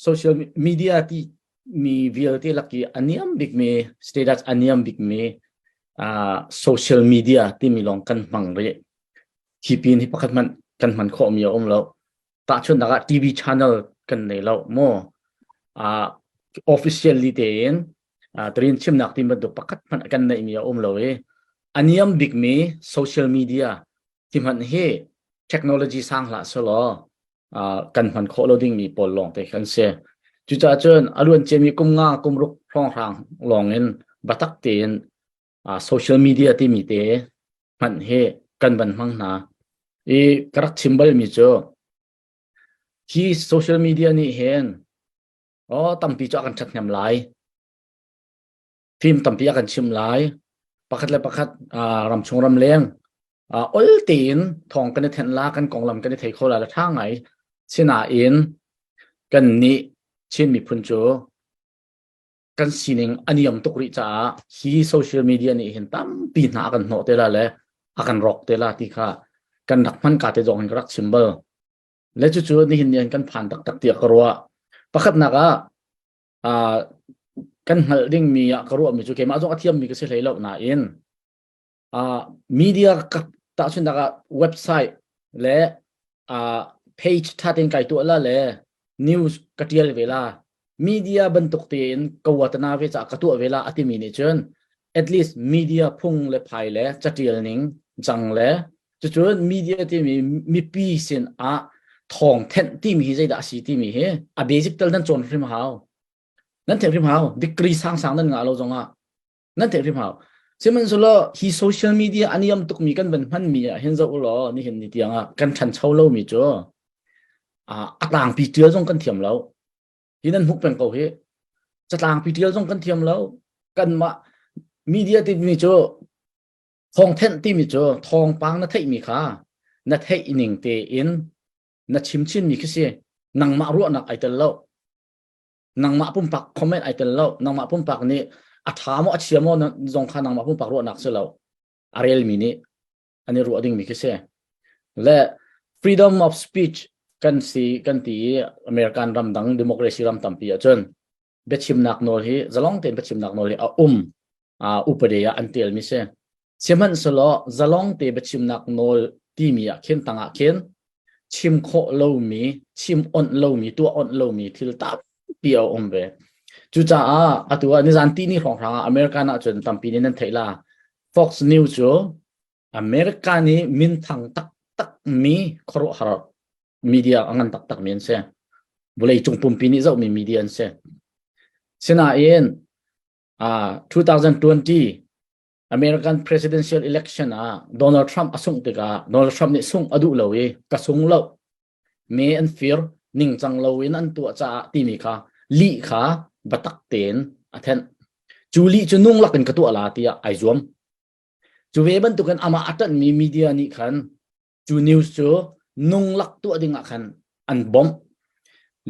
social media ti mi vialte laki a niam bikmi status, a niam bikmi uh, social media timi lawng kan hmang rih. Hi pin hi pakhat hmanh kan hman khawh mi a um lo. Tahchunhnak ah TV channel kan nei lo mu uh, officially tein uh, trin chimnak ti bantuk pakhat hmanh kan neih mi a um lo i a niam bikmi social media ti hmanh hi technology sang hlah selaw kan hman khawh lo dingmi pawl lawng te kan si. Cucaah cun a luan ciami kum nga kum ruk hrawnghrang lawng in biatak tein social media timi te hmanh hi kan van hmang hna. I ka rak chim balmi cu hi social media nih hin oh tampi cu a kan ṭhathnem lai. Fim tampi a kan chim lai. Pakhat le pakhat ramchung ramleng ol tein thawng kan i thenh la kan konglam kan i thei kho la la ṭha ngai. Sinain kan nih Chin miphun cu kan sining a niam tuk rih caah hi social media nih hin tampi hna a kan hnawh te la le a kan rawk te la ti kha kan rak hman ka te zong in ka rak chim bal. Le cucu nihin ni kan phan taktak tiah ka ruah. Pakhatnak ah uh, kan hngalh dingmi ah ka ruahmi cu keimah zong a thiammi ka si hlei lo nain uh, media ka tahchunhnak ah website le uh, page tha tein kai tuah la le news ka tial ve la media bantuk tein ka watana ve ca ka tuah ve la atimi nih cun at least media phung le phai le catial ning cang le cucun media timi mipi sin ah thawng thenh timi hi zeidah a si timi hi a basic tal nan cawn hrim hau nan theih hrim hau degree sang sang nan ngah lo zong ah nan theih hrim hau sihmanhsehlaw hi social media a niam tukmi kan van hmanmi ah hin zoh ulaw nihin ni tiang ah kan ṭhancho lomi cu a tlangpi ṭial zong kan thiam lo hi nan hmuh peng ko hi catlangpi ṭial zong kan thiam lo kanmah media timi cu thawngthenh timi cu thawngpang na theihmi kha na theih ning tein na chim chinmi khi si nangmah ruahnak ai tel lo nangmah pumpak comment ai tel lo nangmah pumpak nih a ṭha maw a chia maw zong kha nangmah pumpak ruahnak si lo a relmi nih an i ruah dingmi khi si le freedom of speech kan si kan ti i American ram dang democracy ram tampi ahcun biachimnak nawl hi zalong tein biachimnak nawl hi a um upade ah an telmi si sihmanhsehlaw zalong te biachimnak nawl timi ah khin tangah khin chim khawh lomi chim onh lomi tuah onh lomi thil tampi a um ve cucaah atu ah nizan ti ni hrawnghrang ah American ah cun tampi nih nan theih la Fox News cu America nih minthang taktak mi khuaruahhar media a ngan taktak mi an si vawlei cung pumpi nih zohmi media an si sinain uh, 2020 American presidential election ah Donald Trump a sungh tikah Donald Trump nih sungh a duh lo i ka sung lo me an fir ningcang lo in an tuah caah timi kha lih kha batak tein a thenh cu lih cu nung lak in ka tuah la tiah ai zuam cu ve bantukin amah a ṭanhmi media nih khan cu news cu nung lak tuah ding ah khan an bawmh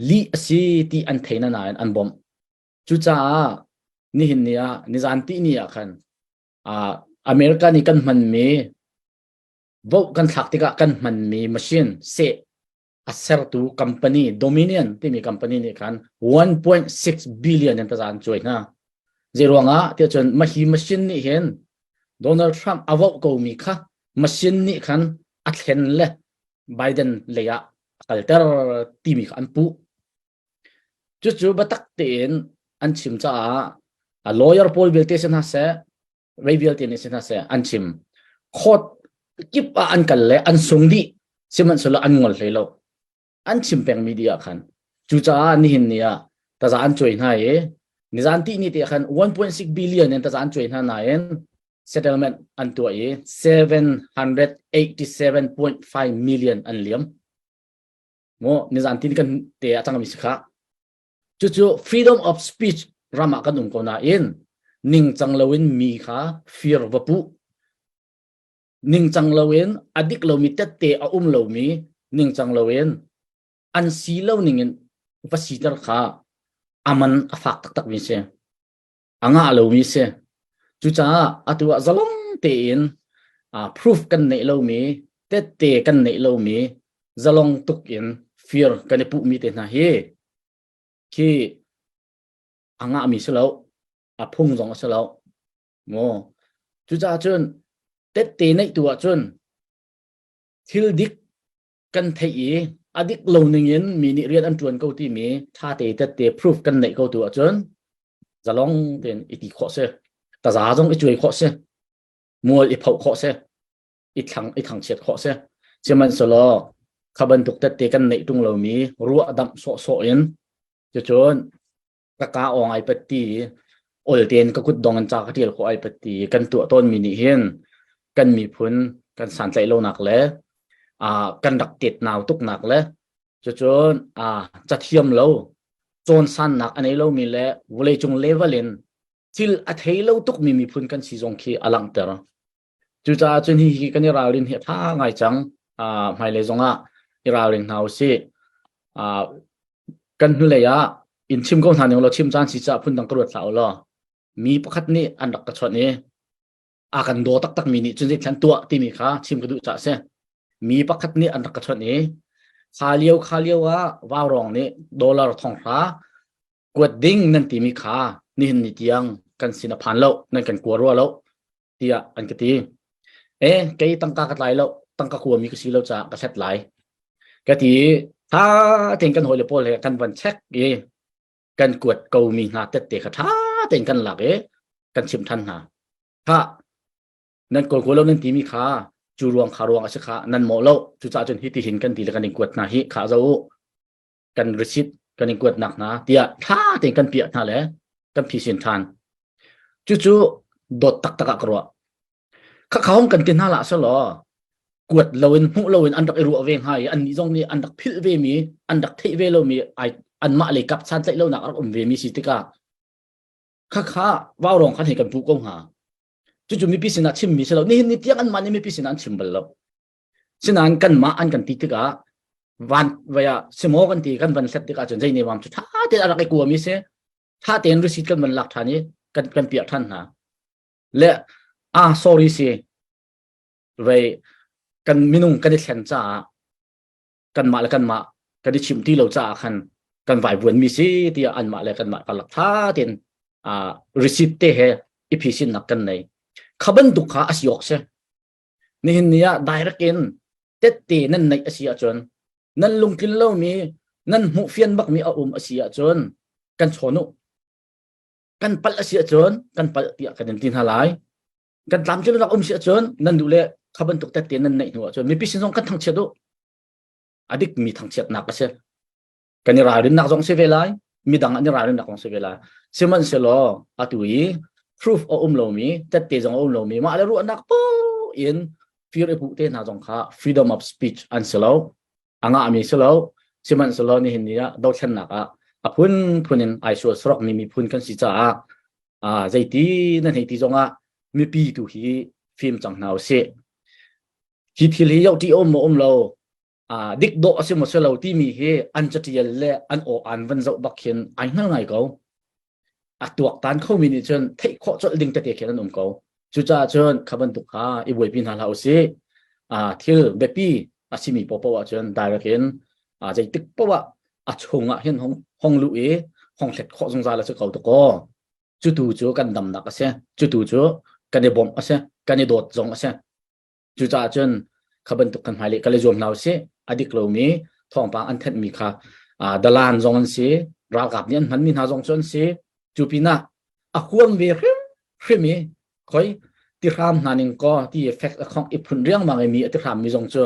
lih a si ti an thei na nain an bawmh Cucaah nihin ni ah nizan ti ni ah khan uh, America nih kan hmanmi vote kan thlak tikah kan hmanmi machine seh a sertu company Dominion timi company nih khan 1.6 billion in taza an cuai hna. Zei ruangah tiah cun mahi machine nih hin Donald Trump a vote ko mi kha machine nih khan a thlen le Biden lei ah a kalter timi kha an puh. Cucu biatak tein an chim caah a lawyer pawl vialte si hna seh, vei vialte nih si hna seh an chim. Court kip ah an kal le an sung dih sihmanhsehlaw an ngol hlei lo. An chim peng media ah khan. Cucaah nihin ni ah taza an cuai hna i nizan ti ni te khan 1.6 billion in taza an cuai hna nain settlement an tuah i 787.5 million an liam. Mu nizan tin kan te a cangmi si kha. Cucu freedom of speech ram ah kan um ko nain ningcang loin mi kha fir va puh. Ningcang loin a dik lomi tette a um lomi ningcang loin an si lo ningin va siter kha aman a fak taktak mi si. A ngah lomi si. Cucaah atu ah zalong tein proof kan neih lomi, tette kan neih lomi, zalong tuk in fir kan i puhmi te hna hi khi a ngahmi si lo, a phung zong a si lo. Maw? Cucaah cun tette neih tu ahcun thil dik kan theih i a dik lo ning in mi nih rian an ṭuan ko timi ṭha te tette proof kan neih ko tu ahcun zalong tein i ti khawh si taza zong i cuai khawh si mual i phoh khawh si i thlang i thangchiat khawh si sihmanhsehlaw kha bantuk tette kan neih ṭung lomi ruah damh sawhsawh in. Cucun ka ka awng ai pat ti ol tein ka kut dong in ca ka tial khawh ai pat ti kan tuah tawn mi nih hin kan miphun kan santlaih lonak le kan rak tet nau tuknak le cucun cathiam lo cawnsannak a nei lomi le vawleicung level in thil a thei lo tukmi miphun kan si zong khi a langhter. Cucaah cun hihi kan i ralrin hi a ṭha ngai cang. Hmailei zongah i ralring hna usih. Kan hnulei ah in chim ko hna ning law chim caan si caah phundang ka ruat hlah u law mi pakhat nih an rak ka chawnh i a kan daw taktak mi nih cun zeithlan tuah timi kha chim ka duh caah si. Mi pakhat nih an rak ka chawnh i kha lio kha lio ah vaurawng nih dollar thonghra kuat ding nan timi kha nihin ni tiang kan sin a phan lo nan kan kua rua lo tiah an ka ti. E kei tangka ka tlai lo tangka kuami ka si lo caah ka hlet lai ka ti tha tein kan hawile pawl he kan van check i kan kuat ko mi hna tette kha tha tein kan lak i kan chim than hna kha nan kawl kawl lo nan timi kha cu ruang kha ruang a si kha nan mawh lo cucaah cun hi ti hin kan ti le kan in kuat hna hi kha zo u kan receipt kan in kuatnak hna tiah tha tein kan piah hna le kan phisin than cucu dawt taktak ah ka ruah kha hong kan ti hna lah selaw kuat loin hmuh loin an rak i ruah ve hnga i annih zong nih an rak philh ve mi an rak theih ve lomi ai anmah lei kap san tlaih lonak a rak um ve mi si tikah khakha vaurawng khan hei kan puh ko hnga cucu mipi sinah chimmi si lo nihin ni tiang anmah nih mipi sinah an chim bal lo Sinain kanmah an kan ti tikah van vai ah simaw kan ti kan van hlet tikah cun zei ne wam cu tha tein a rak i kuami si tha tein receipt kan van lak than i kan kan piah than hna le ah sorry si vei kan minung kan i thlen caah kanmah le kanmah kan i chim ti lo caah khan kan vaivuan mi si tiah anmah le kanmah karlak tha tein ah receipt te he i phisinnak kan nei kha bantuk kha a si awk si Nihin ni ah direct in tette nan neih a si ahcun nan lungtlin lomi nan hmuh fian bakmi a um a si ahcun kan chawn u. Kan palh a si ahcun kan palh tiah kan in ti hna lai. Kan tlamtlinnak um si ahcun nan duh le kha bantuk tette nan neih hnu ahcun mipi sin zong kan thangchiat u. A dikmi thangchiatnak a si. Kan i ralrinnak zong si ve lai. Midang an i ralrinnak zong si ve lai. Sihmanhsehlaw atu i proof a um lomi, tette zong a um lomi, mah le ruahnak poh in fir i puh te hna zong kha freedom of speech an si lo. A ngahmi si lo. Sihmanhsehlaw nihin ni ah dothlennak ah a phunphun in ai sual sorokmi miphun kan si caah ah zeiti nan hei ti zongah mipi tu hi fim cang hna usih. Hi thil hi yoh ṭi um maw um lo dik dawh a si maw si lo timi hi an catial le an aw an van zoh bak khin ai hngal ngai ko. A tuaktan khomi nih cun theih khawh colh ding tete khin an um ko. Cucaah cun kha bantuk kha i buaipi hna hlah usih. Thil biapi a simi paohpaoh ahcun direct in zeitik paoh ah a chung ah hin hong hong luh i hong hlet khawh zungzal a si ko dakaw. Cutu cu kan damnak a si. Cutu cu kan i bawmh a si. Kan i dawt zong a si. Cucaah cun kha bantuk kan hmailei kal i zuam hna usih. A dik lomi thawngpang an thenhmi kha dalan zong an si, ralkap nih an hmanmi hna zong cu an si. Cu pinah a huam ve hrimhrim i khoi tihram hna ning kaw ti effect a khong i phun riangmang i mi a tihram mi zong cu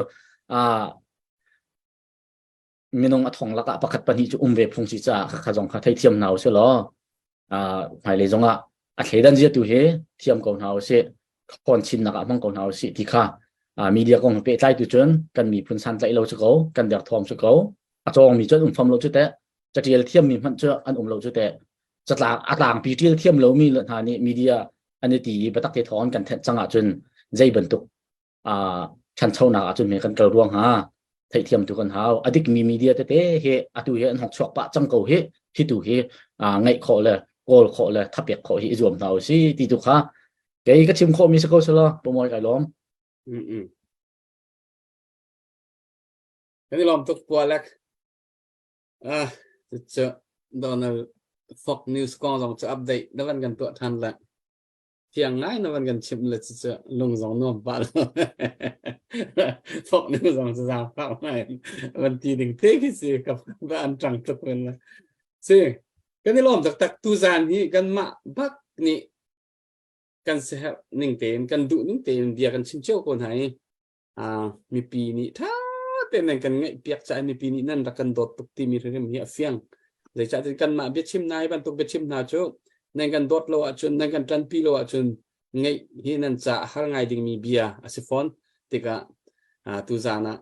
minung a thong lakah pakhat pahnih cu um ve phung si caah kha zong kha theithiam hna usih law hmailei zongah a thleidan zia tu hi thiam ko hna usih khawn chinnak ah hmang ko hna usih ti kha media kong pehtlai tu cun kan miphun santlaih lo cu ko kan derthawm cu ko a cawng mi cu an um fam lo cu teh catial thiam mi hmanh cu an um lo cu teh catlang a tlangpi tial thiam lo mi hna nih media an i ti i biatak te thawng kan thenh cang ahcun zei bantuk ṭhanchonak ahcun me kan kal ruang ha theihthiam tu kan hau a dikmi media tete hi atu hi an hong chuak pah cang ko hi hi tu hi ngaih khawh le kawl khawh le thapek khawh hi i zuam hna usi ti tu kha kei ka chim khawh mi si ko selo pomoi kai lawm. Kan i lawm tuk pualek ah cu Donald Fox News kong zong cu update na van kan tuah than le Thiang ngai na van kan chimh le cucu lung zong nuam pah lo. Fok ning zong cu zaangfah ngai van ti ding te khi si ka va an ṭang tuk men la. Si, kan i lawm taktak tuzaan hi kanmah bak nih kan siherh ning tein kan duh ning tein bia kan chim cio ko hna i mipi nih ṭha tein nan kan ngaih piak caah mipi nih nan rak kan dawt tuk timi hrim hi a fiang. Zeicahtiah kanmah biachim hna hi bantuk biachim hna cu nan kan dawt lo ahcun nan kan ṭanpi lo ahcun ngeih hi nan ca a har ngai dingmi bia a si fawn tikah tuzaan ah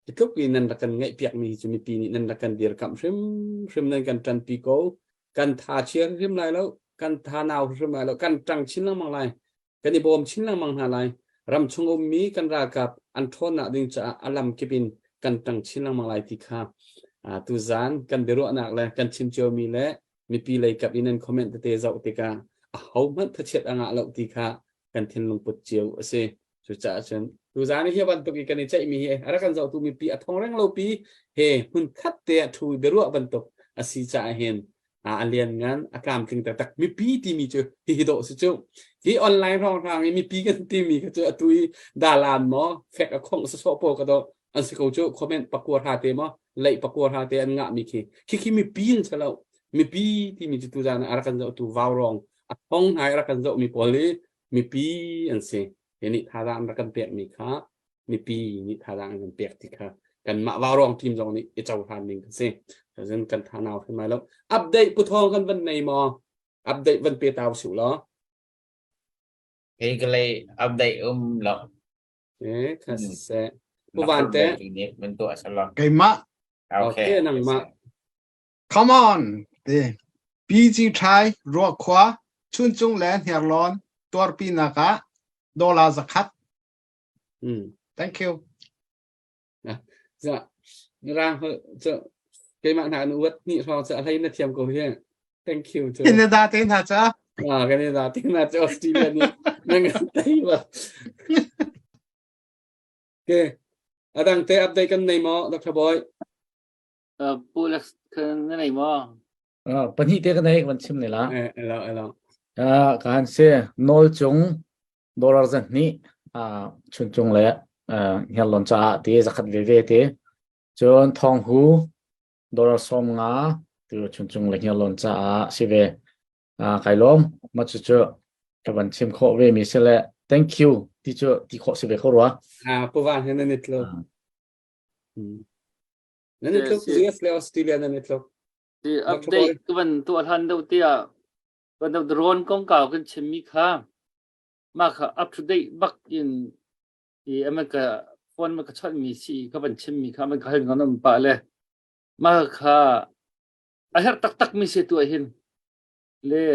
hi tluk in nan rak kan ngaihpiakmi hi cu mipi nih nan rak kan dirkamh hrimhrim nan kan ṭanpi ko kan tha chia hrim lai lo kan tha nau hrim lai lo kan ṭang chin lengmang lai kan i bawm chin lengmang hna lai ram chung ummi kan ralkap an ṭhawnnak ding caah a lam kip in kan ṭang chin lengmang lai ti kha tuzaan kan biaruahnak le kan chim ciomi le mipi lei kap in an comment tete zoh tikah ahohmanh thachiat a ngah lo ti kha kan thinlung put cio a si. Cucaah cun tuzaan hi bantuk i kan i ceihmi hi a rak kan zohtu mipi a thong reng lo pi he hmun khat te ah thu biaruah bantuk a si caah hin a lian ngan a tlamtling taktak mipi timi cu hihi dawh si cu hi online hrawnghrang i mipi kan timi kha cu atu i dalan maw fek a khongh sasawh pawl ka dawh an si ko cu comment pakua hra te maw leih pakua hra te an ngah mi khi khi khi mipi an si lo mipi timi cu tuzaan ah a rak kan zohtu vaurawng a thong hna i a rak kan zoh mi pawl hi mipi an si hi nih thazaang an rak kan pek mi kha mipi nih thazaang an kan pek ti kha kanmah vaurawng team zong nih i cohlan ding kan si cun kan tha nau hrim lai lo update puthawng kan van nei maw update van pe tau su law Hei ka lei update um lo. Eh, kha siseh. Pu Van te. Keimah. Okay, nangmah. Come on. Te. PG Thai Ruakhua Chuncung le Hniarlawn tuarpinak ah dollar zakhat. Mm. Thank you. Za rang cu keimah hna an uat ni hrawng cu a hlei na thiam ko hi. Thank you. Canada te hna ca. Ah, Canada te hna cu Australia nih nan kan tei ba. Okay. Adang te update kan nei maw, Dr. Boy? Uh, Pu Lex kan na nei maw? Uh, pahnih te ka nei kan chim ne la. Eh, elo, elo. Uh, kan se nawl cung dollar zan hnih uh, chun cung le uh, ngerlon caah te zakhat ve ve te cun thong hu dollar 50 tu chuncung le hniarlawn caah si ve. Uh, kai lawm ma cu cu ka van chim khawh ve mi si le thank you ti cu ti khawh si ve kho rua. Ah, pu van he nan i tluk. Nan i tluk US le Australia nan i tluk. Ti update ka van tuah hlan deuh tiah van deuh drone kongkau kan chim mi kha ma kha up to date bak in i America phone ma ka chawnh mi si ka van chim mi kha man ka hal ngan um pa le ma kha a herh taktak mi si tu hin le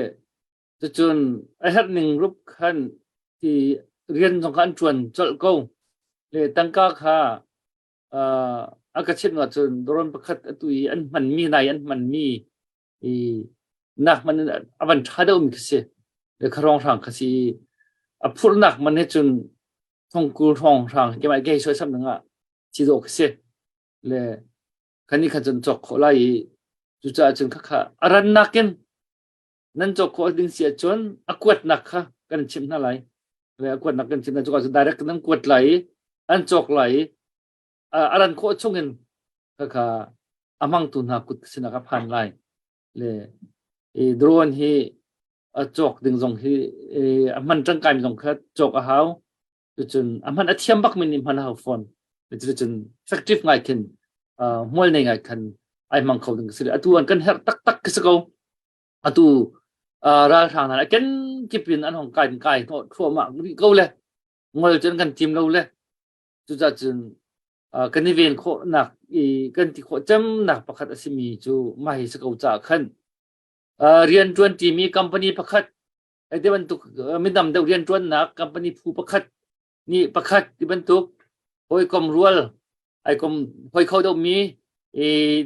cucun a herh ning rup khan ti rian zong kha an tuan colh ko le tangka kha a ka chimh ahcun drone pakhat atu i an hman mi nai an hman mi i nak man a van ṭha deuh mi khi si le kha hrawnghrang kha si a phurhnak man he cun thongkul hrawnghrang keimah gei soi sam dingah si dawh khi si le kan ni khan cun cawk khawh lai i cucaah cun khakha a rannak in nan cawk khawh ding si ahcun a kuatnak kha kan chimh hna lai le a kuatnak kan chimh hna cuka cun direct nan kuat lai i an cawk lai i a ran khawh chungin khakha a hmangtu hna kut sinah ka phan lai le i drone hi a cawk ding zong hi a hman ṭangkai mi zong kha cawk a hau cucun a hman a thiam bak mi nih hman a hau fawn cucun effective ngai khin hmual nei ngai khan ai hmang kho ding si atu an kan herh taktak khi si ko atu ralhrang hna ken kip in an hong kai kai hnawh thluahmah rih ko le ngol cun kan tim lo le cucah cun kan i ven khawhnak i kan ti khawh cemnak pakhat a simi cu mah hi si ko caah khan rian ṭuan ṭimi company pakhat ti bantuk midam deuh rian ṭuannak company phu pakhat nih pakhat ti bantuk hawikom rual ai kom hoi kho deuhmi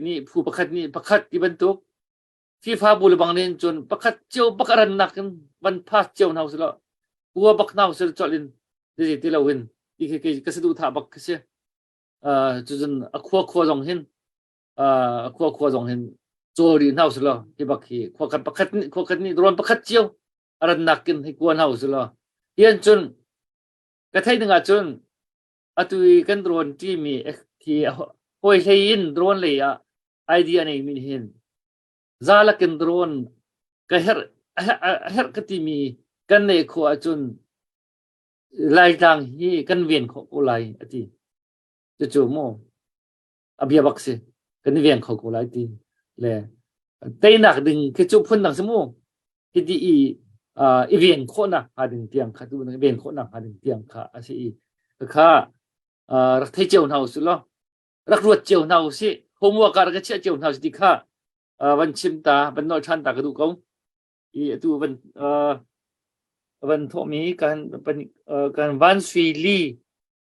nih phu pakhat nih pakhat ti bantuk FIFA bu le bang nin cun pakhat cio bak a rannak in van pass cio hna usih kua bak hna usih colh in ti ti lo in ti khi kei ka saduh thah bak khi si cucun a khua khua zong hin a khua khua zong hin cawl rih hna usih law hi bak hi khua khat pakhat nih khua khat nih drone pakhat cio a rannak in hi kua hna usih law hian cun ka theih ding ah cun atu i kan drone timi khi hawi hlei in drone lei ah idea nei mi hin zalakin drone ka herh a herh ka timi kan nei khawh ahcun Laitlang hi kan ven khawh ko lai a ti. Cucu mu a bia bak si. Kan i veng kho ko lai ti. Le. Teinak ding khi cu phun dang si mu. Hiti i i ven khawhnak hnga ding tiang kha tu i ven khawhnak hnga ding tiang kha a si i kha rak thei cio hna usih law rak ruat cio hna usih homework ah rak i chiah cio hna usih ti kha van chim ta van nolh ṭhan ta ka duh ko i atu van van thawhmi kan kan van sui li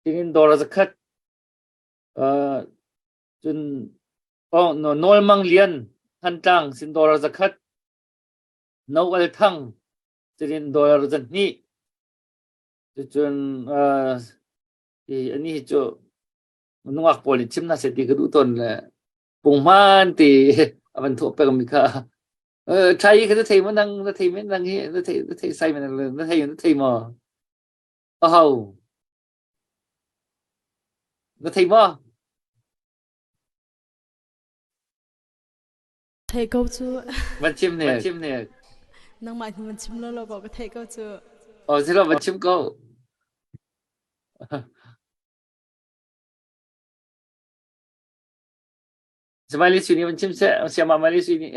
tingin dollar zakhat cun oh no Nawl Mang Lian Thantlang sin dollar zakhat Noel Thang cun dollar zahnih cun i ani hi cu nungak pawl nih chim hna seh ti ka duh tawn le punghman ti a van thawh peng mi kha thai kha na thei ma nang na thei men nang hi na thei na thei sai men na thei na thei maw a ho na thei maw Theih ko cu. Van chim ne. Van chim ne. Nangmah hi van chim lo lo ko ka theih ko cu. Oh, zero van chim ko. Smiley sui van chim seh, siama Smiley sui nih.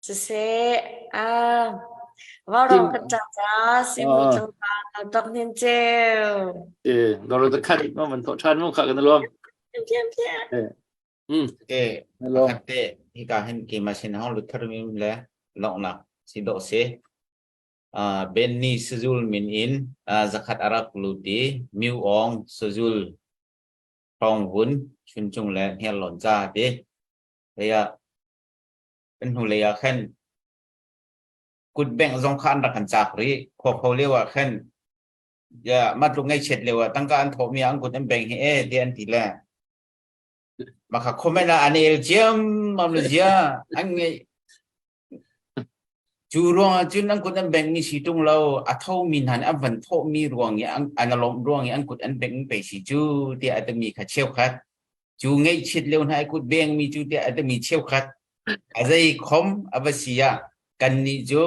Siseh, ah, vaurawng kan ca ca, simu tlangval tok hnin ceu. Eh, doro ta khat ma van thawh ṭhan mu kha kan luam. Thiam thiam. Eh. Okay, pakhat te hika hin keimah sin hong lut thar mi le lawngnak si dawh si. Uh, Benny Sazul min in uh, zakhat arak lut i Miu Ong Sazul Thawng Vun Chuncung le Hniarlawn ca ti. Lei ah kan hnu lei ah khan kut bengh zong kha an rak kan caak rih. Khua kho lio ah khan ya matluk ngaihchiat lio ah tangka an thawhmi ah an kut an beng hi e ti an ti le Maka comment ah an el ciammam le zia an ngeih. Cu ruang ah cun an kut an bengh mi si ṭung lo a tho mi hna nih an van thawh mi ruang i an an lawmh ruang i an kut an bengh pei si cu tiah a timi kha cheukhat. Cu ngeihchiat lio hna i kut beng mi cu tiah a timi cheukhat. A zei khom a va si ah kannih cu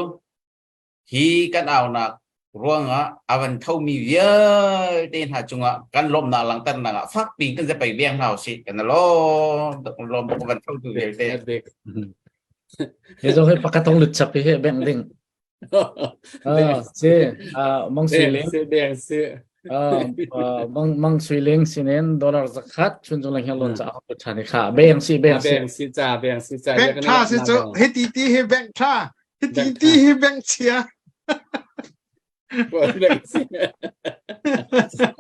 Hi kan aunak ruangah a van thomi vialte hna cungah kan lawmhnak langhternak ah fakpi kan zapei veng hna usih. Kan lawm tuk lawm tuk van thotu vialte. He zong hi pakhat tong lut chap hi beng ding. Ah, si, ah, mang sui ling. Si beng si. Ah, mang mang sui ling sinin dollar zakhat chun chung lang hiang lon cha a than kha beng si beng si. Beng si cha beng si cha. Beng tha si cu hiti ti hi beng tha. Hiti ti hi bank chia.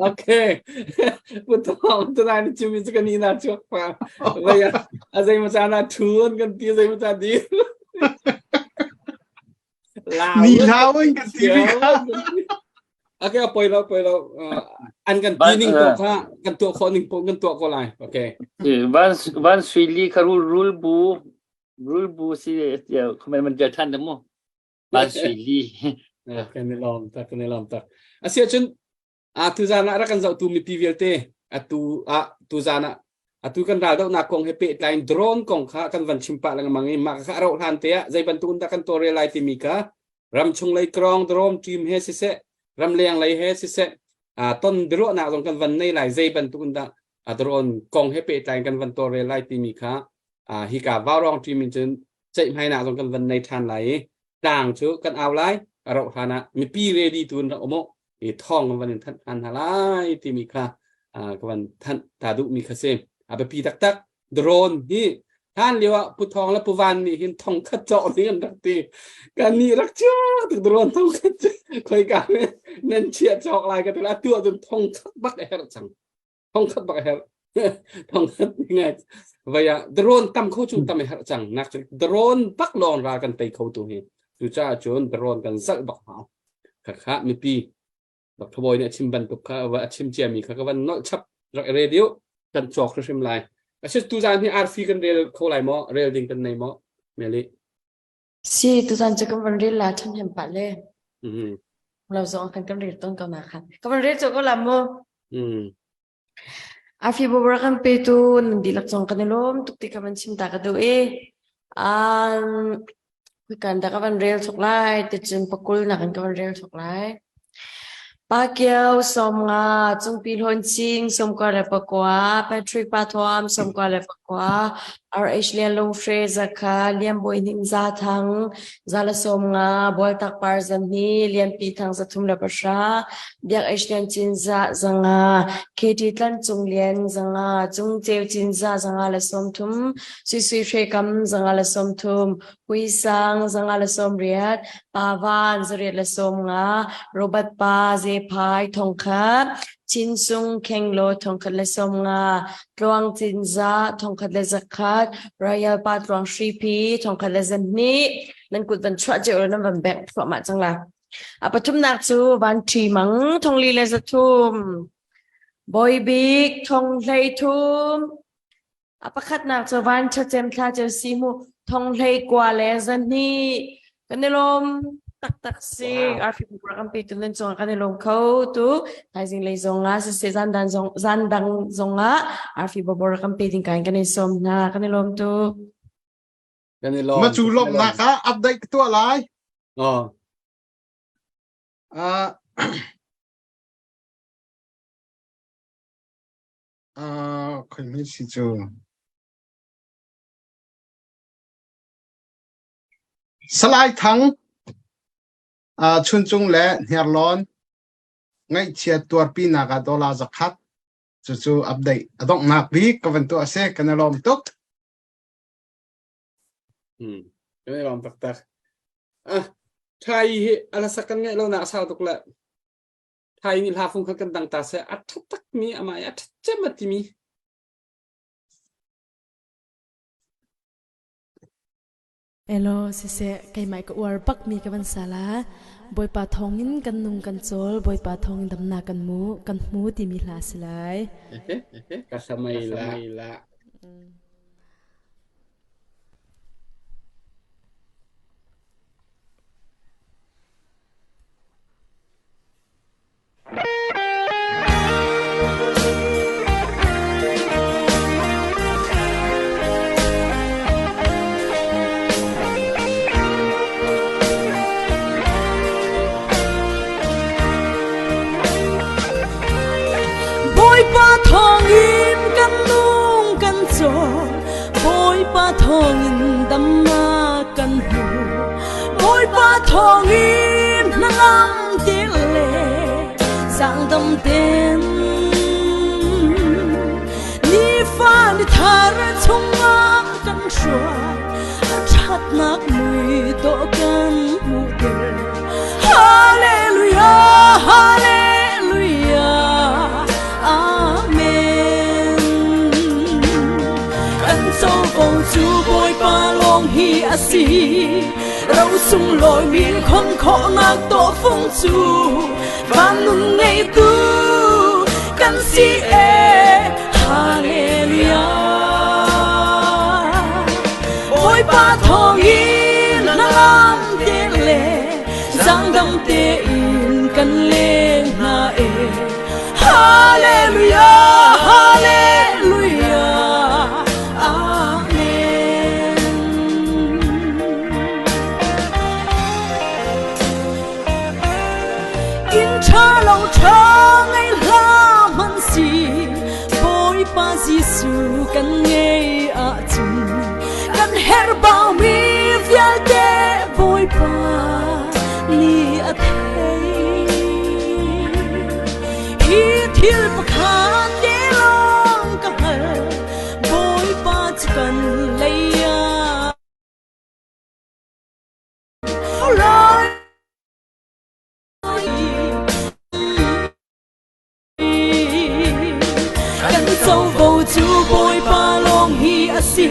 Okay. Putom tunai ni chimi chu kan ina chuak pa. Vaya a zei ma cha na thun kan ti zei ma cha di. Ni lau in kan ti ri kha. Okay, poi lo poi lo an kan ti ning to kha kan tuah kho ning po kan tuah ko lai. Okay. Van van sui li kha rul rul bu Rulbu si tiah comment man tial than mu. Van sui li. Kan i lawm tak kan i lawm tak. Asi ahcun a tu zan ah rak kan zohtu mipi vialte atu ah tu zan ah atu kan ral dohnak kong he pehtlai in drone kong kha kan van chim pah lengmang i mah kha a rauh hlan te ah zei bantuk in dah kan tawlrel lai timi kha ramchung lei krong drone team he siseh ramleng lei he siseh ton biaruahnak zong kan van nei lai zei bantuk in dah drone kong he pehtlai in kan van tawlrel lai timi kha hika vaurawng team in cun ceihmainak zong kan van nei ṭhan lai i tlang cu kan au lai a rauh hlan ah mipi ready tu in rak um uh i thawng kan van in thanh ṭhan hna lai timi kha ka van thanh ta duhmi kha si a biapi taktak drone hi hlan lio ah Pu Thawng le Pu Van nih hin thong khat cawk ding an rak ti kan nih rak chiah tuk drone thong khat khoika nan chiah cawk lai ka ti la tu ahcun thong khat bak a herh cang thong khat bak a herh thong khat ngai vaya drone tam kho chung tam a herh cang nak cu drone bak lawng ral kan tei kho tu hi cucaah cun drone kan zalh bak hau kha kha mipi Dr. Bawi nih a chim bantuk kha a chim ciami kha ka van nolh chap rak radio kan cawk hrimhrim lai asi tuzan hi arfi kan rel kho lai maw rel ding kan nei maw Meli Si tuzan cu kan van rel la ṭhan hem pah le lo zong kan kan rel ton ko na khan ka van rel cu ko la mu Arfi bobor kan petu nan dihlak zong kan i lawm tuk ti ka van chim ta ka duh i um kan da ka van rel chok lai ticun pakul nak in ka van rel chok lai Pakio 50, Cungpi Hlawn Cing 94, Patrick Pathuam 94. RH Lian Lung Hre Zakha, Lian Bawi Hnin Za Thang, Za le 50, Bualtak Par 200, Lian Pi Thang 310, Biak H Lian Cin Za 500, KT Tlan Cung Lian 500, Cung Ceu Cin Za 130, Sui Sui Hre Kam 130, Hui Sang 180, Pa Van 850, Robert Pa Ze Phai 1000, Chin Sung Kheng Lo 1050, Tluang Cin Za 1100, Royal Pa Tluang Hri Phi 1100. Nan kut van chuah cio nan van bek thluahmah cang la. A pathumnak cu Van Ṭhi Mang 4300. Bawi Bik 3300. A pakhatnak cu van ṭhacem thla ceu si mu thong hlei kua le 200 kan i lawm taktak si. Arfi kan pe tu nan cungah kan i lawm kho tu thaizing lei zong ah siseh zan dan zong zan dang zong ah arfi bobor kan pe ding kain kan i sawm hna kan i lawm tu. Kan i lawm. Ma cu lawmhnak ah update ka tuah lai. Oh. Uh, khoi hme si cu. Salai Thang, uh, Chuncung le Hniarlawn ngaihchiat tuarpinak ah dollar 100 cucu update a donghnak bik ka van tuah si kan i lawm tuk. Hmm. Kan i lawm taktak. Ah, thai hi ala sak kan ngaih lo nak sau tuk le. Thai nih hla fung kha kan dang ta seh a ṭha takmi amah i a ṭha cem a timi. Elo siseh keimah ka uar bakmi ka van sala Bawipa thawngin kan nung kan cawl Bawipa thawngin damnak kan mu kan hmu timi hla si lai. Ka samai la. Bawipa thawngin kan nung kan cawl Bawipa thawngin damnak kan hmu Bawipa thawngin hnangam te le zaangdam ten nifa ni thar chungah kan hruai a ṭhatnak mui dawh kan hmuhter Hallelujah Hallelujah Amen kan covo cu Bawipa lawng hi a si ro sunglawi min khon khawhnak tawhfung cu van nun ngeitu kan si e Hallelujah Bawipa thawngin hnangam te le zaangdam tein kan leng hna e Hallelujah Hallelujah Amen Inn ṭha lo ṭha ngei hlah hmanh si Bawipa Jesuh kan ngei ahcun kan herh baumi vialte Bawipa nih a thei. Hi thil pakhat te lawng ka hngalh Bawipa cu kan lei ah Kan covo cu Bawipa lawng hi a si.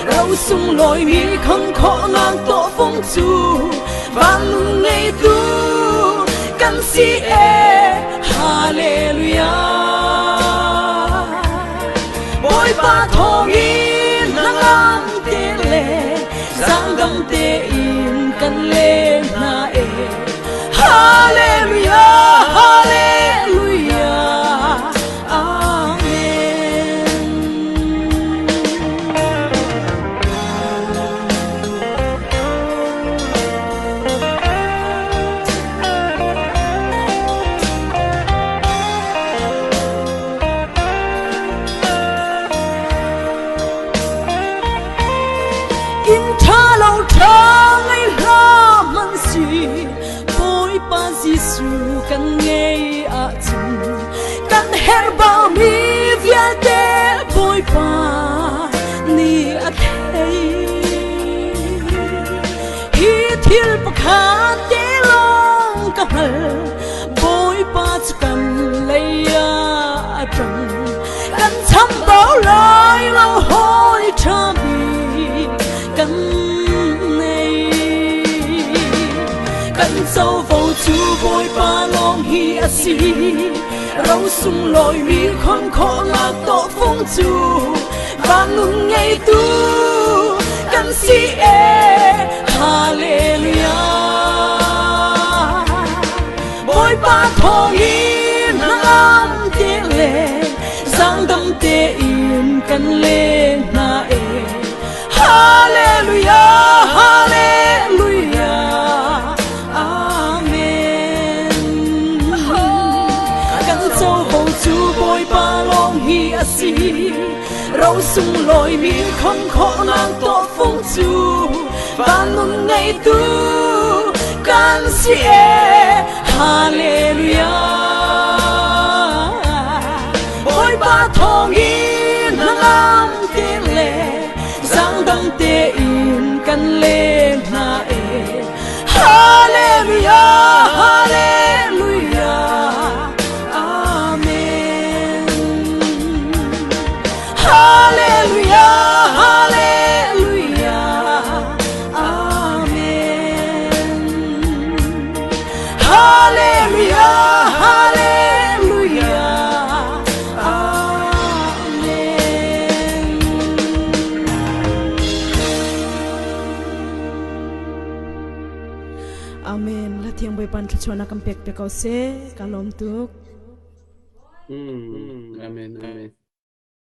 Ro sunglawi mi khong khawhnak tawhfung cu van nun ngeitu kan si e. Hallelujah. Bawipa thawngin hnangam te le zaangdam tein kan len hna e. Hallelujah, Hallelujah, Amen. Pakhat te lawng ka hngal, Bawipa cu kan lei ah a ṭang. Kan chambau lai lo hawi ṭha bik kan nei. Kan covo cu Bawipa lawng hi a si. Ro sunglawi mi khon khawhnak tawhfung cu van nun ngeitu kan si e. Hallelujah. Bawipa thawngin hnangam te le zaangdam tein kan leng hna e. Hallelujah, Hallelujah, Amen. Kan covo cu Bawipa lawng hi a si. Ro sunglawi mi khon khawhnak tawhfung cu van nun ngeitu kan si e. Hallelujah. Bawipa thawngin hnangam te le zangdang tein kan leng hna e. Hallelujah, Hallelujah, Amen. Hallelujah, Hallelujah, Amen. Hallelujah, Hallelujah, Amen. Amen. La thiang Bawipa thluachuahnak kan pek te ko seh. Ka lawm tuk. Mm, amen, amen.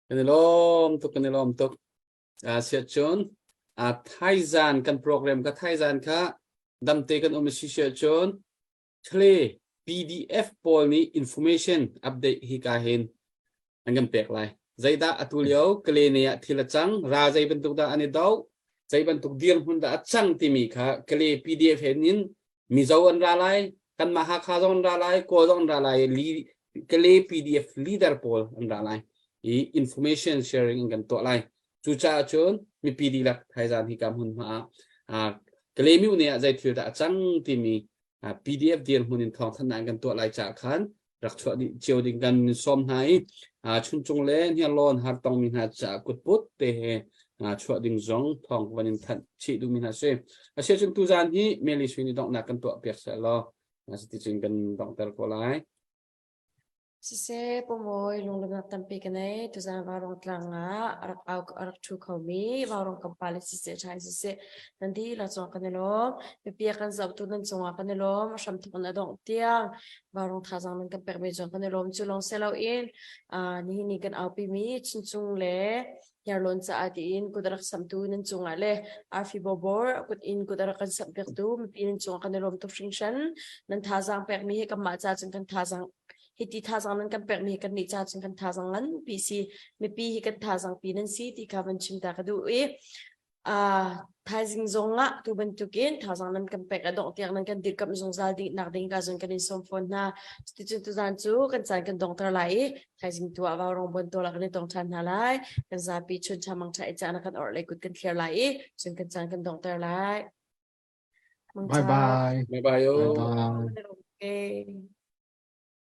Kan i lawm tuk, kan i lawm tuk. Uh, siah cun, uh, thaizan kan program ka thaizan kha damte kan um si siah cun Thle PDF pawl nih information update hi ka hin an kan pek lai. Zeidah atu lio Kalene ah thil a cang, ra zei bantuk dah an i do, zei bantuk dirhmun dah a cang timi kha Kale PDF hen in Mizo an ra lai, kanmah Hakha zong an ra lai, Kawl zong an ra lai, Kale PDF leader pawl an ra lai. I information sharing in kan tuah lai. Cucaah cun mipi dihlak thaizan hi ka hmun hma ah Kale myu ne ah zei thil dah a cang timi PDF dirhmun in thawngthanhnak kan tuah lai caah khan rak chuah dih cio ding kan sawm hna i chuncung le hniarlawn har tongmi hna caah kutput te he chuah ding zong thawng van in thanh chih duhmi hna si. Asiahcun tuzaan hi Meli Sui nih donghnak kan tuah piak seh law cuticun kan donghter ko lai. Siseh, Pumawi lunglawmhnak tampi ka nei. Tuzaan Vaurawng tlang ah a rak au a rak ṭhu khomi Vaurawng kan pale siseh, ṭha in siseh, nan dihlak cungah kan i lawm. Mipi a kan zohtu nan cungah kan i lawm. A hramthawk in a dongh tiang Vaurawng thazaang nan kan pekmi cungah kan i lawm. Cu lawng si loin uh, nihin ni kan aupimi Chuncung le Hniarlawn caah tiin kut a rak samhtu nan cungah le arfi bawbor kut in kut a rak kan samhpiaktu mipi nan cungah kan i lawm tuk hringhran. Nan thazaang pekmi hi kanmah ca cun kan thazaang hiti thazaang nan kan pekmi hi kannih ca cun kan thazaang nganpi si. Mipi hi kan thazaang pi nan si ti kha van chim ta ka duh i Uh, thaizing zong ah tu bantukin thazaang nan kan pek a dongh tiang nan kan dirkamh zungzal ding nak ding ka zon kan in sawm fawn hna. Cuticun tuzaan cu kan caan kan dongter lai i thaizing tu ah vaurawng bon tual ah kan i tong ṭhan hna lai. Kan zapi chun ṭha mang ṭha i caan ah kan orh lei kut kan thlir lai i cun kan caan kan dongter lai. Bye bye. Bye bye. Bye bye.